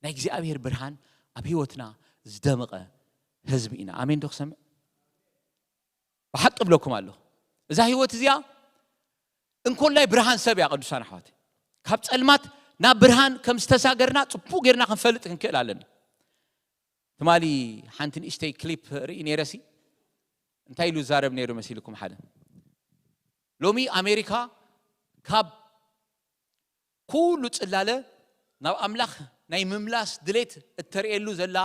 ናይ እግዚኣብሔር ብርሃን ኣብ ህይወትና ዝደመቐ ህዝቢ ኢና። ኣሜን ዶ ክሰምዕ? ብሓቂ እብለኩም ኣለኹ እዛ ህይወት እዚኣ እንኮላይ ብርሃን ሰብ እያ። ቅዱሳን ኣሕዋተይ ካብ ጸልማት ናብ ብርሃን ከም ዝተሳገርና ጽቡቕ ጌርና ክንፈልጥ ክንክእል ኣለና። ትማሊ ሓንቲ ንእሽተይ ክሊፕ ርኢ ነይረሲ እንታይ ኢሉ ዝዛረብ ነይሩ መሲልኩም? ሓደ ሎሚ ኣሜሪካ ካብ ኩሉ ጽላለ ናብ ኣምላኽ ናይ ምምላስ ድሌት እተርእየሉ ዘላ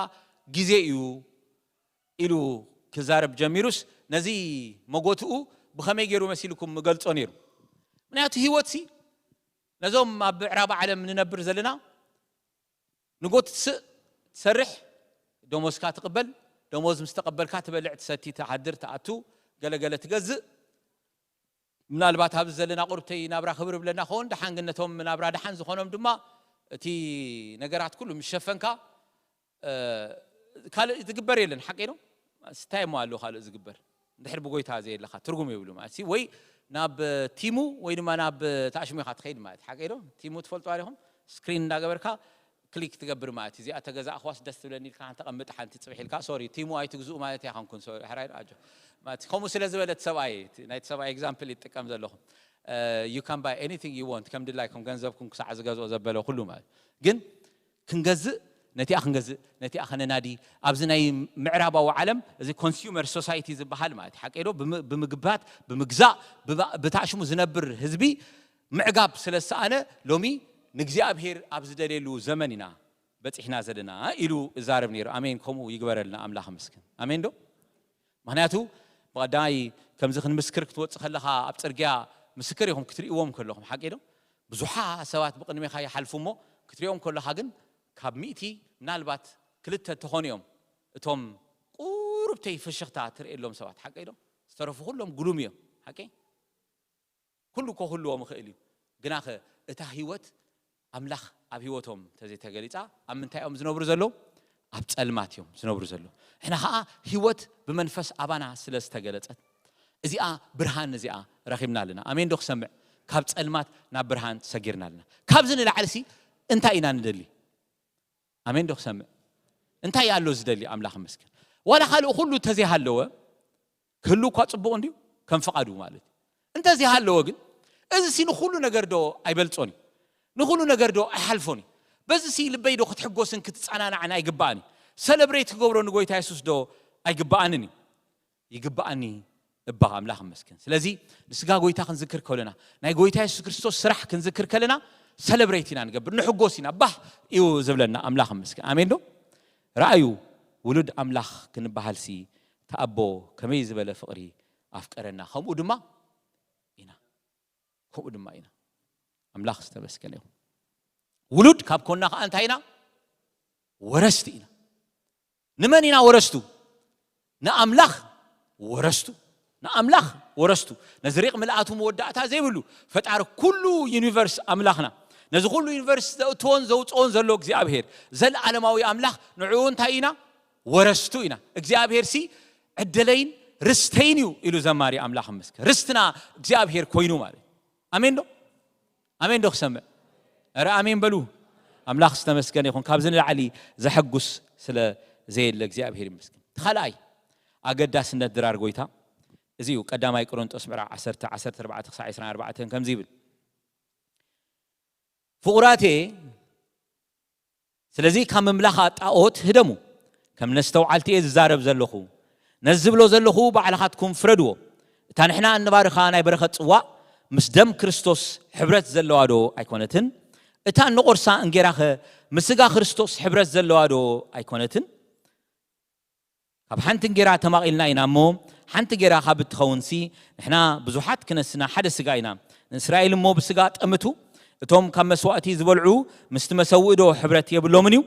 ግዜ እዩ ኢሉ ክዛረብ ጀሚሩስ ነዚ መጎትኡ ብኸመይ ገይሩ መሲልኩም ምገልጾ ነይሩ? ምክንያቱ ህይወትሲ ነዞም ኣብ ምዕራብ ዓለም ንነብር ዘለና ንጎትስእ ትሰርሕ ደሞዝካ ትቕበል ደሞዝ ምስ ተቐበልካ ትበልዕ ትሰቲ ትሓድር ትኣቱ ገለገለ ትገዝእ ምናልባት ኣብዚ ዘለና ቁርብተይ ናብራ ክብር ብለና ኸውን ደሓን ግን ነቶም ናብራ ደሓን ዝኾኖም ድማ እቲ ነገራት ኩሉ ምስ ሸፈንካ ካልእ ዝግበር የለን ሓቂ ነው ስታይ እሞ ኣለዎ ካልእ ዝግበር እንድሕር ብጎይታ ዘየለካ ትርጉም የብሉ ማለት ወይ ናብ ቲሙ ወይ ድማ ናብ ተኣሽሙ ኢኻ ትኸይድ ማለት ሓቂ ነው ቲሙ ትፈልጡ ኣሪኹም ስክሪን እንዳገበርካ ክሊክ ትገብር ማለት እዚኣ ተገዛእኽዋስ ደስ ትብለኒ ኢልካ ተቐምጥ ሓንቲ ፅብሕ ኢልካ ሶሪ ቲሙ ኣይትግዝኡ ማለት ኣይኮንኩን ሶሪ ሕራይ ኣጆ ማለት ከምኡ ስለ ዝበለት ሰብኣይ ናይቲ ሰብኣይ ኤግዛምፕል ይጥቀም ዘለኹ you can buy anything you want ከም ድላይኩም ገንዘብኩም ክሳዕ ዝገዝኦ ዘበለ ኩሉ ማለት ግን ክንገዝእ ነቲኣ ክንገዝእ ነቲኣ ከነናዲ ኣብዚ ናይ ምዕራባዊ ዓለም እዚ ኮንሱመር ሶሳይቲ ዝበሃል ማለት ሓቂ ዶ ብምግባት ብምግዛእ ብታሽሙ ዝነብር ህዝቢ ምዕጋብ ስለ ዝሰኣነ ሎሚ ንእግዚኣብሔር ኣብ ዝደልየሉ ዘመን ኢና በፂሕና ዘለና ኢሉ እዛረብ ነይሩ ኣሜን ከምኡ ይግበረልና ኣምላኽ ምስክን ኣሜን ዶ ምክንያቱ ብቀዳማይ ከምዚ ክንምስክር ክትወፅእ ከለካ ኣብ ፅርግያ ምስክር ኢኹም ክትርእዎም ከለኹም ሓቂ ዶ ብዙሓ ሰባት ብቅድሜካ ይሓልፉ እሞ ክትሪኦም ከለካ ግን ካብ ሚእቲ ምናልባት ክልተ ተኾኑ እዮም እቶም ቁሩብተይ ፍሽኽታ ትርእየሎም ሰባት ሓቂ ዶ ዝተረፉ ኩሎም ግሉም እዮም ሓቂ ኩሉ ኮ ክህልዎም ይኽእል እዩ ግናኸ እታ ህይወት ኣምላኽ ኣብ ህይወቶም ተዘይተገሊፃ ኣብ ምንታይ እዮም ዝነብሩ ዘለዉ ኣብ ፀልማት እዮም ዝነብሩ ዘለዉ ሕና ከዓ ህይወት ብመንፈስ ኣባና ስለ ዝተገለፀት እዚኣ ብርሃን እዚኣ ረኺብና ኣለና ኣሜን ዶ ክሰምዕ ካብ ፀልማት ናብ ብርሃን ሰጊርና ኣለና ካብዚ ንላዕልሲ እንታይ ኢና ንደሊ ኣሜን ዶ ክሰምዕ እንታይ ኣሎ ዝደሊ ኣምላኽ መስገን ዋላ ካልእ ኩሉ እንተዘይሃለወ ክህሉ እኳ ፅቡቕ እንድዩ ከም ፍቓዱ ማለት እዩ እንተዘይሃለወ ግን እዚ ሲ ንኩሉ ነገር ዶ ኣይበልፆን እዩ ንኩሉ ነገር ዶ ኣይሓልፎን እዩ በዚ ሲ ልበይ ዶ ክትሕጎስን ክትፀናናዕን ኣይግባኣን እዩ ሰለብሬት ክገብሮ ንጎይታ የሱስ ዶ ኣይግባኣንን እዩ ይግባኣኒ እባ ኣምላኽ መስገን ስለዚ ንስጋ ጎይታ ክንዝክር ከለና ናይ ጎይታ የሱስ ክርስቶስ ስራሕ ክንዝክር ከለና ሰለብሬት ኢና ንገብር ንሕጎስ ኢና ባህ እዩ ዝብለና ኣምላኽ መስገን ኣሜን ዶ ረኣዩ ውሉድ ኣምላኽ ክንበሃልሲ ተኣቦ ከመይ ዝበለ ፍቕሪ ኣፍቀረና ከምኡ ድማ ኢና ከምኡ ድማ ኢና ኣምላኽ ዝተመስገነ ይኹን ውሉድ ካብ ኮና ከዓ እንታይ ኢና ወረስቲ ኢና ንመን ኢና ወረስቱ ንኣምላኽ ወረስቱ ንኣምላኽ ወረስቱ ነዚ ሪቕ ምልኣቱ መወዳእታ ዘይብሉ ፈጣሪ ኩሉ ዩኒቨርስ ኣምላኽና ነዚ ኩሉ ዩኒቨርስ ዘእትዎን ዘውፅኦን ዘሎ እግዚኣብሄር ዘለዓለማዊ ኣምላኽ ንዕኡ እንታይ ኢና ወረስቱ ኢና እግዚኣብሄር ሲ ዕድለይን ርስተይን እዩ ኢሉ ዘማሪ ኣምላኽ መስከ ርስትና እግዚኣብሄር ኮይኑ ማለት ኣሜን ዶ ኣሜን ዶ ክሰምዕ ረ ኣሜን በሉ ኣምላኽ ዝተመስገነ ይኹን ካብዚ ንላዕሊ ዘሐጉስ ስለ ዘየለ እግዚኣብሄር ይመስገን ካልኣይ ኣገዳስነት ድራር ጎይታ እዚ እዩ ቀዳማይ ቆሮንጦስ ምዕራፍ 10 14 ክሳዕ 24 ከምዚ ይብል ፍቑራቴ ስለዚ ካብ ምምላኽ ጣኦት ህደሙ ከም ነስተውዓልቲ እየ ዝዛረብ ዘለኹ ነዚ ዝብሎ ዘለኹ ባዕልኻትኩም ፍረድዎ እታ ንሕና እንባርኻ ናይ በረኸት ጽዋእ ምስ ደም ክርስቶስ ሕብረት ዘለዋ ዶ ኣይኮነትን እታ እንቆርሳ እንጌራኸ ምስ ስጋ ክርስቶስ ሕብረት ዘለዋ ዶ ኣይኮነትን ካብ ሓንቲ እንጌራ ተማቒልና ኢና እሞ ሓንቲ ጌራ ካብ እትኸውንሲ ንሕና ብዙሓት ክነስና ሓደ ስጋ ኢና ንእስራኤል እሞ ብስጋ ጠምቱ እቶም ካብ መስዋእቲ ዝበልዑ ምስቲ መሰውእ ዶ ሕብረት የብሎምን እዩ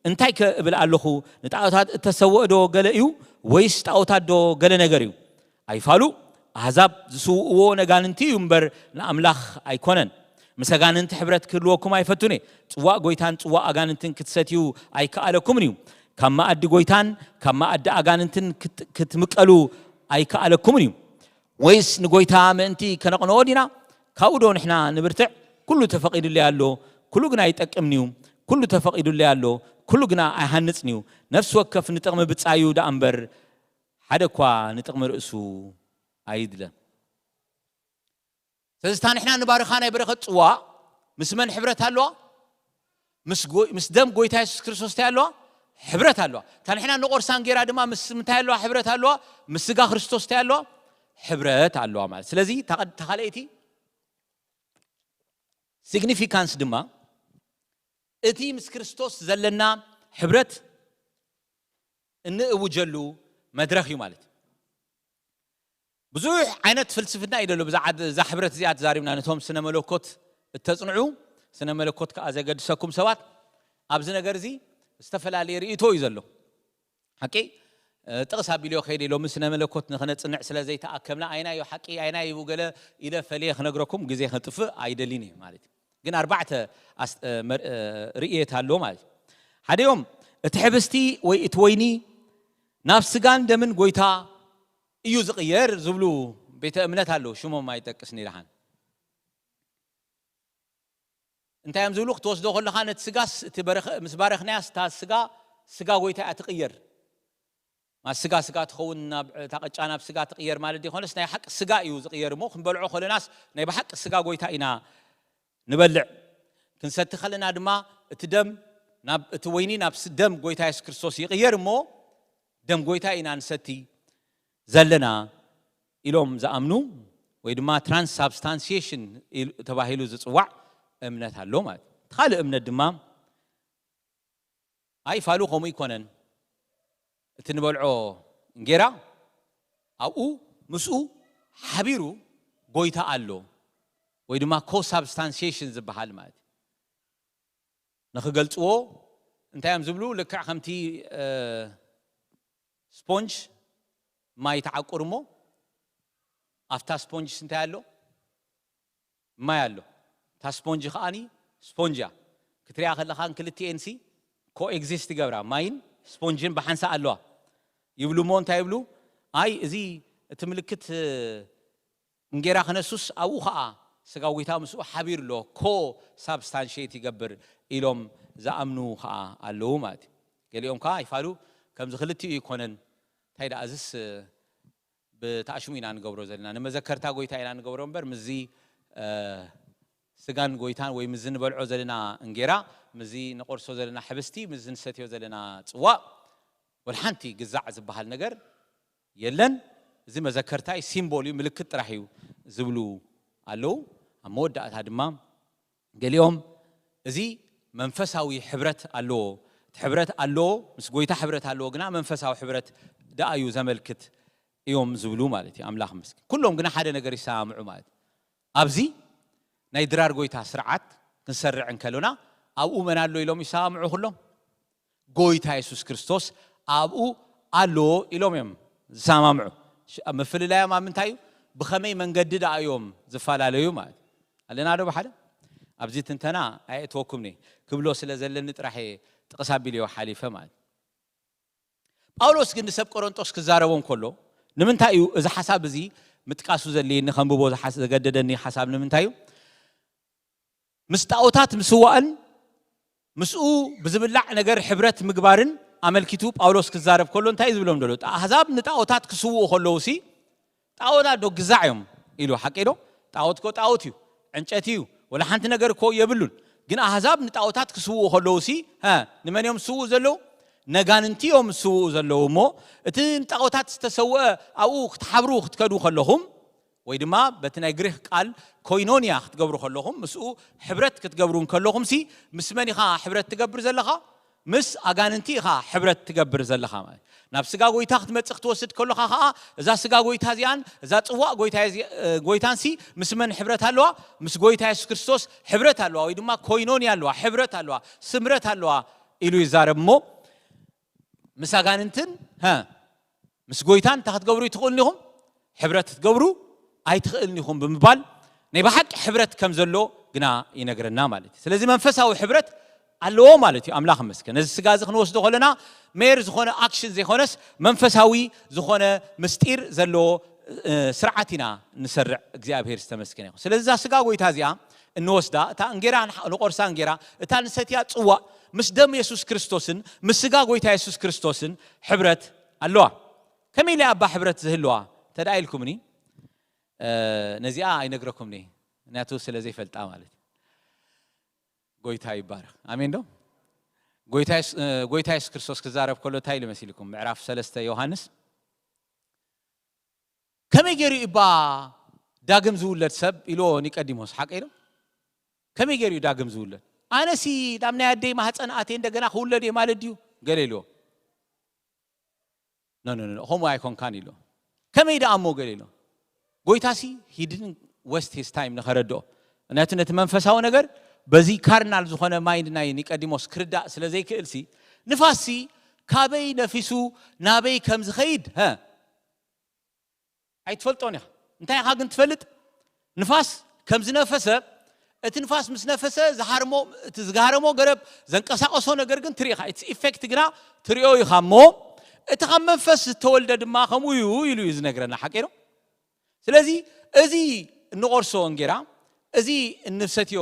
እንታይ ከ እብል ኣለኹ ንጣዖታት እተሰውእ ዶ ገለ እዩ ወይስ ጣዖታት ዶ ገለ ነገር እዩ ኣይፋሉ ኣህዛብ ዝስውእዎ ነጋንንቲ እዩ እምበር ንኣምላኽ ኣይኮነን። ምስ ኣጋንንቲ ሕብረት ክህልወኩም ኣይፈቱን እየ። ጽዋእ ጎይታን ጽዋእ ኣጋንንትን ክትሰትዩ ኣይከኣለኩምን እዩ። ካብ መኣዲ ጎይታን ካብ መኣዲ ኣጋንንትን ክት- ክትምቀሉ ኣይከኣለኩምን እዩ። ወይስ ንጎይታ ምእንቲ ከነቕንኦ ዲና? ካብኡ ዶ ንሕና ንብርትዕ? ኩሉ ተፈቒዱለይ ኣሎ፣ ኩሉ ግና ኣይጠቅምን እዩ። ኩሉ ተፈቒዱለይ ኣሎ፣ ኩሉ ግና ኣይሃንጽን እዩ። ነፍሲ ወከፍ ንጥቕሚ ብጻዩ ደኣ እምበር ሓደ እኳ ንጥቕሚ ርእሱ ኣይድለን። ስለዚ እታ ንሕና ንባርኻ ናይ በረኸት ጽዋ ምስ መን ሕብረት ኣለዋ? ምስ ጎ- ምስ ደም ጎይታ የሱስ ክርስቶስ እንታይ ኣለዋ? ሕብረት ኣለዋ። እታ ንሕና ንቆርሳ እንጌራ ድማ ምስ ምንታይ ኣለዋ? ሕብረት ኣለዋ። ምስ ስጋ ክርስቶስ እንታይ ኣለዋ? ሕብረት ኣለዋ ማለት። ስለዚ እታ ቀድ- እታ ካልኣይቲ ሲግኒፊካንስ ድማ እቲ ምስ ክርስቶስ ዘለና ሕብረት እንእውጀሉ መድረኽ እዩ ማለት እዩ። ብዙሕ ዓይነት ፍልስፍና እዩ ዘሎ። ብዛዕባ እዛ ሕብረት እዚኣ ተዛሪብና፣ ነቶም ስነ መለኮት እተጽንዑ፣ ስነ መለኮት ከኣ ዘገድሰኩም ሰባት፣ ኣብዚ ነገር እዚ ዝተፈላለየ ርእይቶ እዩ ዘሎ። ሓቂ ጥቕስ ኣቢልዮ ከይደ ኢሎሚ ስነ መለኮት ንኽነጽንዕ ስለ ዘይተኣከብና፣ ኣይናይ እዩ ሓቂ ኣይናይ እዩ ገለ ኢለ ፈልየ ክነግረኩም ግዜ ከጥፍእ ኣይደሊን እየ ማለት እዩ። ግን ኣርባዕተ ኣስ- መር- ርእየት ኣሎ ማለት እዩ። ሓደኦም እቲ ሕብስቲ ወይ እቲ ወይኒ ናብ ስጋን ደምን ጎይታ እዩ ዝቕየር ዝብሉ ቤተ እምነት ኣለዉ። ሽሞም ኣይጠቅስን ይልሓን እንታይ እዮም ዝብሉ? ክትወስዶ ከለኻ ነቲ ስጋስ እቲ በረኸ- ምስ ባረኽናያስ እታ ስጋ ስጋ ጎይታ እያ ትቕየር። ማ ስጋ ስጋ ትኸውን ናብ እታ ቅጫ ናብ ስጋ ትቕየር ማለት ዘይኮነስ ናይ ሓቂ ስጋ እዩ ዝቕየር እሞ ክንበልዖ ከለናስ ናይ ብሓቂ ስጋ ጎይታ ኢና ንበልዕ። ክንሰቲ ከለና ድማ እቲ ደም ናብ እቲ ወይኒ ናብ ስ- ደም ጎይታ የሱስ ክርስቶስ ይቕየር እሞ ደም ጎይታ ኢና ንሰቲ ዘለና ኢሎም ዝኣምኑ ወይ ድማ ትራንስሳብስታንሲሽን ተባሂሉ ዝፅዋዕ እምነት ኣሎ ማለት እዩ። እቲ ካልእ እምነት ድማ ኣይ ፋሉ ከምኡ ይኮነን፣ እቲ ንበልዖ እንጌራ ኣብኡ ምስኡ ሓቢሩ ጎይታ ኣሎ ወይ ድማ ኮሳብስታንሲሽን ዝበሃል ማለት እዩ። ንክገልፅዎ እንታይ እዮም ዝብሉ? ልክዕ ከምቲ ስፖንጅ ማይ ተዓቁር እሞ ኣብታ ስፖንጅስ እንታይ ኣሎ? ማይ ኣሎ። እታ ስፖንጅ ከዓኒ ስፖንጅ እያ። ክትሪኣ ከለኻን ክልቲኤንሲ ኮኤግዚስት ይገብራ፣ ማይን ስፖንጅን ብሓንሳ ኣለዋ ይብሉ እሞ እንታይ ይብሉ? ኣይ እዚ እቲ ምልክት እንጌራ ክነሱስ ኣብኡ ከዓ ስጋ ጎይታ ምስኡ ሓቢሩ ኣሎ፣ ኮ ሳብስታንሽት ይገብር ኢሎም ዝኣምኑ ከዓ ኣለዉ ማለት እዩ። ገሊኦም ከዓ ይፋሉ ከምዚ ክልቲኡ ይኮነን እንታይ ደኣ እዝስ ብታሽሙ ኢና ንገብሮ ዘለና ንመዘከርታ ጎይታ ኢና ንገብሮ እምበር ምዚ ስጋን ጎይታን ወይ ምዚ ንበልዖ ዘለና እንጌራ ምዚ ንቆርሶ ዘለና ሕብስቲ ምዚ ንሰትዮ ዘለና ፅዋእ ወላ ሓንቲ ግዛዕ ዝበሃል ነገር የለን። እዚ መዘከርታ እዩ፣ ሲምቦል እዩ፣ ምልክት ጥራሕ እዩ ዝብሉ ኣለዉ። ኣብ መወዳእታ ድማ ገሊኦም እዚ መንፈሳዊ ሕብረት ኣለዎ፣ እቲ ሕብረት ኣለዎ፣ ምስ ጎይታ ሕብረት ኣለዎ፣ ግና መንፈሳዊ ሕብረት ደኣ እዩ ዘመልክት እዮም ዝብሉ ማለት እዩ። ኣምላኽ ምስኪን። ኩሎም ግና ሓደ ነገር ይሰማምዑ ማለት እዩ። ኣብዚ ናይ ድራር ጎይታ ስርዓት ክንሰርዕ እንከሎና ኣብኡ መን ኣሎ ኢሎም ይሰማምዑ ኩሎም? ጎይታ የሱስ ክርስቶስ ኣብኡ ኣሎ ኢሎም እዮም ዝሰማምዑ። ምፍልላዮም ኣብ ምንታይ እዩ? ብኸመይ መንገዲ ደኣ እዮም ዝፈላለዩ ማለት እዩ። ኣለና ዶ ብሓደ ኣብዚ ትንተና ኣየእትወኩምኒ ክብሎ ስለ ዘለኒ ጥራሕ ጥቕስ ኣቢልዮ ሓሊፈ ማለት እዩ። ጳውሎስ ግን ንሰብ ቆሮንጦስ ክዛረቦም ከሎ ንምንታይ እዩ እዚ ሓሳብ እዚ ምጥቃሱ ዘድልየኒ ከንብቦ ዝሓስ- ዘገደደኒ ሓሳብ ንምንታይ እዩ? ምስ ጣዖታት ምስዋእን ምስኡ ብዝብላዕ ነገር ሕብረት ምግባርን ኣመልኪቱ ጳውሎስ ክዛረብ ከሎ እንታይ እዩ ዝብሎም ዘሎ? ኣህዛብ ንጣዖታት ክስውኡ ከለዉ ሲ ጣዖታት ዶ ግዛዕ እዮም ኢሉ ሓቂ ዶ? ጣዖት ኮ ጣዖት እዩ፣ ዕንጨቲ እዩ፣ ወላ ሓንቲ ነገር ኮ የብሉን። ግን ኣህዛብ ንጣዖታት ክስውኡ ከለዉ ሲ ሀ ንመን እዮም ዝስውኡ ዘለዉ? ነጋንንቲ እዮም ዝስውኡ ዘለዉ። እሞ እቲ ንጣዖታት ዝተሰውአ ኣብኡ ክትሓብሩ ክትከዱ ከለኹም ወይ ድማ በቲ ናይ ግሪክ ቃል ኮይኖንያ ክትገብሩ ከለኹም ምስኡ ሕብረት ክትገብሩ እንከለኹም ሲ ምስ መን ኢኻ ሕብረት ትገብር ዘለኻ? ምስ ኣጋንንቲ ኢኻ ሕብረት ትገብር ዘለኻ ማለት ናብ ስጋ ጎይታ ክትመጽእ ክትወስድ ከለኻ ከዓ እዛ ስጋ ጎይታ እዚኣን እዛ ጽዋእ ጎይታ እዚ- እ፣ ጎይታን ሲ ምስ መን ሕብረት ኣለዋ? ምስ ጎይታ የሱስ ክርስቶስ ሕብረት ኣለዋ ወይ ድማ ኮይኖንያ ኣለዋ፣ ሕብረት ኣለዋ፣ ስምረት ኣለዋ ኢሉ ይዛረብ እሞ ምስ ኣጋንንትን ሀ ምስ ጎይታን እንታይ ክትገብሩ ትኽእሉ ኢኹም? ሕብረት ክትገብሩ ኣይትኽእልን ኢኹም ብምባል ናይ ብሓቂ ሕብረት ከም ዘሎ ግና ይነግረና ማለት እዩ። ስለዚ መንፈሳዊ ሕብረት ኣለዎ ማለት እዩ። ኣምላኽ ይመስገን። ነዚ ስጋ እዚ ክንወስዶ ከለና ሜር ዝኾነ ኣክሽን ዘይኮነስ መንፈሳዊ ዝኾነ ምስጢር ዘለዎ ስርዓት ኢና ንሰርዕ። እግዚኣብሔር ዝተመስገነ ይኹን። ስለዚ እዛ ስጋ ጎይታ እዚኣ እንወስዳ፣ እታ እንጌራ ንቆርሳ እንጌራ፣ እታ ንሰትያ ጽዋእ ምስ ደም የሱስ ክርስቶስን ምስ ስጋ ጎይታ የሱስ ክርስቶስን ሕብረት ኣለዋ። ከመይ ኢለ ኣባ ሕብረት ዝህልዋ ተዳ ኢልኩምኒ፣ ነዚኣ ኣይነግረኩምኒ፣ ምክንያቱ ስለ ዘይፈልጣ ማለት። ጎይታ ይባረኽ። ኣሜን ዶ? ጎይታ የሱስ ክርስቶስ ክዛረብ ከሎ እንታይ ኢሉ መሲልኩም? ምዕራፍ ሰለስተ ዮሃንስ፣ ከመይ ገይሩ እባ ዳግም ዝውለድ ሰብ ኢልዎ ኒቀዲሞስ፣ ሓቀ ኢሉ? ከመይ ገይሩ እዩ ዳግም ዝውለድ? ኣነሲ ናብ ናይ ኣደይ ማህፀን ኣትየ እንደገና ክውለድ እየ ማለት ድዩ? ገለ ኢልዎ። ኖ ኖ ኖ፣ ከምኡ ኣይኮንካን ኢሉ። ከመይ ደኣ እሞ ገለ ኢሉ። ጎይታሲ he didn't waste his time ንኸረድኦ። ነቲ ነቲ መንፈሳዊ ነገር በዚ ካርናል ዝኾነ ማይንድ ናይ ኒቀዲሞስ ክርዳእ ስለ ዘይክእልሲ፣ ንፋስሲ ካበይ ነፊሱ ናበይ ከም ዝኸይድ፣ ሀ፣ ኣይትፈልጦን ኢኻ። እንታይ ኢኻ ግን ትፈልጥ? ንፋስ ከም ዝነፈሰ፣ እቲ ንፋስ ምስ ነፈሰ ዝሃርሞ፣ እቲ ዝጋረሞ ገረብ ዘንቀሳቐሶ ነገር ግን ትርኢ ኢኻ። እቲ ኢፌክት ግና ትሪኦ ኢኻ እሞ፣ እቲ ካብ መንፈስ ዝተወልደ ድማ ከምኡ እዩ ኢሉ እዩ ዝነግረና። ሓቂ ዶ? ስለዚ እዚ እንቆርሶ እንጌራ፣ እዚ እንሰትዮ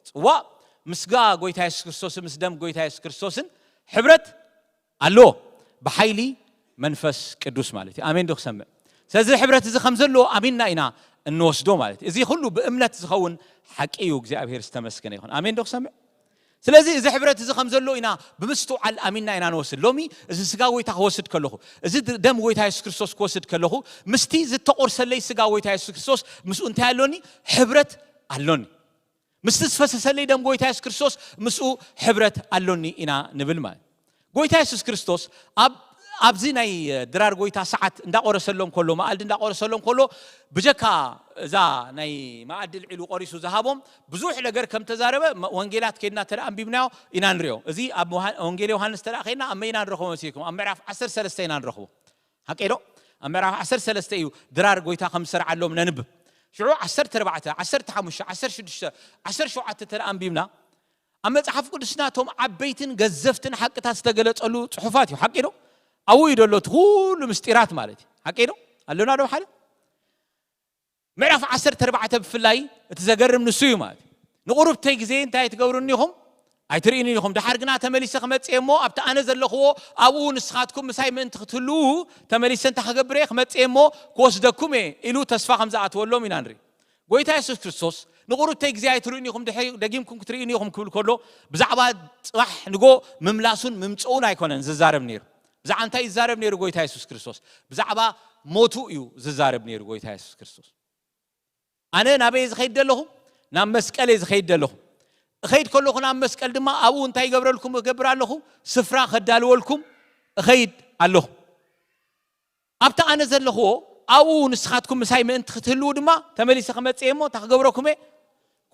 ጽዋእ ምስጋ ጎይታ የሱስ ክርስቶስን ምስ ደም ጎይታ የሱስ ክርስቶስን ሕብረት ኣሎ፣ ብሓይሊ መንፈስ ቅዱስ ማለት እዩ። ኣሜን ዶ ክሰምዕ? ስለዚ ሕብረት እዚ ከም ዘለዎ ኣሚንና ኢና እንወስዶ ማለት እዩ። እዚ ኩሉ ብእምነት ዝኸውን ሓቂ እዩ። እግዚኣብሔር ዝተመስገነ ይኹን። ኣሜን ዶ ክሰምዕ? ስለዚ እዚ ሕብረት እዚ ከም ዘሎ ኢና ብምስትውዓል ኣሚንና ኢና ንወስድ። ሎሚ እዚ ስጋ ጎይታ ክወስድ ከለኹ፣ እዚ ድ- ደም ጎይታ የሱስ ክርስቶስ ክወስድ ከለኹ፣ ምስቲ ዝተቆርሰለይ ስጋ ጎይታ የሱስ ክርስቶስ ምስኡ እንታይ ኣሎኒ? ሕብረት ኣሎኒ። ምስቲ ዝፈሰሰለይ ደም ጎይታ የሱስ ክርስቶስ ምስኡ ሕብረት ኣሎኒ ኢና ንብል ማለት። ጎይታ የሱስ ክርስቶስ ኣብ ኣብዚ ናይ ድራር ጎይታ ሰዓት እንዳቆረሰሎም ከሎ፣ መኣልዲ እንዳቆረሰሎም ከሎ፣ ብጀካ እዛ ናይ መኣዲ ልዒሉ ቆሪሱ ዝሃቦም ብዙሕ ነገር ከም ተዛረበ መ- ወንጌላት ከይድና ተደኣ ኣንቢብናዮ ኢና ንሪኦ። እዚ ኣብ ወሃ- ወንጌል ዮሃንስ ተደኣ ከይድና ኣብ መይና ንረኽቦ መሲልኩም ኣብ ምዕራፍ ዓሰርተ ሰለስተ ኢና ንረኽቦ። ሓቂ ዶ? ኣብ ምዕራፍ ዓሰርተ ሰለስተ እዩ ድራር ጎይታ ከም ዝሰርዓሎም ነንብብ። ሽዑ ዓሰርተ ኣርባዕተ፣ ዓሰርተ ሓሙሽተ፣ ዓሰርተ ሽዱሽተ፣ ዓሰርተ ሸውዓተ ተደኣ ኣንቢብና ኣብ መጽሓፍ ቅዱስና እቶም ዓበይትን ገዘፍትን ሓቅታት ዝተገለጸሉ ጽሑፋት እዩ። ሓቂ ዶ? ኣብኡ እዩ ዘሎ እቲ ኩሉ ምስጢራት ማለት እዩ። ሓቂ ዶ? ኣሎና ዶ ሓደ? ምዕራፍ ዓሰርተ ኣርባዕተ ብፍላይ እቲ ዘገርም ንሱ እዩ ማለት እዩ። ንቑሩብተይ ግዜ እንታይ ትገብሩኒ ኢኹም? ኣይትርእዩኒ ኢኹም። ደሓር ግና ተመሊሰ ክመጽእ እየ እሞ ኣብቲ ኣነ ዘለኽዎ ኣብኡ ንስኻትኩም ምሳይ ምእንቲ ክትህልዉ ተመሊሰ እንታይ ክገብር እየ? ክመጽእ እየ እሞ ክወስደኩም እየ ኢሉ ተስፋ ከም ዝኣትወሎም ኢና ንርኢ። ጎይታ የሱስ ክርስቶስ ንቑሩብተይ ግዜ ኣይትርእዩኒ ኢኹም፣ ድሕሪ ደጊምኩም ክትርእዩኒ ኢኹም ክብል ከሎ ብዛዕባ ጽባሕ ንጎ ምምላሱን ምምጽኡን ኣይኮነን ዝዛረብ ነይሩ። ብዛዕባ እንታይ ይዛረብ ነይሩ ጎይታ የሱስ ክርስቶስ? ብዛዕባ ሞቱ እዩ ዝዛረብ ነይሩ ጎይታ የሱስ ክርስቶስ። ኣነ ናበይ ዝኸይድ ዘለኹ? ናብ መስቀል እየ ዝኸይድ ዘለኹ። እኸይድ ከለኹ ናብ መስቀል ድማ ኣብኡ እንታይ ይገብረልኩም እገብር ኣለኹ? ስፍራ ከዳልወልኩም እኸይድ ኣለኹ። ኣብቲ ኣነ ዘለኽዎ ኣብኡ ንስኻትኩም ምሳይ ምእንቲ ክትህልዉ ድማ ተመሊሰ ክመጽእ እየ እሞ እንታይ ክገብረኩም እየ?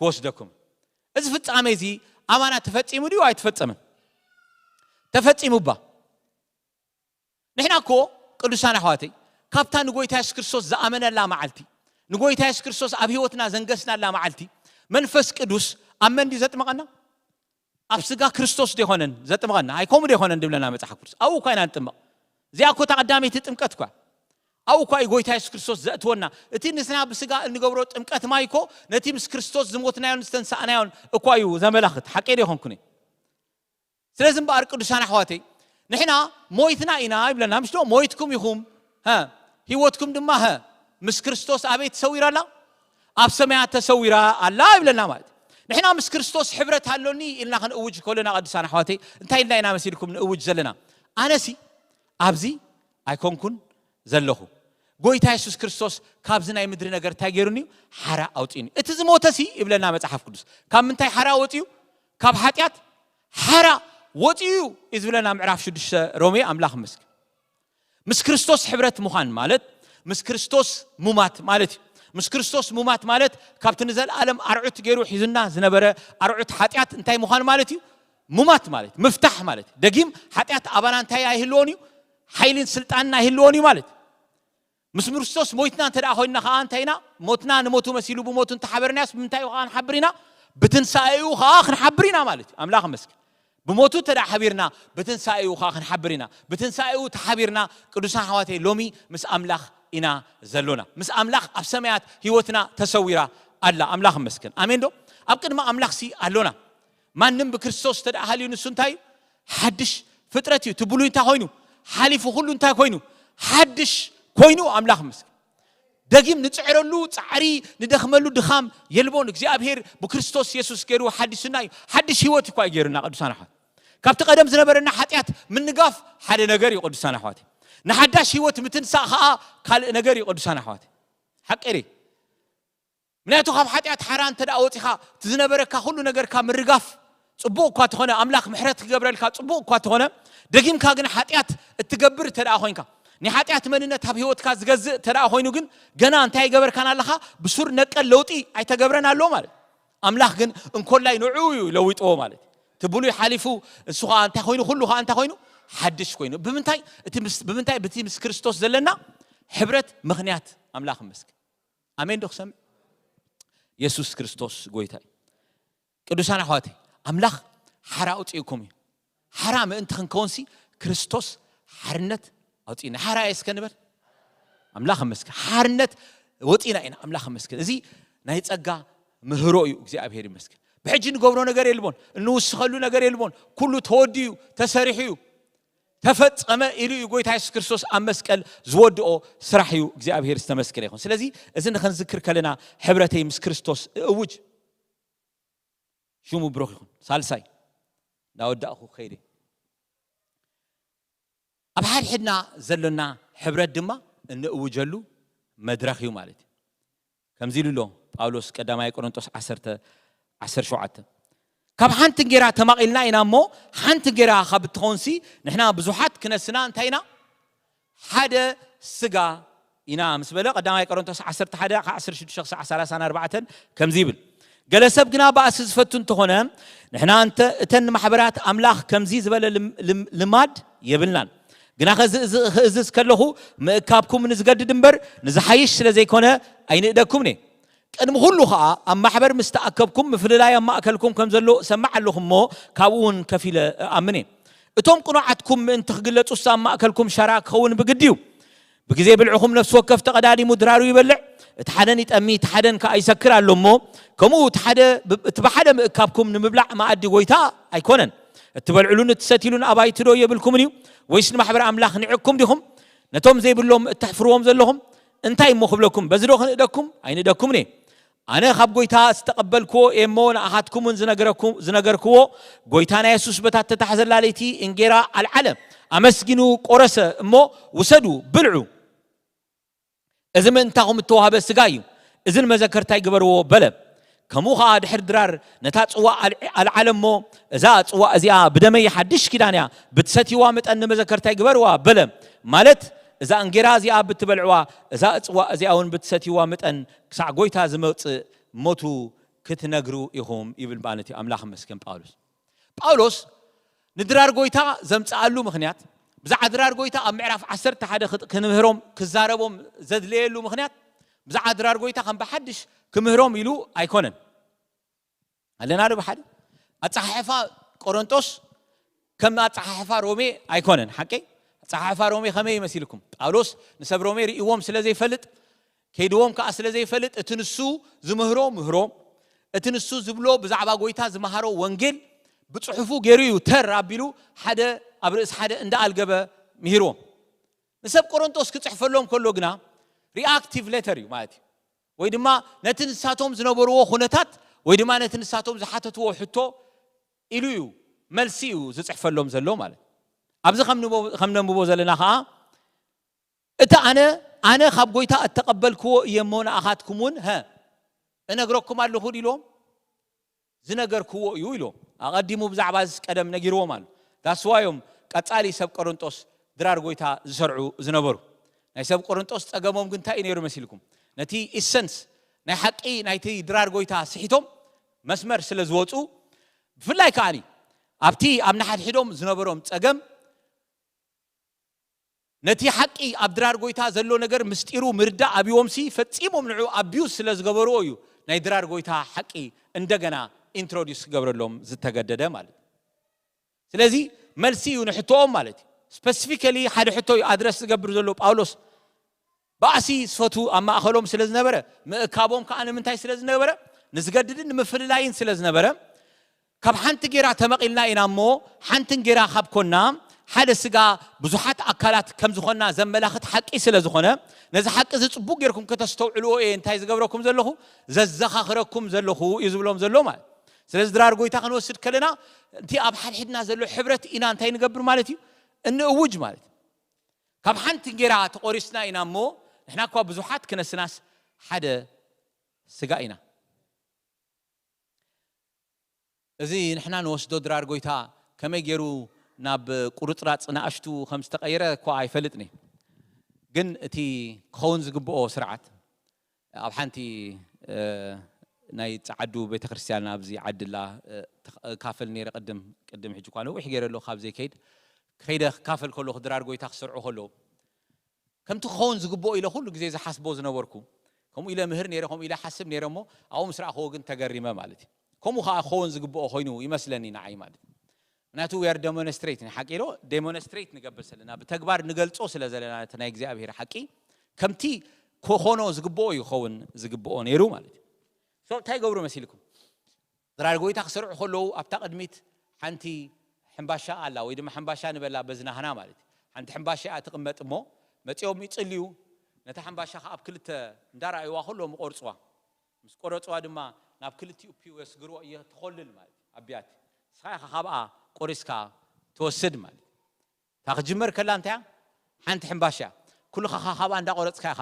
ክወስደኩም። እዚ ፍጻሜ እዚ ኣማና ተፈጺሙ ድዩ ኣይተፈጸመን? ተፈጺሙ እባ። ንሕና እኮ ቅዱሳን ኣሕዋተይ ካብታ ንጎይታ የሱስ ክርስቶስ ዝኣመነላ መዓልቲ፣ ንጎይታ የሱስ ክርስቶስ ኣብ ህይወትና ዘንገስናላ መዓልቲ መንፈስ ቅዱስ ኣብ መን ድዩ ዘጥምቐና? ኣብ ስጋ ክርስቶስ ዶ ይኾነን ዘጥምቐና? ኣይ ከምኡ ዶ ይኾነን ድብለና መጽሓፍ ቅዱስ? ኣብኡ እኳ ኢና ንጥምቕ። እዚኣ እኮ እታ ቀዳመይቲ ጥምቀት እኳ። ኣብኡ እኳ እዩ ጎይታ የሱስ ክርስቶስ ዘእትወና። እቲ ንስና ብስጋ እንገብሮ ጥምቀት ማይ እኮ ነቲ ምስ ክርስቶስ ዝሞትናዮን ዝተንሳእናዮን እኳ እዩ ዘመላኽት። ሓቀይ ዶ ይኾንኩን? ስለዚ እምበኣር ቅዱሳን ኣሕዋተይ ንሕና ሞይትና ኢና ይብለና። ምሽ ዶ ሞይትኩም ኢኹም፣ ሀ፣ ህይወትኩም ድማ፣ ሀ፣ ምስ ክርስቶስ ኣበይ ተሰዊራ ኣላ? ኣብ ሰማያት ተሰዊራ ኣላ ይብለና ማለት። ንሕና ምስ ክርስቶስ ሕብረት ኣሎኒ ኢልና ክንእውጅ ከሎና ቅዱሳን ኣሕዋተይ እንታይ ኢልና ኢና መሲልኩም ንእውጅ ዘለና? ኣነሲ ኣብዚ ኣይኮንኩን ዘለኹ። ጎይታ የሱስ ክርስቶስ ካብዚ ናይ ምድሪ ነገር እንታይ ገይሩኒ እዩ? ሓራ ኣውፅኡኒ። እቲ ዝሞተሲ ይብለና መጽሓፍ ቅዱስ ካብ ምንታይ ሓራ ወፅኡ? ካብ ሓጢኣት ሓራ ወፅኡ እዩ ዝብለና ምዕራፍ ሽዱሽተ ሮሜ። ኣምላኽ ይመስገን። ምስ ክርስቶስ ሕብረት ምዃን ማለት ምስ ክርስቶስ ሙማት ማለት እዩ። ምስ ክርስቶስ ሙማት ማለት ካብቲ ንዘለኣለም ኣርዑት ገይሩ ሒዙና ዝነበረ ኣርዑት ሓጢኣት እንታይ ምዃን ማለት እዩ? ሙማት ማለት ምፍታሕ ማለት እዩ። ደጊም ሓጢኣት ኣባና እንታይ ኣይህልዎን እዩ? ሓይልን ስልጣንን ኣይህልዎን እዩ ማለት እዩ። ምስ ክርስቶስ ሞይትና እንተ ደኣ ኮይንና ከኣ እንታይ ኢና? ሞትና ንሞቱ መሲሉ ብሞቱ እንተሓበርናዮስ ብምንታይ እዩ ከኣ ንሓብር ኢና? ብትንሳኤኡ ከኣ ክንሓብር ኢና ማለት እዩ። ኣምላኽ ይመስገን። ብሞቱ እንተ ደኣ ሓቢርና፣ ብትንሳኤኡ ከኣ ክንሓብር ኢና። ብትንሳኤኡ ተሓቢርና፣ ቅዱሳን ኣሕዋተይ፣ ሎሚ ምስ ኣምላኽ ኢና ዘሎና። ምስ ኣምላኽ ኣብ ሰማያት ህይወትና ተሰዊራ ኣላ። ኣምላኽ ይመስገን። ኣሜን ዶ? ኣብ ቅድሚ ኣምላኽሲ ኣሎና። ማንም ብክርስቶስ እንተ ደኣ ሃልዩ፣ ንሱ እንታይ እዩ? ሓድሽ ፍጥረት እዩ። እቲ ብሉይ እንታይ ኮይኑ? ሓሊፉ፣ ኩሉ እንታይ ኮይኑ? ሓድሽ ኮይኑ። ኣምላኽ ይመስገን። ደጊም ንጽዕረሉ ጻዕሪ፣ ንደኽመሉ ድኻም የልቦን። እግዚኣብሔር ብክርስቶስ የሱስ ገይሩ ሓዲሱና እዩ። ሓድሽ ህይወት እኳ እዩ ገይሩና፣ ቅዱሳን ኣሕዋት። ካብቲ ቀደም ዝነበረና ሓጢኣት ምንጋፍ ሓደ ነገር እዩ፣ ቅዱሳን ኣሕዋት። ንሓዳሽ ህይወት ምትንሳእ ኸኣ ካልእ ነገር እዩ፣ ቅዱሳን ኣሕዋት። ሓቂ ድየ? ምክንያቱ ካብ ሓጢኣት ሓራ እንተ ደኣ ወጺኻ፣ እቲ ዝነበረካ ኩሉ ነገርካ ምርጋፍ ጽቡቕ እኳ ተኾነ፣ ኣምላኽ ምሕረት ክገብረልካ ጽቡቕ እኳ ተኾነ፣ ደጊምካ ግን ሓጢኣት እትገብር እንተ ደኣ ኮይንካ፣ ናይ ሓጢኣት መንነት ኣብ ህይወትካ ዝገዝእ እንተ ደኣ ኮይኑ ግን፣ ገና እንታይ ኣይገበርካን ኣለኻ? ብሱር ነቀል ለውጢ ኣይተገብረን ኣሎ ማለት። ኣምላኽ ግን እንኮላይ ንዕኡ እዩ ለዊጥዎ ማለት። እቲ ብሉይ ሓሊፉ፣ እሱ ኸኣ እንታይ ኮይኑ? ኩሉ ኸኣ እንታይ ኮይኑ? ሓድሽ ኮይኑ። ብምንታይ? እቲ ምስ፣ ብምንታይ? በቲ ምስ ክርስቶስ ዘለና ሕብረት ምኽንያት። ኣምላኽ ይመስገን። ኣሜን ዶ ክሰምዕ? የሱስ ክርስቶስ ጎይታ እዩ። ቅዱሳን ኣሕዋተይ፣ ኣምላኽ ሓራ ኣውጺኡኩም እዩ። ሓራ ምእንቲ ክንከውንሲ ክርስቶስ ሓርነት ኣውጺእና። ሓራ እየ እስከ ንበል። ኣምላኽ ይመስገን። ሓርነት ወጺእና ኢና። ኣምላኽ ይመስገን። እዚ ናይ ጸጋ ምህሮ እዩ። እግዚኣብሔር ይመስገን። ብሕጂ ንገብሮ ነገር የልቦን፣ እንውስኸሉ ነገር የልቦን። ኩሉ ተወዲኡ፣ ተሰሪሑ እዩ። ተፈጸመ ኢሉ እዩ ጎይታ የሱስ ክርስቶስ ኣብ መስቀል ዝወድኦ ስራሕ እዩ። እግዚኣብሔር ዝተመስገነ ይኹን። ስለዚ እዚ ንኽንዝክር ከለና ሕብረተይ ምስ ክርስቶስ እእውጅ። ሽሙ ብሩኽ ይኹን። ሳልሳይ፣ እንዳወዳእኹ ከይደ። ኣብ ሓድሕድና ዘሎና ሕብረት ድማ እንእውጀሉ መድረኽ እዩ ማለት እዩ። ከምዚ ኢሉ ኣሎ ጳውሎስ ቀዳማይ ቆሮንቶስ ዓሰርተ፣ ዓሰርተ ሸውዓተ። ካብ ሓንቲ እንጌራ ተማቒልና ኢና እሞ፣ ሓንቲ እንጌራ ካብ እትኾንሲ፣ ንሕና ብዙሓት ክነስና እንታይ ኢና? ሓደ ስጋ ኢና ምስ በለ፣ ቀዳማይ ቆሮንቶስ ዓሰርተ ሓደ ካብ ዓሰርተ ሽዱሽተ ክሳዕ ሰላሳን ኣርባዕተን ከምዚ ይብል። ገለ ሰብ ግና ባእሲ ዝፈቱ እንተኾነ፣ ንሕና እንተ እተን ማሕበራት ኣምላኽ ከምዚ ዝበለ ልም-፣ ልም-፣ ልማድ የብልናን። ግናኸ እዚ፣ እዚ ክእዝዝ ከለኹ ምእካብኩም ንዝገድድ እምበር ንዝሓይሽ ስለ ዘይኮነ ኣይንእደኩምን እየ። ቅድሚ ኩሉ ኸኣ ኣብ ማሕበር ምስ ተኣከብኩም ምፍልላይ ኣብ ማእከልኩም ከም ዘሎ እሰምዕ ኣለኹ እሞ ካብኡ እውን ከፊለ እኣምን እየ። እቶም ቅኑዓትኩም ምእንቲ ክግለጹስ ኣብ ማእከልኩም ሸራ ክኸውን ብግዲ እዩ። ብግዜ ብልዕኹም ነፍሲ ወከፍ ተቐዳዲሙ ድራሩ ይበልዕ፣ እቲ ሓደን ይጠሚ፣ እቲ ሓደን ከኣ ይሰክር ኣሎ እሞ፣ ከምኡ እቲ ሓደ ብ-፣ እቲ ብሓደ ምእካብኩም ንምብላዕ መኣዲ ጐይታ ኣይኮነን። እትበልዕሉን እትሰትይሉን ኣባይቲ ዶ የብልኩምን እዩ? ወይስ ንማሕበር ኣምላኽ ንዒቕኩም ዲኹም? ነቶም ዘይብሎም እተሕፍርዎም ዘለኹም እንታይ እሞ ክብለኩም? በዚ ዶ ክንእደኩም? ኣይንእደኩምን እየ። ኣነ ካብ ጐይታ ዝተቐበልክዎ እየ እሞ ንኣኻትኩም እውን ዝነገረኩ-፣ ዝነገርክዎ፣ ጐይታና የሱስ በታ እተታሕዘላ ለይቲ እንጌራ ኣልዓለ፣ ኣመስጊኑ ቆረሰ እሞ፣ ውሰዱ፣ ብልዑ፣ እዚ ምእንታኹም እተዋህበ ስጋ እዩ፣ እዚ ንመዘከርታይ ግበርዎ በለ። ከምኡ ኸኣ ድሕሪ ድራር ነታ ጽዋእ ኣልዕ-፣ ኣልዓለ እሞ፣ እዛ ጽዋእ እዚኣ ብደመይ ሓድሽ ኪዳን እያ፣ ብትሰትይዋ መጠን ንመዘከርታይ ግበርዋ በለ። ማለት እዛ እንጌራ እዚኣ ብትበልዕዋ፣ እዛ ጽዋእ እዚኣ እውን ብትሰትይዋ መጠን ክሳዕ ጐይታ ዝመጽእ ሞቱ ክትነግሩ ኢኹም ይብል ማለት እዩ። ኣምላኽ ይመስገን ጳውሎስ። ጳውሎስ ንድራር ጐይታ ዘምጽኣሉ ምኽንያት፣ ብዛዕባ ድራር ጐይታ ኣብ ምዕራፍ ዓሰርተ ሓደ ክጥ-፣ ክንምህሮም ክዛረቦም ዘድለየሉ ምኽንያት፣ ብዛዕባ ድራር ጐይታ ከም ብሓድሽ ክምህሮም ኢሉ ኣይኮነን። ኣለና ዶ ብሓደ? ኣጸሓሕፋ ቆሮንጦስ ከም ኣጸሓሕፋ ሮሜ ኣይኮነን። ሓቀይ? ኣጸሓሕፋ ሮሜ ከመይ ይመሲልኩም? ጳውሎስ ንሰብ ሮሜ ርእይዎም ስለ ዘይፈልጥ፣ ከይድዎም ከኣ ስለ ዘይፈልጥ፣ እቲ ንሱ ዝምህሮ ምህሮ፣ እቲ ንሱ ዝብሎ ብዛዕባ ጐይታ ዝመሃሮ ወንጌል ብጽሑፉ ገይሩ እዩ ተር ኣቢሉ ሓደ ኣብ ርእሲ ሓደ እንዳኣልገበ ምሂርዎም። ንሰብ ቆሮንጦስ ክጽሕፈሎም ከሎ ግና ሪኣክቲቭ ሌተር እዩ ማለት እዩ። ወይ ድማ ነቲ ንሳቶም ዝነበርዎ ኩነታት ወይ ድማ ነቲ ንሳቶም ዝሓተትዎ ሕቶ ኢሉ እዩ፣ መልሲ እዩ ዝጽሕፈሎም ዘሎ ማለት። ኣብዚ ከም ንቦ-፣ ከም ነንብቦ ዘለና ኸኣ፣ እቲ ኣነ፣ ኣነ ካብ ጐይታ እተቐበልክዎ እየ እሞ ንኣኻትኩም እውን፣ ሀ፣ እነግረኩም ኣለኹ ኢሎም፣ ዝነገርክዎ እዩ ኢሎም። ኣቐዲሙ ብዛዕባ እዚ ቀደም ነጊርዎም ኣሎ። ዳስዋዮም ቀጻሊ ሰብ ቆሮንጦስ ድራር ጐይታ ዝሰርዑ ዝነበሩ። ናይ ሰብ ቆሮንጦስ ጸገሞም ግን እንታይ እዩ ነይሩ መሲልኩም? ነቲ ኢሰንስ፣ ናይ ሓቂ ናይቲ ድራር ጐይታ ስሒቶም መስመር ስለ ዝወጹ፣ ብፍላይ ከኣኒ ኣብቲ ኣብ ንሓድሕዶም ዝነበሮም ጸገም ነቲ ሓቂ ኣብ ድራር ጎይታ ዘሎ ነገር ምስጢሩ ምርዳእ ኣብዎም ሲ ፈጺሞም ንዑ ኣቢዩዝ ስለ ዝገበርዎ እዩ ናይ ድራር ጎይታ ሓቂ እንደገና ኢንትሮዲስ ክገብረሎም ዝተገደደ ማለት እዩ። ስለዚ መልሲ እዩ ንሕቶኦም ማለት እዩ። ስፐሲፊካሊ ሓደ ሕቶ እዩ ኣድረስ ዝገብር ዘሎ ጳውሎስ። ባእሲ ዝፈቱ ኣብ ማእኸሎም ስለ ዝነበረ፣ ምእካቦም ከዓ ንምንታይ ስለ ዝነበረ? ንዝገድድን ንምፍልላይን ስለ ዝነበረ፣ ካብ ሓንቲ ጌራ ተመቒልና ኢና እሞ፣ ሓንቲ እንጌራ ካብ ኮና ሓደ ስጋ ብዙሓት ኣካላት ከም ዝኾና ዘመላኽት ሓቂ ስለ ዝኾነ፣ ነዚ ሓቂ እዚ ጽቡቕ ጌርኩም ከተስተውዕልዎ እየ እንታይ ዝገብረኩም ዘለኹ? ዘዘኻኽረኩም ዘለኹ እዩ ዝብሎም ዘሎ ማለት። ስለዚ ድራር ጎይታ ክንወስድ ከለና፣ እቲ ኣብ ሓድሕድና ዘሎ ሕብረት ኢና እንታይ ንገብር ማለት እዩ? እንእውጅ ማለት እዩ። ካብ ሓንቲ እንጌራ ተቖሪስና ኢና እሞ፣ ንሕና እኳ ብዙሓት ክነስናስ ሓደ ስጋ ኢና። እዚ ንሕና ንወስዶ ድራር ጎይታ ከመይ ገይሩ ናብ ቁርጽራጽ ንኣሽቱ ከም ዝተቐየረ እኳ ኣይፈልጥን እየ። ግን እቲ ክኸውን ዝግብኦ ስርዓት ኣብ ሓንቲ፣ እ፣ ናይ ጸዓዱ ቤተክርስትያን ኣብዚ ዓድላ፣ እ፣ ተኽ-፣ እካፈል ነይረ ቅድም፣ ቅድም ሕጂ እኳ ነዊሕ ገይረ ኣለኹ ካብ ዘይከይድ። ከይደ ክካፈል ከለኹ ድራር ጎይታ ክሰርዑ ከለዉ ከምቲ ክኸውን ዝግብኦ ኢለ ኩሉ ግዜ ዝሓስቦ ዝነበርኩ፣ ከምኡ ኢለ ምህር ነይረ፣ ከምኡ ኢለ ሓስብ ነይረ እሞ ኣብኡ ምስ ረኣኽዎ ግን ተገሪመ ማለት እዩ። ከምኡ ከኣ ክኸውን ዝግብኦ ኮይኑ ይመስለኒ ንዓይ ማለት እዩ። ምክንያቱ we are demonstrate፣ ንሓቂ ኢሎ ዴሞንስትሬት ንገብር ዘለና፣ ብተግባር ንገልጾ ስለ ዘለና ነቲ ናይ እግዚኣብሔር ሓቂ ከምቲ ክኾኖ ዝግብኦ እዩ ክኸውን ዝግብኦ ነይሩ ማለት እዩ። So እንታይ ይገብሩ መሲልኩም? ድራር ጎይታ ክሰርዑ ከለዉ ኣብታ ቅድሚት ሓንቲ ሕምባሻ ኣላ ወይ ድማ ሕምባሻ ንበላ በዝናህና ማለት እዩ። ሓንቲ ሕምባሻ እያ ትቕመጥ እሞ መጺኦም ይጽልዩ፣ ነታ ሕምባሻ ከኣ ኣብ ክልተ እንዳረኣይዋ ከለዎም ይቆርጽዋ። ምስ ቆረጽዋ ድማ ናብ ክልቲኡ ፒው የስግርዎ እየ ትኾልል ማለት እዩ። ኣቢያት ንስኻ ኢኻ ካብኣ ቆሪስካ ትወስድ ማለት እዩ። እታ ክጅመር ከላ እንታይ እያ? ሓንቲ ሕምባሻ እያ። ኩልኻ ኸዓ ካብኣ እንዳቆረጽካ ኢኻ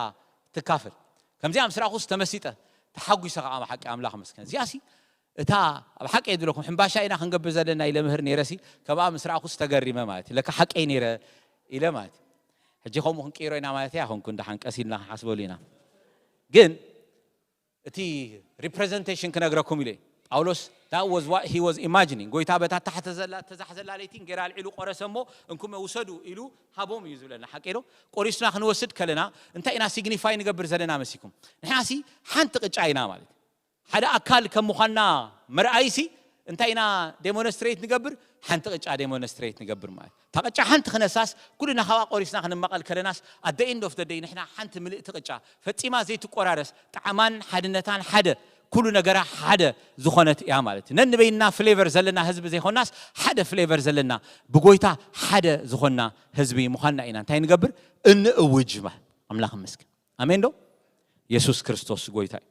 ትካፈል። ከምዚኣ ምስ ረኣኹስ ተመሲጠ፣ ተሓጒሰ ኸዓ ብሓቂ ኣምላኽ መስገን። እዚኣሲ እታ ኣብ ሓቂ እየ ዝብለኩም ሕምባሻ ኢና ክንገብር ዘለና ኢለ ምህር ነይረሲ፣ ከምኣ ምስ ረኣኹስ ተገሪመ ማለት እዩ። ለካ ሓቀይ ነይረ ኢለ ማለት እዩ። ሕጂ ከምኡ ክንቅይሮ ኢና ማለት እያ። ኣይኮንኩን ደሓን ቀስ ኢልና ክንሓስበሉ ኢና። ግን እቲ ሪፕሬዘንቴሽን ክነግረኩም ኢለ። ጳውሎስ that was what he was imagining። ጎይታ በታ ታሕተ ዘላ ተዛሕ ዘላ ለይቲ እንጌራ ኣልዒሉ ቆረሰ እሞ እንኩመ ውሰዱ ኢሉ ሃቦም እዩ ዝብለና። ሓቂ ዶ? ቆሪስና ክንወስድ ከለና እንታይ ኢና ሲግኒፋይ ንገብር ዘለና መሲኩም? ንሕናሲ ሓንቲ ቅጫ ኢና ማለት እዩ። ሓደ ኣካል ከም ምዃንና መርኣይሲ እንታይ ኢና ዴሞንስትሬት ንገብር? ሓንቲ ቅጫ ዴሞንስትሬት ንገብር ማለት እታ ቅጫ ሓንቲ ክነሳስ ኩልና ካብኣ ቆሪስና ክንመቐል ከለናስ at the end of the day ንሕና ሓንቲ ምልእቲ ቅጫ ፈጺማ ዘይትቆራረስ ጣዕማን ሓድነታን ሓደ ኩሉ ነገራ ሓደ ዝኾነት እያ ማለት እዩ። ነንበይንና ፍሌቨር ዘለና ህዝቢ ዘይኮናስ ሓደ ፍሌቨር ዘለና ብጎይታ ሓደ ዝኾንና ህዝቢ ምዃንና ኢና እንታይ ንገብር? እንእውጅ ማለት። ኣምላኽ ይመስገን። ኣሜን ዶ? የሱስ ክርስቶስ ጎይታ እዩ።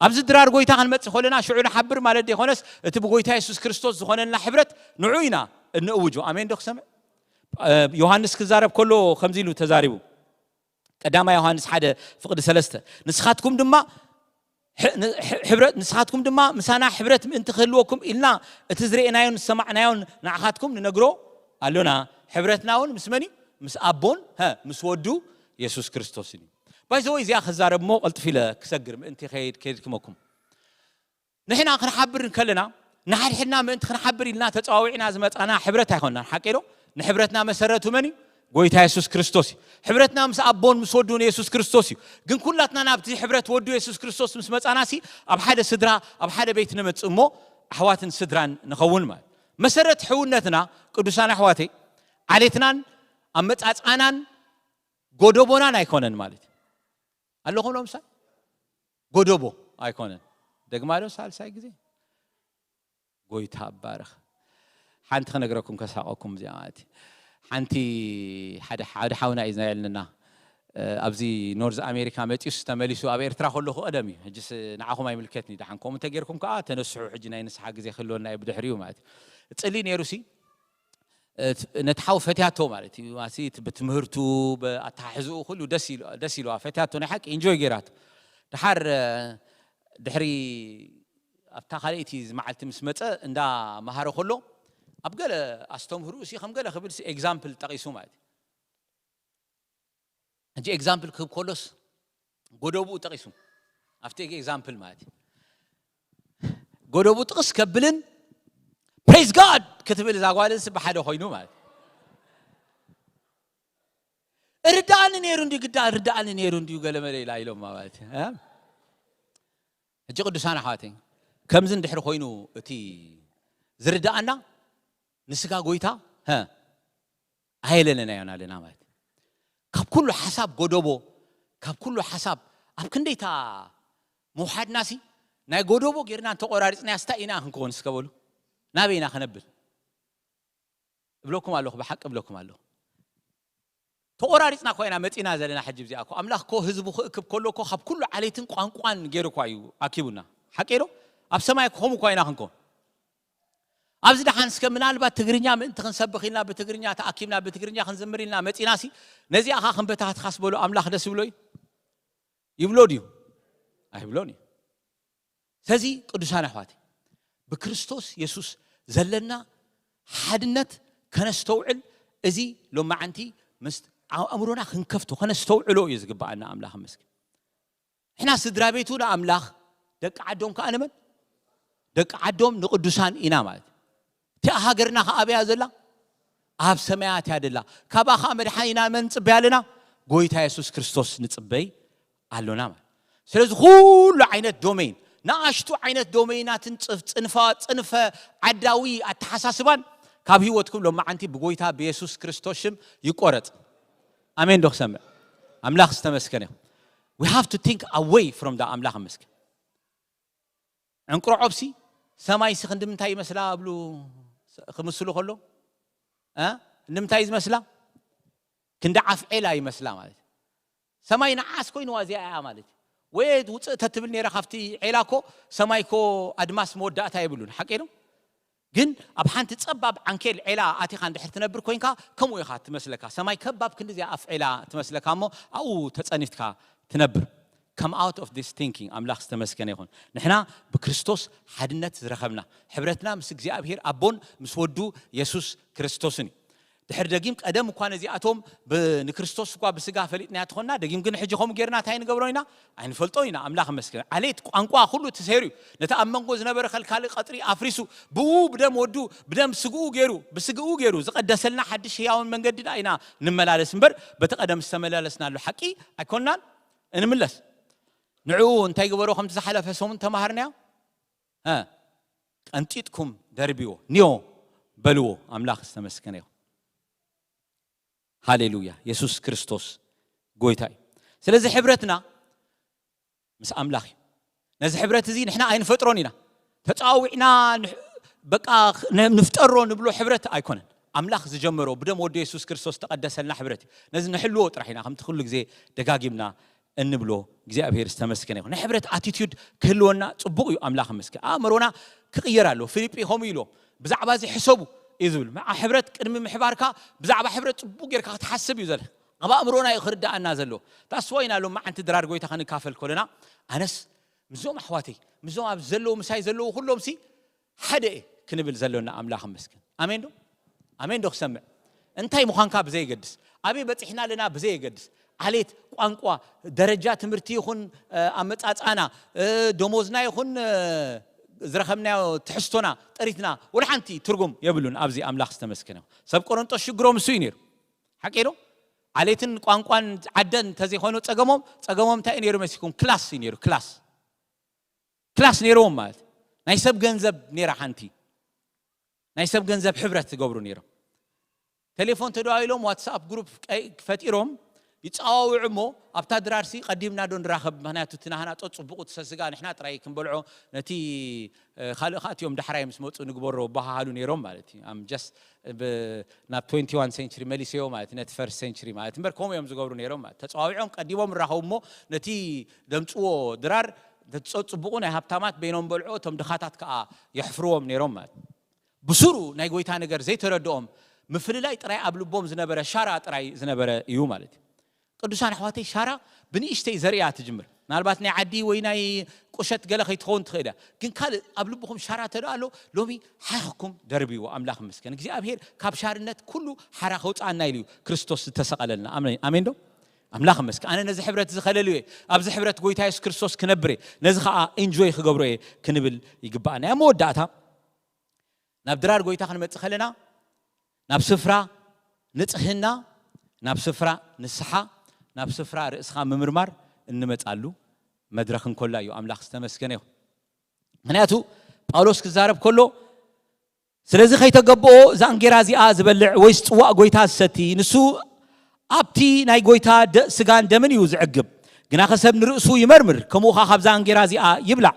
ኣብዚ ድራር ጎይታ ክንመጽእ ከለና ሽዑ ንሓብር ማለት ዘይኮነስ እቲ ብጎይታ የሱስ ክርስቶስ ዝኾነልና ሕብረት ንዑ ኢና እንእውጆ። ኣሜን ዶ ክሰምዕ? እ፣ ዮሃንስ ክዛረብ ከሎ ከምዚ ኢሉ ተዛሪቡ። ቀዳማይ ዮሃንስ ሓደ ፍቕዲ ሰለስተ ንስኻትኩም ድማ ሕ-፣ ን-፣ ሕ-፣ ሕብረት ንስኻትኩም ድማ ምሳና ሕብረት ምእንቲ ክህልወኩም ኢልና እቲ ዝረእናዮን ዝሰማዕናዮን ንዓኻትኩም ንነግሮ ኣሎና። ሕብረትና እውን ምስ መን እዩ? ምስ ኣቦን ሀ፣ ምስ ወዱ የሱስ ክርስቶስን እዩ። ባይዘወይ እዚኣ ክዛረብ እሞ ቀልጥፍ ኢለ ክሰግር ምእንቲ ከይድ ከይድክመኩም። ንሕና ክንሓብር እንከለና ንሓድሕድና ምእንቲ ክንሓብር ኢልና ተጸዋዊዕና ዝመጻና ሕብረት ኣይኮንናን። ሓቂ ዶ? ንሕብረትና መሰረቱ መን እዩ? ጎይታ የሱስ ክርስቶስ እዩ። ሕብረትና ምስ ኣቦን ምስ ወዱን የሱስ ክርስቶስ እዩ። ግን ኩላትና ናብቲ ሕብረት ወዱ የሱስ ክርስቶስ ምስ መጻናሲ ኣብ ሓደ ስድራ ኣብ ሓደ ቤት ንመጽእ እሞ ኣሕዋትን ስድራን ንኸውን ማለት። መሰረት ሕውነትና ቅዱሳን ኣሕዋተይ ዓሌትናን ኣመጻጽኣናን ጎደቦናን ኣይኮነን ማለት እዩ። ኣለኹም ሎምሳይ ጎደቦ ኣይኮነን። ደግማ ዶ ሳልሳይ ግዜ ጎይታ ኣባርኽ። ሓንቲ ክነግረኩም ከሳቐኩም እዚኣ ማለት እዩ። ሓንቲ ሓደ ሓደ ሓውና እዩ ዝናየልንና ኣብዚ ኖርዝ ኣሜሪካ መፂኡስ ተመሊሱ ኣብ ኤርትራ ከለኹ ቀደም እዩ። ሕጅስ ንዓኹም ኣይምልከትኒ ደሓን ከምኡ እንተጌርኩም ከዓ ተነስሑ። ሕጂ ናይ ንስሓ ግዜ ክህልወና እዩ ብድሕሪኡ ማለት እዩ። ፅሊ ነይሩ ሲ እቲ ነቲ ሓው ፈትያቶ ማለት እዩ። ማሲ እቲ ብትምህርቱ ብኣተሓሕዝኡ ኩሉ ደስ ኢሉ ደስ ኢልዋ ፈትያቶ ናይ ሓቂ ኢንጆይ ጌራቶ። ድሓር ድሕሪ ኣብታ ካልኣይቲ መዓልቲ ምስ መጸ እንዳ መሃረ ከሎ ኣብ ገለ ኣስተምህርኡ ሲ ከም ገለ ክብል ሲ ኤግዛምፕል ጠቒሱ ማለት እዩ። ሕጂ ኤግዛምፕል ክህብ ከሎስ ጎደብኡ ጠቒሱ ኣብቲ ኤግዛምፕል ማለት እዩ። ጎደቡ ጥቕስ ከብልን ፕሬዝ ጋድ ክትብል እዛ ጓልንስ ብሓደ ኮይኑ ማለት እዩ። እርዳእኒ ነይሩ እንዲ ግዳ እርዳእኒ ነይሩ እንዲ ገለመለ ኢላ ኢሎም ማለት እዩ። ሕጂ ቅዱሳን ኣሕዋተይ፣ ከምዚ እንድሕር ኮይኑ እቲ ዝርዳእና ንስጋ ጎይታ ኣየለለናዮን ኣለና ማለት እዩ። ካብ ኩሉ ሓሳብ ጎደቦ፣ ካብ ኩሉ ሓሳብ ኣብ ክንደይታ ምውሓድናሲ ናይ ጎደቦ ጌርና እንተቆራሪፅና ስታይ ኢና ክንከውን እስከ በሉ። ናበይ ኢና ክነብል? እብለኩም ኣለኹ፣ ብሓቂ እብለኩም ኣለኹ። ተቆራሪፅና እኳ ኢና መፂና ዘለና። ሕጂ እዚኣ እኮ ኣምላኽ እኮ ህዝቡ ክእክብ ከሎ እኮ ካብ ኩሉ ዓሌትን ቋንቋን ገይሩ እኳ እዩ ኣኪቡና። ሓቂ ዶ? ኣብ ሰማይ እኮ ከምኡ እኳ ኢና ክንኮን። ኣብዚ ደሓን እስከ ምናልባት ትግርኛ ምእንቲ ክንሰብኽ ኢልና ብትግርኛ ተኣኪብና ብትግርኛ ክንዝምር ኢልና መፂናሲ ነዚኣ ኸዓ ክንበታትኻስ በሎ ኣምላኽ ደስ ይብሎ እዩ? ይብሎ ድዩ? ኣይብሎን እዩ። ስለዚ ቅዱሳን ኣሕዋት ብክርስቶስ የሱስ ዘለና ሓድነት ከነስተውዕል እዚ ሎማዓንቲ ምስ ኣእምሮና ክንከፍቶ ከነስተውዕሎ እዩ ዝግባኣና። ኣምላኽ መስገን። ንሕና ስድራ ቤቱ ንኣምላኽ፣ ደቂ ዓዶም ከኣ ንመን? ደቂ ዓዶም ንቅዱሳን ኢና ማለት። እቲኣ ሃገርና ከኣ ኣበያ ዘላ? ኣብ ሰማያት እያ ደላ። ካብኣ ከኣ መድሓኒና መን ንጽበይ ኣለና? ጎይታ የሱስ ክርስቶስ ንጽበይ ኣሎና ማለት። ስለዚ ኩሉ ዓይነት ዶሜን፣ ንኣሽቱ ዓይነት ዶሜናትን ጽፍ-፣ ጽንፋ-፣ ጽንፈ ዓዳዊ ኣተሓሳስባን ካብ ህይወትኩም ሎማዓንቲ ብጎይታ ብየሱስ ክርስቶስ ሽም ይቆረጽ። ኣሜን ዶ ክሰምዕ? ኣምላኽ ዝተመስገነ ይኹን። We have to think away from the ኣምላኽ መስገን። ዕንቁሮ ዖብሲ ሰማይሲ ክንዲ ምንታይ ይመስላ እብሉ ክምስሉ ከሎ፣ እ? ክንዲ ምንታይ ዝመስላ? ክንዲ ዓፍ ዔላ ይመስላ ማለት እዩ። ሰማይ ንዓስ ኮይንዋ እዚኣ እያ ማለት እዩ። ወይ ውፅእ ተትብል ነይራ ካብቲ ዔላ እኮ፣ ሰማይ እኮ ኣድማስ መወዳእታ የብሉን። ሓቂ ነው። ግን ኣብ ሓንቲ ጸባብ ዓንኬል ዔላ ኣቲኻ እንድሕር ትነብር ኮይንካ፣ ከምኡ ኢኻ ትመስለካ። ሰማይ ከባብ ክንዲ እዚኣ ኣፍ ዔላ ትመስለካ እሞ፣ ኣብኡ ተጸኒትካ ትነብር። Come out of this thinking። ኣምላኽ ዝተመስገነ ይኹን። ንሕና ብክርስቶስ ሓድነት ዝረኸብና፣ ሕብረትና ምስ እግዚኣብሔር ኣቦን ምስ ወዱ የሱስ ክርስቶስን እዩ። ድሕር ደጊም ቀደም እኳ ነዚኣቶም ብ-፣ ንክርስቶስ እኳ ብስጋ ፈሊጥናያ ትኾንና፣ ደጊም ግን ሕጂ ከምኡ ጌርና እንታይ ንገብሮ ኢና? ኣይንፈልጦ ኢና። ኣምላኽ መስገን። ዓሌት ቋንቋ ኩሉ ተሰይሩ እዩ። ነቲ ኣብ መንጎ ዝነበረ ከልካሊ ቀጽሪ ኣፍሪሱ፣ ብኡ ብደም ወዱ፣ ብደም ስግኡ ገይሩ፣ ብስግኡ ገይሩ ዝቐደሰልና ሓድሽ ህያውን መንገዲ ደኣ ኢና ንመላለስ እምበር፣ በቲ ቀደም ዝተመላለስናሉ ሓቂ ኣይኮንናን። እንምለስ። ንዕኡ እንታይ ግበሮ? ከምቲ ዝሓለፈ ሰሙን ተማሃርናዮ። እ፣ ቀንጢጥኩም ደርብዎ፣ ኒዮ በልዎ። ኣምላኽ ዝተመስገነ ይኹን። ሃሌሉያ። የሱስ ክርስቶስ ጎይታ እዩ። ስለዚ ሕብረትና ምስ ኣምላኽ እዩ። ነዚ ሕብረት እዚ ንሕና ኣይንፈጥሮን ኢና። ተጻዊዕና ንሕ-፣ በቃ ነ-፣ ንፍጠሮ ንብሎ ሕብረት ኣይኮነን። ኣምላኽ ዝጀመሮ ብደም ወዱ የሱስ ክርስቶስ ተቐደሰልና ሕብረት እዩ። ነዚ ንሕልዎ ጥራሕ ኢና፣ ከምቲ ኩሉ ግዜ ደጋጊምና እንብሎ። እግዚኣብሔር ዝተመስገነ ይኹን። ናይ ሕብረት ኣቲቲዩድ ክህልወና ጽቡቕ እዩ። ኣምላኽ መስገን። ኣእምሮና ክቕየር ኣለዎ። ፊልጲ ከምኡ ኢሎ፣ ብዛዕባ እዚ ሕሰቡ እዩ ዝብል። መዓ ሕብረት ቅድሚ ምሕባርካ ብዛዕባ ሕብረት ጽቡቕ ጌርካ ክትሓስብ እዩ ዘለ። ኣብ ኣእምሮና እዩ ክርዳኣና ዘለዎ። ታስዋ ኢና ሎም መዓንቲ ድራር ጎይታ ክንካፈል ከለና፣ ኣነስ ምስዞም ኣሕዋተይ፣ ምስዞም ኣብ ዘለዉ፣ ምሳይ ዘለዉ ኩሎም ሲ ሓደ እየ ክንብል ዘሎና ኣምላኽ መስገን። ኣሜን ዶ? ኣሜን ዶ ክሰምዕ? እንታይ ምዃንካ ብዘየገድስ፣ ኣበይ በጺሕና ኣለና ብዘየገድስ፣ ዓሌት፣ ቋንቋ፣ ደረጃ ትምህርቲ ይኹን፣ እ፣ ኣመጻጽኣና፣ እ፣ ደሞዝና ይኹን፣ እ፣ ዝረኸብናዮ ትሕዝቶና፣ ጥሪትና፣ ወላ ሓንቲ ትርጉም የብሉን። ኣብዚ ኣምላኽ ዝተመስገነ ይኹን። ሰብ ቆሮንጦስ ሽግሮም እሱ እዩ ነይሩ። ሓቂ ዶ? ዓሌትን ቋንቋን ዓደን እንተዘይኮይኑ ጸገሞም፣ ጸገሞም እንታይ እዩ ነይሩ መሲልኩም? ክላስ እዩ ነይሩ፣ ክላስ። ክላስ ነይርዎም ማለት እዩ። ናይ ሰብ ገንዘብ ነይራ ሓንቲ። ናይ ሰብ ገንዘብ ሕብረት ዝገብሩ ነይሮም። ቴሌፎን ተደዋዊሎም ዋትስኣፕ ግሩፕ ቀይ-፣ ፈጢሮም ይጸዋውዑ እሞ ኣብታ ድራርሲ ቀዲምና ዶ ንራኸብ? ምኽንያቱ እቲ ናህና ጸጽቡቑ ትሰስጋ ንሕና ጥራይ ክንበልዖ ነቲ፣ እ፣ ካልእ ከኣ እቲኦም ዳሕራይ ምስ መጹ ንግበሮ በሃሃሉ ነይሮም ማለት እዩ። ኣም ጀስት ብ-፣ ናብ ትዌንቲ ዋን ሴንቹሪ መሊሰዮ ማለት እዩ፣ ነቲ ፈርስት ሴንቹሪ ማለት እምበር ከምኡ እዮም ዝገብሩ ነይሮም ማለት። ተጸዋዊዖም ቀዲሞም ይራኸቡ እሞ ነቲ ደምጽዎ ድራር ነቲ ጸጽቡቑ ናይ ሃብታማት በይኖም በልዖ፣ እቶም ድኻታት ከኣ የሕፍርዎም ነይሮም ማለት። ብሱሩ ናይ ጎይታ ነገር ዘይተረድኦም ምፍልላይ ጥራይ ኣብ ልቦም ዝነበረ ሻራ ጥራይ ዝነበረ እዩ ማለት እዩ። ቅዱሳን ኣሕዋተይ ሻራ ብንእሽተይ ዘርእያ ትጅምር። ምናልባት ናይ ዓዲ ወይ ናይ ቁሸት ገለ ከይትኸውን ትኽእል እያ። ግን ካልእ ኣብ ልብኹም ሻራ ተደኣ ኣሎ፣ ሎሚ ሓይኽኩም ደርብይዎ። ኣምላኽ ይመስገን። እግዚኣብሔር ካብ ሻርነት ኩሉ ሓራ ከውፅኣና ኢሉ እዩ ክርስቶስ ዝተሰቐለልና። ኣሜን፣ ኣሜን ዶ? ኣምላኽ ይመስገን። ኣነ ነዚ ሕብረት እዚ ከለልዮ እየ። ኣብዚ ሕብረት ጎይታ የሱስ ክርስቶስ ክነብር እየ። ነዚ ኸዓ ኢንጆይ ክገብሮ እየ ክንብል ይግባኣና። ኣብ መወዳእታ ናብ ድራር ጎይታ ክንመጽእ ከለና ናብ ስፍራ ንጽህና ናብ ስፍራ ንስሓ፣ ናብ ስፍራ ርእስኻ ምምርማር እንመጻሉ መድረኽ እንኮላ እዩ። ኣምላኽ ዝተመስገነ ይኹን። ምክንያቱ ጳውሎስ ክዛረብ ከሎ ስለዚ ከይተገብኦ እዛ እንጌራ እዚኣ ዝበልዕ ወይስ ጽዋእ ጎይታ ዝሰቲ ንሱ ኣብቲ ናይ ጎይታ ስጋን ደምን እዩ ዝዕግብ። ግናኸ ሰብ ንርእሱ ይመርምር፣ ከምኡ ኸዓ ካብዛ እንጌራ እዚኣ ይብላዕ፣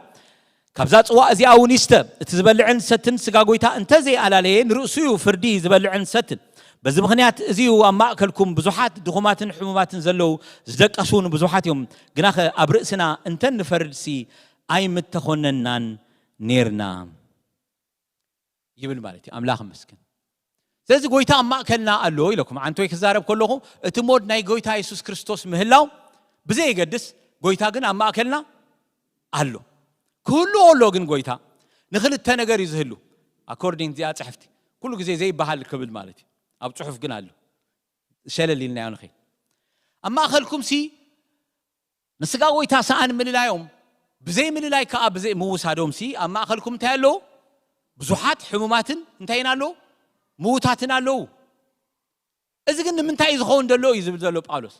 ካብዛ ጽዋእ እዚኣ እውን ይስተ። እቲ ዝበልዕን ዝሰትን ስጋ ጎይታ እንተ ዘይኣላለየ ንርእሱ እዩ ፍርዲ ዝበልዕን ዝሰትን። በዚ ምኽንያት እዚ እዩ ኣብ ማእከልኩም ብዙሓት ድኹማትን ሕሙማትን ዘለዉ፣ ዝደቀሱ እውን ብዙሓት እዮም። ግናኸ ኣብ ርእስና እንተ ንፈርድሲ ኣይምተኾነናን ኔርና። ይብል ማለት እዩ። ኣምላኽ ይመስገን። ስለዚ ጎይታ ኣብ ማእከልና ኣሎ ኢለኩም ዓንቶይ ክዛረብ ከለኹ እቲ ሞድ ናይ ጎይታ የሱስ ክርስቶስ ምህላው ብዘየገድስ ጎይታ ግን ኣብ ማእከልና ኣሎ። ክህሉ ከሎ ግን ጎይታ ንኽልተ ነገር እዩ ዝህሉ። ኣኮርዲንግ እዚኣ ጽሕፍቲ ኩሉ ግዜ ዘይበሃል ክብል ማለት እዩ። ኣብ ጽሑፍ ግን ኣሎ። ሸለል ኢልናዮ ንኸይድ። ኣብ ማእከልኩም ሲ ንስጋ ጎይታ ሰኣን ምልላዮም ብዘይ ምልላይ ከዓ ብዘይ ምውሳዶም ሲ ኣብ ማእከልኩም እንታይ ኣለዉ? ብዙሓት ሕሙማትን እንታይን ኣለዉ? ምዉታትን ኣለዉ። እዚ ግን ንምንታይ እዩ ዝኸውን ዘሎ እዩ ዝብል ዘሎ ጳውሎስ።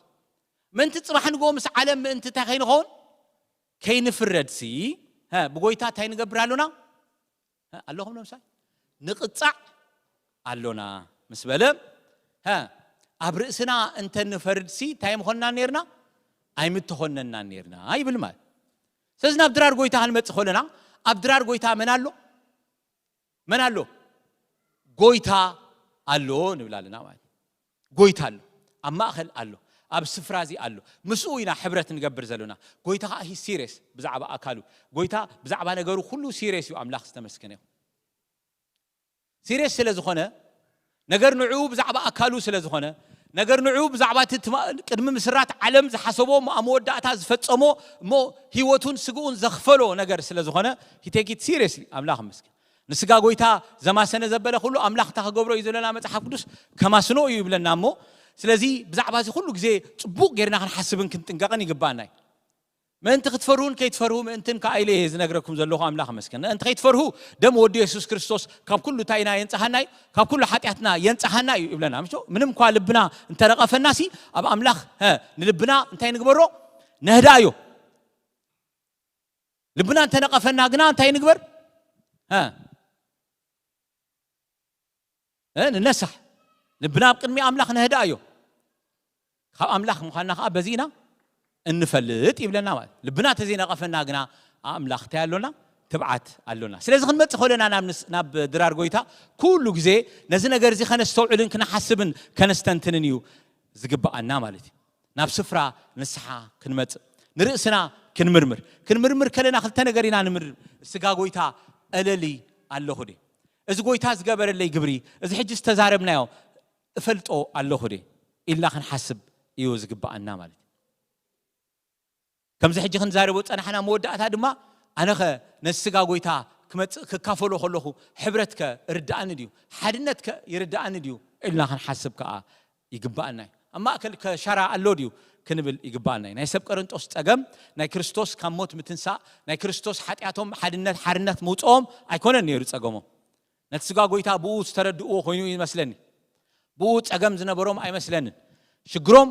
ምእንቲ ጽባሕ ንግሆ ምስ ዓለም ምእንቲ እንታይ ከይንኸውን? ከይንፍረድ ሲ ብጎይታ እንታይ ንገብር ኣሎና? ኣለኹም ዶ ምሳይ? ንቕጻዕ ኣሎና ምስ በለ፣ ኣብ ርእስና እንተ ንፈርድሲ እንታይ ምኾንና ኔርና? ኣይምተኾነና ኔርና ይብል ማለት። ስለዚ ናብ ድራር ጎይታ ክንመጽእ ከለና ኣብ ድራር ጎይታ መን ኣሎ? መን ኣሎ? ጎይታ ኣሎ ንብል ኣለና ማለት። ጎይታ ኣሎ፣ ኣብ ማእከል ኣሎ፣ ኣብ ስፍራ እዚ ኣሎ። ምስኡ ኢና ሕብረት ንገብር ዘለና። ጎይታ ከዓ ሂ ሲሪየስ ብዛዕባ ኣካሉ። ጎይታ ብዛዕባ ነገሩ ኩሉ ሲሪየስ እዩ። ኣምላኽ ዝተመስገነ ይኹን። ሲሪየስ ስለ ዝኾነ ነገር ንዕኡ ብዛዕባ ኣካሉ ስለ ዝኾነ ነገር ንዕኡ ብዛዕባ እቲ ትማ- ቅድሚ ምስራት ዓለም ዝሓሰቦ እሞ ኣብ መወዳእታ ዝፈጸሞ እሞ ህይወቱን ስግኡን ዘኽፈሎ ነገር ስለ ዝኾነ ሂቴኪት ሲሪየስሊ ኣምላኽ ይመስገን። ንስጋ ጎይታ ዘማሰነ ዘበለ ኩሉ ኣምላኽ እንታይ ክገብሮ እዩ ዘለና? መጽሓፍ ቅዱስ ከማስኖ እዩ ይብለና። እሞ ስለዚ ብዛዕባ እዚ ኩሉ ግዜ ጽቡቕ ጌርና ክንሓስብን ክንጥንቀቕን ይግባኣና እዩ። ምእንቲ ክትፈርሁን ከይትፈርሁ ምእንትን ከኣ ኢለ እየ ዝነግረኩም ዘለኹ። ኣምላኽ መስገን። ምእንቲ ከይትፈርሁ ደም ወዲ የሱስ ክርስቶስ ካብ ኩሉ ታይና የንጽሃና እዩ፣ ካብ ኩሉ ሓጢኣትና የንጽሃና እዩ ይብለና። ምሽ ምንም እኳ ልብና እንተነቐፈና ሲ ኣብ ኣምላኽ ሀ፣ ንልብና እንታይ ንግበሮ? ነህዳ እዮ። ልብና እንተነቐፈና ግና እንታይ ንግበር? ሀ፣ እ፣ ንነሳሕ። ልብና ኣብ ቅድሚ ኣምላኽ ነህዳ እዮ። ካብ ኣምላኽ ምዃንና ከዓ በዚ ኢና እንፈልጥ ይብለና። ማለት ልብና ተዘይነቐፈና ግና ኣምላኽ እንታይ ኣሎና? ትብዓት ኣሎና። ስለዚ ክንመጽእ ከለና ናብ ንስ- ናብ ድራር ጎይታ ኩሉ ግዜ ነዚ ነገር እዚ ከነስተውዕልን ክነሓስብን ከነስተንትንን እዩ ዝግብኣና ማለት እዩ። ናብ ስፍራ ንስሓ ክንመጽእ ንርእስና ክንምርምር ክንምርምር ከለና ክልተ ነገር ኢና ንምርምር። ስጋ ጎይታ እለሊ ኣለኹ ደ? እዚ ጎይታ ዝገበረለይ ግብሪ፣ እዚ ሕጂ ዝተዛረብናዮ እፈልጦ ኣለኹ ደ ኢልና ክንሓስብ እዩ ዝግብኣና ማለት እዩ። ከምዚ ሕጂ ክንዛረቦ ዝጸናሕና መወዳእታ ድማ ኣነኸ ነዚ ስጋ ጎይታ ክመጽእ ክካፈሎ ከለኹ ሕብረትከ ይርድኣኒ ድዩ? ሓድነትከ ይርድኣኒ ድዩ? ኢልና ክንሓስብ ከኣ ይግባኣና እዩ። ኣብ ማእከል ከ ሸራ ኣሎ ድዩ ክንብል ይግባኣና እዩ። ናይ ሰብ ቀረንጦስ ጸገም ናይ ክርስቶስ ካብ ሞት ምትንሳእ ናይ ክርስቶስ ሓጢኣቶም ሓድነት ሓርነት ምውጽኦም ኣይኮነን ነይሩ ጸገሞም። ነቲ ስጋ ጎይታ ብኡ ዝተረድእዎ ኮይኑ እዩ ይመስለኒ። ብኡ ጸገም ዝነበሮም ኣይመስለንን። ሽግሮም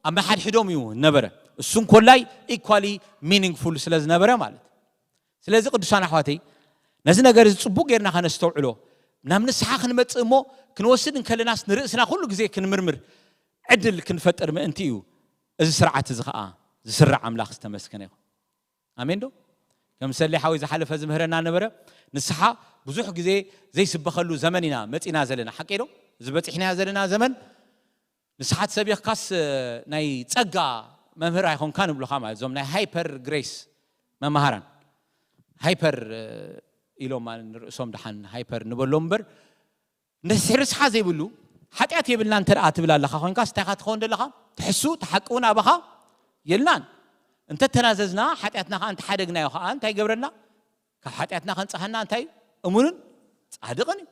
ኣብ መሓድሕዶም እዩ ነበረ። እሱ እንኮላይ ኢኳሊ ሚኒንግፉል ስለ ዝነበረ ማለት። ስለዚ ቅዱሳን ኣሕዋተይ ነዚ ነገር እዚ ጽቡቅ ጌርና ከነስተውዕሎ ናብ ንስሓ ክንመጽእ እሞ ክንወስድ እንከለናስ ንርእስና ኩሉ ግዜ ክንምርምር ዕድል ክንፈጥር ምእንቲ እዩ። እዚ ስርዓት እዚ ኸኣ ዝስራዕ ኣምላኽ ዝተመስገነ ይኹን። ኣሜን ዶ? ከም ሰሌ ሓወይ ዝሓለፈ ዝምህረና ነበረ። ንስሓ ብዙሕ ግዜ ዘይስበኸሉ ዘመን ኢና መጺና ዘለና። ሓቂ ዶ? እዚ በጺሕናዮ ዘለና ዘመን ንስሓ ትሰቢኽካስ ናይ ጸጋ መምህር ኣይኾንካ ንብሉኻ ማለት እዞም ናይ ሃይፐር ግሬስ መምሃራን ሃይፐር ኢሎም ማለት ንርእሶም ደሓን ሃይፐር ንበሎም እምበር ንስሕሪ ስሓ ዘይብሉ ሓጢኣት የብልና እንተ ደኣ ትብል ኣለኻ ኮይንካስ እንታይ ኢኻ ትኸውን ዘለኻ? ትሕሱ ትሓቂ እውን ኣባኻ የልናን። እንተ ተናዘዝና ሓጢኣትና ከኣ እንተሓደግናዮ ከኣ እንታይ ይገብረና? ካብ ሓጢኣትና ከንጽሃና እንታይ እዩ? እሙንን ጻድቕን እዩ።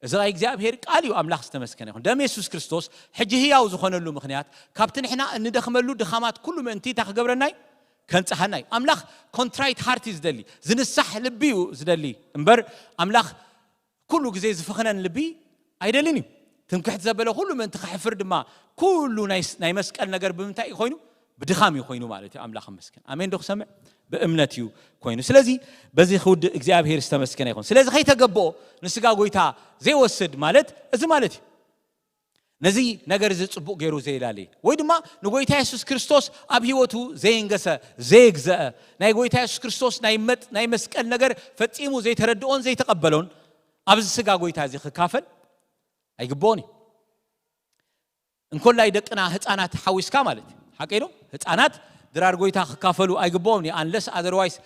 እዚ ናይ እግዚኣብሔር ቃል እዩ። ኣምላኽ ዝተመስገነ ይኹን። ደም የሱስ ክርስቶስ ሕጂ ህያው ዝኾነሉ ምኽንያት ካብቲ ንሕና እንደኽመሉ ድኻማት ኩሉ ምእንቲ እንታይ ክገብረና እዩ? ከንጽሃና እዩ። ኣምላኽ ኮንትራይት ሃርት እዩ ዝደሊ፣ ዝንሳሕ ልቢ እዩ ዝደሊ እምበር ኣምላኽ ኩሉ ግዜ ዝፍኽነን ልቢ ኣይደልን እዩ። ትምክሕቲ ዘበለ ኩሉ ምእንቲ ክሕፍር ድማ ኩሉ ናይ መስቀል ነገር ብምንታይ እዩ ኮይኑ? ብድኻም እዩ ኮይኑ ማለት እዩ። ኣምላኽ መስገን ኣሜን ዶ ክሰምዕ? ብእምነት እዩ ኮይኑ። ስለዚ በዚ ክውድእ እግዚኣብሔር ዝተመስገነ ይኹን። ስለዚ ከይተገብኦ ንስጋ ጎይታ ዘይወስድ ማለት እዚ ማለት እዩ። ነዚ ነገር እዚ ጽቡቕ ገይሩ ዘየላለየ ወይ ድማ ንጎይታ የሱስ ክርስቶስ ኣብ ህይወቱ ዘየንገሰ፣ ዘየግዘአ፣ ናይ ጎይታ የሱስ ክርስቶስ ናይ መስቀል ነገር ፈጺሙ ዘይተረድኦን ዘይተቐበሎን ኣብዚ ስጋ ጎይታ እዚ ክካፈል ኣይግብኦን እዩ። እንኮላይ ደቅና ህፃናት ሓዊስካ ማለት ሓቀይ ዶ? ህፃናት ድራር ጎይታ ክካፈሉ ኣይግብኦም እዩ። Unless otherwise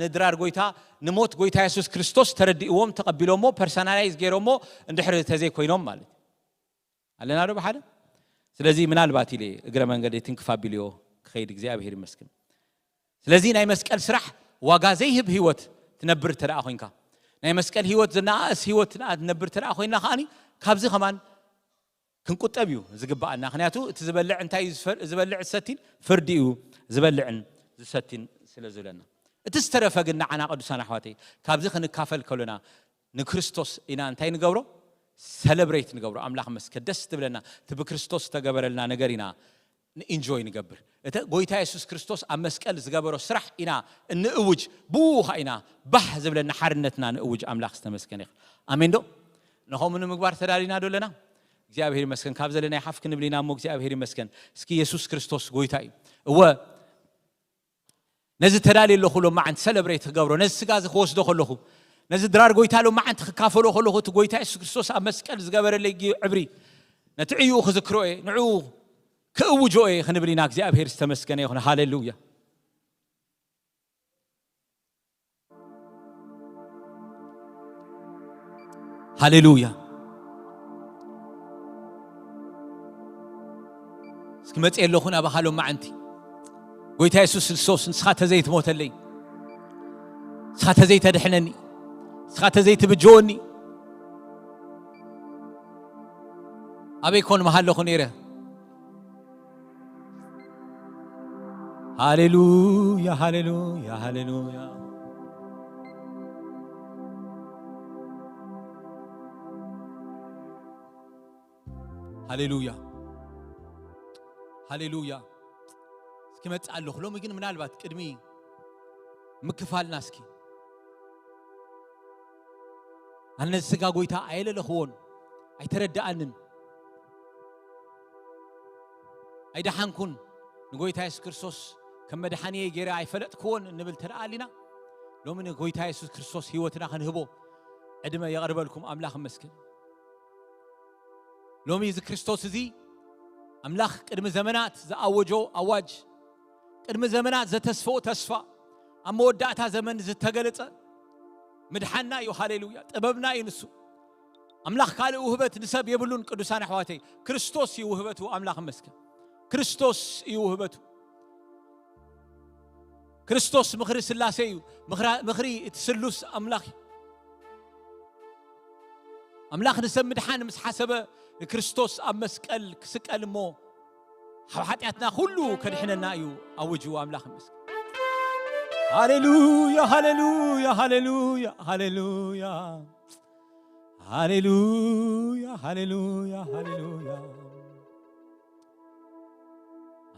ንድራር ጎይታ ንሞት ጎይታ የሱስ ክርስቶስ ተረዲእዎም ተቐቢሎሞ personalize ገይሮሞ እንድሕር ተዘይኮይኖም ማለት ኣለና ዶ ብሓደ? ስለዚ ምናልባት ኢለ እግረ መንገዲ ትንክፍ ኣቢልዮ ክኸይድ እግዚኣብሔር ይመስግን። ስለዚ ናይ መስቀል ስራሕ ዋጋ ዘይህብ ህይወት ትነብር እንተ ደኣ ኮይንካ፣ ናይ መስቀል ህይወት ዝነኣእስ ህይወት ትነብር እንተ ደኣ ኮይንና ከኣኒ ካብዚ ከማን ክንቁጠብ እዩ ዝግባኣና። ምክንያቱ እቲ ዝበልዕ እንታይ እዩ ዝበልዕ ዝሰቲን ፍርዲ እዩ ዝበልዕን ዝሰቲን ስለ ዝብለና። እቲ ዝተረፈ ግን ንዓና ቅዱሳን ኣሕዋተይ ካብዚ ክንካፈል ከሎና ንክርስቶስ ኢና እንታይ ንገብሮ ሰለብሬት ንገብሮ ኣምላኽ መስከ ደስ ትብለና እቲ ብክርስቶስ ዝተገበረልና ነገር ኢና ንኢንጆይ ንገብር። እቲ ጎይታ የሱስ ክርስቶስ ኣብ መስቀል ዝገበሮ ስራሕ ኢና እንእውጅ። ብኡ ኸዓ ኢና ባህ ዝብለና ሓርነትና ንእውጅ። ኣምላኽ ዝተመስገነ ይኹን። ኣሜን ዶ? ንኸምኡ ንምግባር ተዳሊና ዶ ኣለና? እግዚኣብሔር ይመስገን። ካብ ዘለናይ ሓፍ ክንብል ኢና እሞ እግዚኣብሔር ይመስገን። እስኪ የሱስ ክርስቶስ ጎይታ እዩ። እወ ነዚ ተዳልየ ኣለኹ ሎማዓንቲ ሰለብሬት ክገብሮ ነዚ ስጋ እዚ ክወስዶ ከለኹ ነዚ ድራር ጎይታ ሎማዓንቲ ክካፈሎ ከለኹ እቲ ጎይታ የሱስ ክርስቶስ ኣብ መስቀል ዝገበረለይ ዕብሪ ነቲ ዕይኡ ክዝክሮ እየ ንዕኡ ክእውጆ እየ ክንብል ኢና። እግዚኣብሔር ዝተመስገነ ይኹን። ሃሌሉያ። ሃሌሉያ። እስኪ መፅእ ኣለኹ ናባኻ ሎማዓንቲ። ጎይታ የሱስ ክርስቶስ ንስኻ ተዘይትሞተለይ ንስኻ ተዘይተድሕነኒ ንስኻ ተዘይትብጀወኒ ኣበይ ኮን መሃለኹ ነይረ? ሃሌሉያ ሃሌሉያ ሃሌሉያ ሃሌሉያ ሃሌሉያ። እስኪ መጽእ ኣለኹ ሎሚ ግን ምናልባት ቅድሚ ምክፋልና እስኪ ኣነ ስጋ ጎይታ ኣየለለኽዎን ኣይተረድኣንን ኣይደሓንኩን ንጎይታ የሱስ ክርስቶስ ከም መድሓንየይ ገይረ ኣይፈለጥክዎን እንብል ተደኣ ኣሊና ሎሚ ንጎይታ የሱስ ክርስቶስ ህይወትና ክንህቦ ዕድመ የቕርበልኩም። ኣምላኽ መስክን። ሎሚ እዚ ክርስቶስ እዚ ኣምላኽ ቅድሚ ዘመናት ዝኣወጆ ኣዋጅ ቅድሚ ዘመናት ዘተስፈኦ ተስፋ ኣብ መወዳእታ ዘመን ዝተገለጸ ምድሓና እዩ። ሃሌሉያ። ጥበብና እዩ ንሱ። ኣምላኽ ካልእ ውህበት ንሰብ የብሉን። ቅዱሳን ኣሕዋተይ ክርስቶስ እዩ ውህበቱ። ኣምላኽ መስከ ክርስቶስ እዩ ውህበቱ። ክርስቶስ ምኽሪ ስላሴ እዩ። ምኽሪ እቲ ስሉስ ኣምላኽ እዩ። ኣምላኽ ንሰብ ምድሓን ምስ ሓሰበ ንክርስቶስ ኣብ መስቀል ክስቀል እሞ ካብ ሓጢኣትና ኩሉ ከድሕነና እዩ ኣውጅዎ። ኣምላኽ ይመስገን። ሃሌሉያ ሃሌሉያ ሃሌሉያ ሃሌሉያ ሃሌሉያ ሃሌሉያ ሃሌሉያ።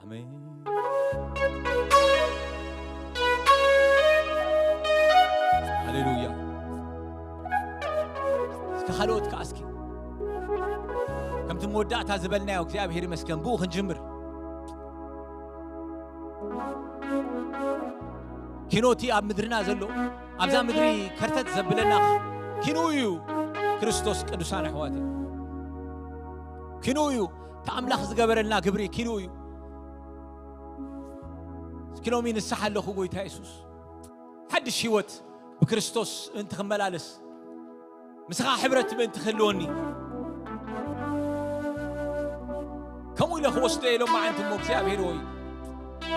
ኣሜን። ሃሌሉያ። እስከ ካልኦት ከኣ እስኪ ከምቲ መወዳእታ ዝበልናዮ እግዚኣብሔር ይመስገን ብኡ ክንጅምር። ኪኖቲ ኣብ ምድርና ዘሎ ኣብዛ ምድሪ ከርተት ዘብለና ኪኑ እዩ። ክርስቶስ ቅዱሳን ኣሕዋት ኪኑ እዩ። እቲ ኣምላኽ ዝገበረልና ግብሪ ኪኑ እዩ። እስኪ ሎሚ ንስሓ ኣለኹ ጎይታ የሱስ ሓድሽ ህይወት ብክርስቶስ ምእንቲ ክመላለስ ምስኻ ሕብረት ምእንቲ ክህልወኒ ከምኡ ኢለ ክወስዶ ኢሎም መዓንቲ እሞ እግዚኣብሔር ወይ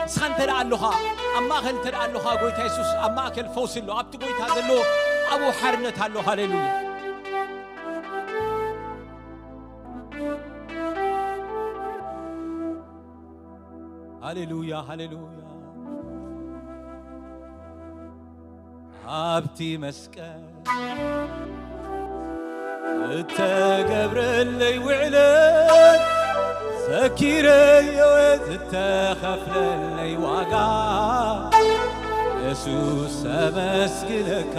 ንስኻ እንተ ደኣ ኣለኻ ኣብ ማእከል እንተ ደኣ ኣለኻ ጎይታ የሱስ ኣብ ማእከል ፈውሲ ኣሎ ኣብቲ ጎይታ ዘለዎ ኣብኡ ሓርነት ኣሎ። ሃሌሉያ። ሃሌሉያ ሃሌሉያ። ኣብቲ መስቀል እተገብረለይ ውዕለት ዘኪረዮ፣ ዝተኸፍለለይ ዋጋ የሱስ፣ ኣመስግነካ።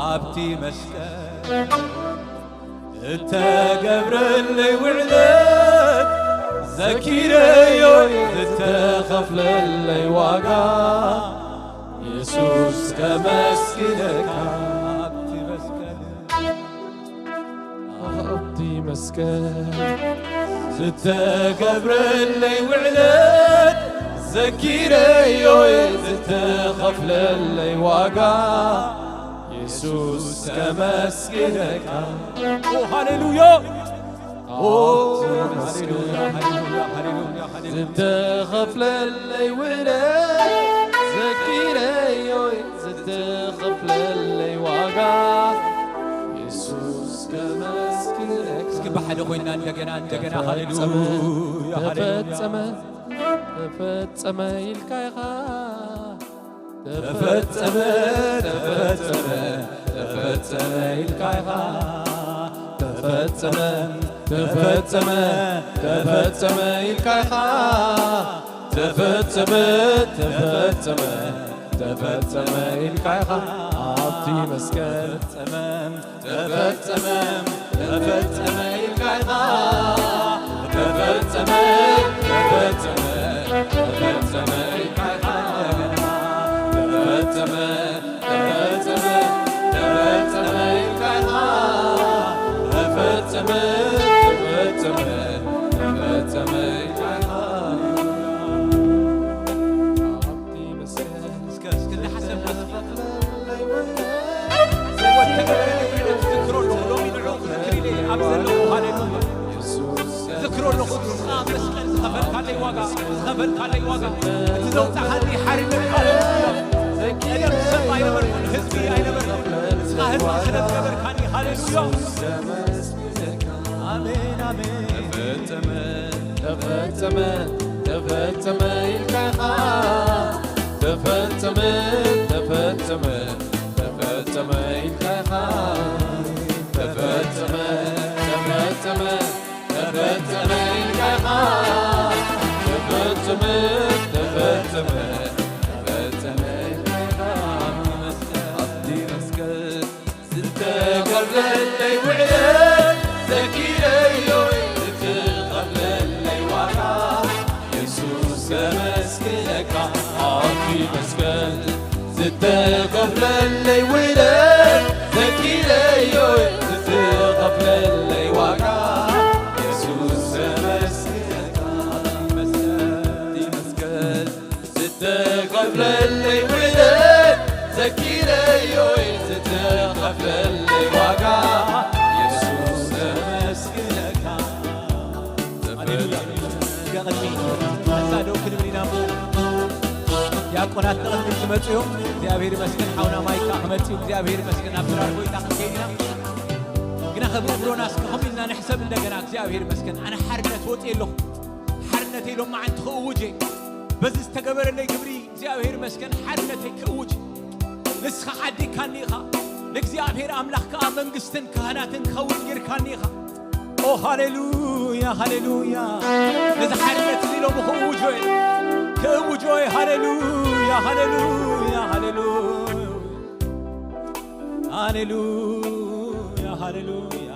ኣብቲ መስቀል እተገብረለይ ውዕለት ዘኪረዮ፣ ዝተኸፍለለይ ዋጋ የሱስ፣ ከመስግነካ። ኣብቲ መስቀል፣ ኣብቲ መስቀል ዝተገብረለይ ውዕለት ዘኪረዮ፣ ዝተኸፍለለይ ዋጋ የሱስ፣ ከመስግነካ። ኦ፣ ሃሌሉያ። ኦ፣ ሃሌሉያ፣ ሃሌሉያ፣ ሃሌሉያ፣ ሃሌሉያ። ዝተኸፍለለይ ውዕለት ዘኪረዮ፣ ዝተኸፍለለይ ዋጋ የሱስ፣ ከመስግነካ። እስኪ ብሓደ ኮይና እንደገና፣ እንደገና፣ ሃሌሉያ፣ ሃሌሉያ። ተፈጸመ፣ ተፈጸመ ኢልካ ኢኻ። ተፈጸመ፣ ተፈጸመ፣ ተፈጸመ ኢልካ ኢኻ። ተፈጸመ፣ ተፈጸመ፣ ተፈጸመ ኢልካ ኢኻ። ተፈጸመ፣ ተፈጸመ፣ ተፈጸመ ኢልካ ኢኻ። ኣብቲ መስቀል ተፈጸመ፣ ተፈጸመ፣ ተፈጸመ ኢልካ ኢኻ። ተፈጸመ፣ ተፈጸመ፣ ተፈጸመ ኢልካ ኢኻ። ተፈጸመ፣ ተፈጸመ፣ ተፈጸመ ኢልካ ኢኻ። ተፈጸመ፣ ተፈጸመ፣ ተፈጸመ ኢልካ ኢኻ። እስከ፣ እስከ እናሓሰብና እስኪ። ዝክሮ ኣለኹ፣ ሎሚ ንዕኡ ክዝክር ኢለ ኣብ ዘለኹ፣ ሃሌሉያ። ዝክሮ ኣለኹ፣ ንስኻ መስቀል ዝኸፈልካለይ ዋጋ፣ ዝኸፈልካለይ ዋጋ፣ እቲ ዘውጻእካኒ ሓርነት፣ ሃሌሉያ። ቀደም ሰብ ኣይነበርኩን፣ ህዝቢ ኣይነበርኩን፣ ንስኻ ህዝቢ ስለ ዝገበርካኒ፣ ሃሌሉያ። ኣሜን፣ ኣሜን። ተፈጸመ፣ ተፈጸመ፣ ተፈጸመ ኢልካ ኢኻ። ተፈጸመ፣ ተፈጸመ፣ ተፈጸመ ኢልካ ኢኻ። ተፈጸመ፣ ተፈጸመ፣ ተፈጸመ ኢልካ ኢኻ። ተፈጸመ፣ ተፈጸመ፣ ተፈጸመ ኢልካ ኢኻ። ኣብቲ መስቀል ዝተገብረለይ ውዕለት ዘኪረዮ፣ ዝተኸፍለለይ ዋጋ የሱስ፣ ከመስግነካ። ኣብቲ መስቀል ዝተገብረለይ ውዕለት ዘኪረዮ፣ ዝተኸፍለለይ ዋጋ የሱስ፣ ከመስግነካ። ኣብቲ መስቀል፣ ኣብቲ መስቀል ዝተኸፍለለይ ውዕለት ዘኪረዮ፣ ዝተኸፍለለይ ዋጋ የሱስ፣ ከመስግነካ። ሃሌሉያ። እስከ ቅድሚ ሓንሳእ ደው ክንብል ኢና እሞ፣ ዲያቆናት ንቕድሚት ክመጹ እዮም። እግዚኣብሔር ይመስገን። ሓውና ማይካ ክመጽእ እዩ። እግዚኣብሔር ይመስገን። ናብ ድራር ጎይታ ክንከይድ ኢና። ግና ከብርብሮና እስከ ከምኡ ኢልና ንሕሰብ እንደገና። እግዚኣብሔር ይመስገን። ኣነ ሓርነት ወፅየ ኣለኹ። ሓርነተይ ሎማዓንቲ ክእውጅ እየ። በዚ ዝተገበረለይ ግብሪ እግዚኣብሔር ይመስገን፣ ሓርነተይ ክእውጅ። ንስኻ ዓዲግካኒ ኢኻ፣ ንእግዚኣብሔር ኣምላኽ ከኣ መንግስትን ካህናትን ክኸውን ጌርካኒ ኢኻ። ኦ ሃሌሉያ፣ ሃሌሉያ። ነዚ ሓርነት እዚ ሎሚ ክእውጆ እየ፣ ክእውጆ እየ። ሃሌሉያ፣ ሃሌሉያ፣ ሃሌሉያ። ሃሌሉያ፣ ሃሌሉያ።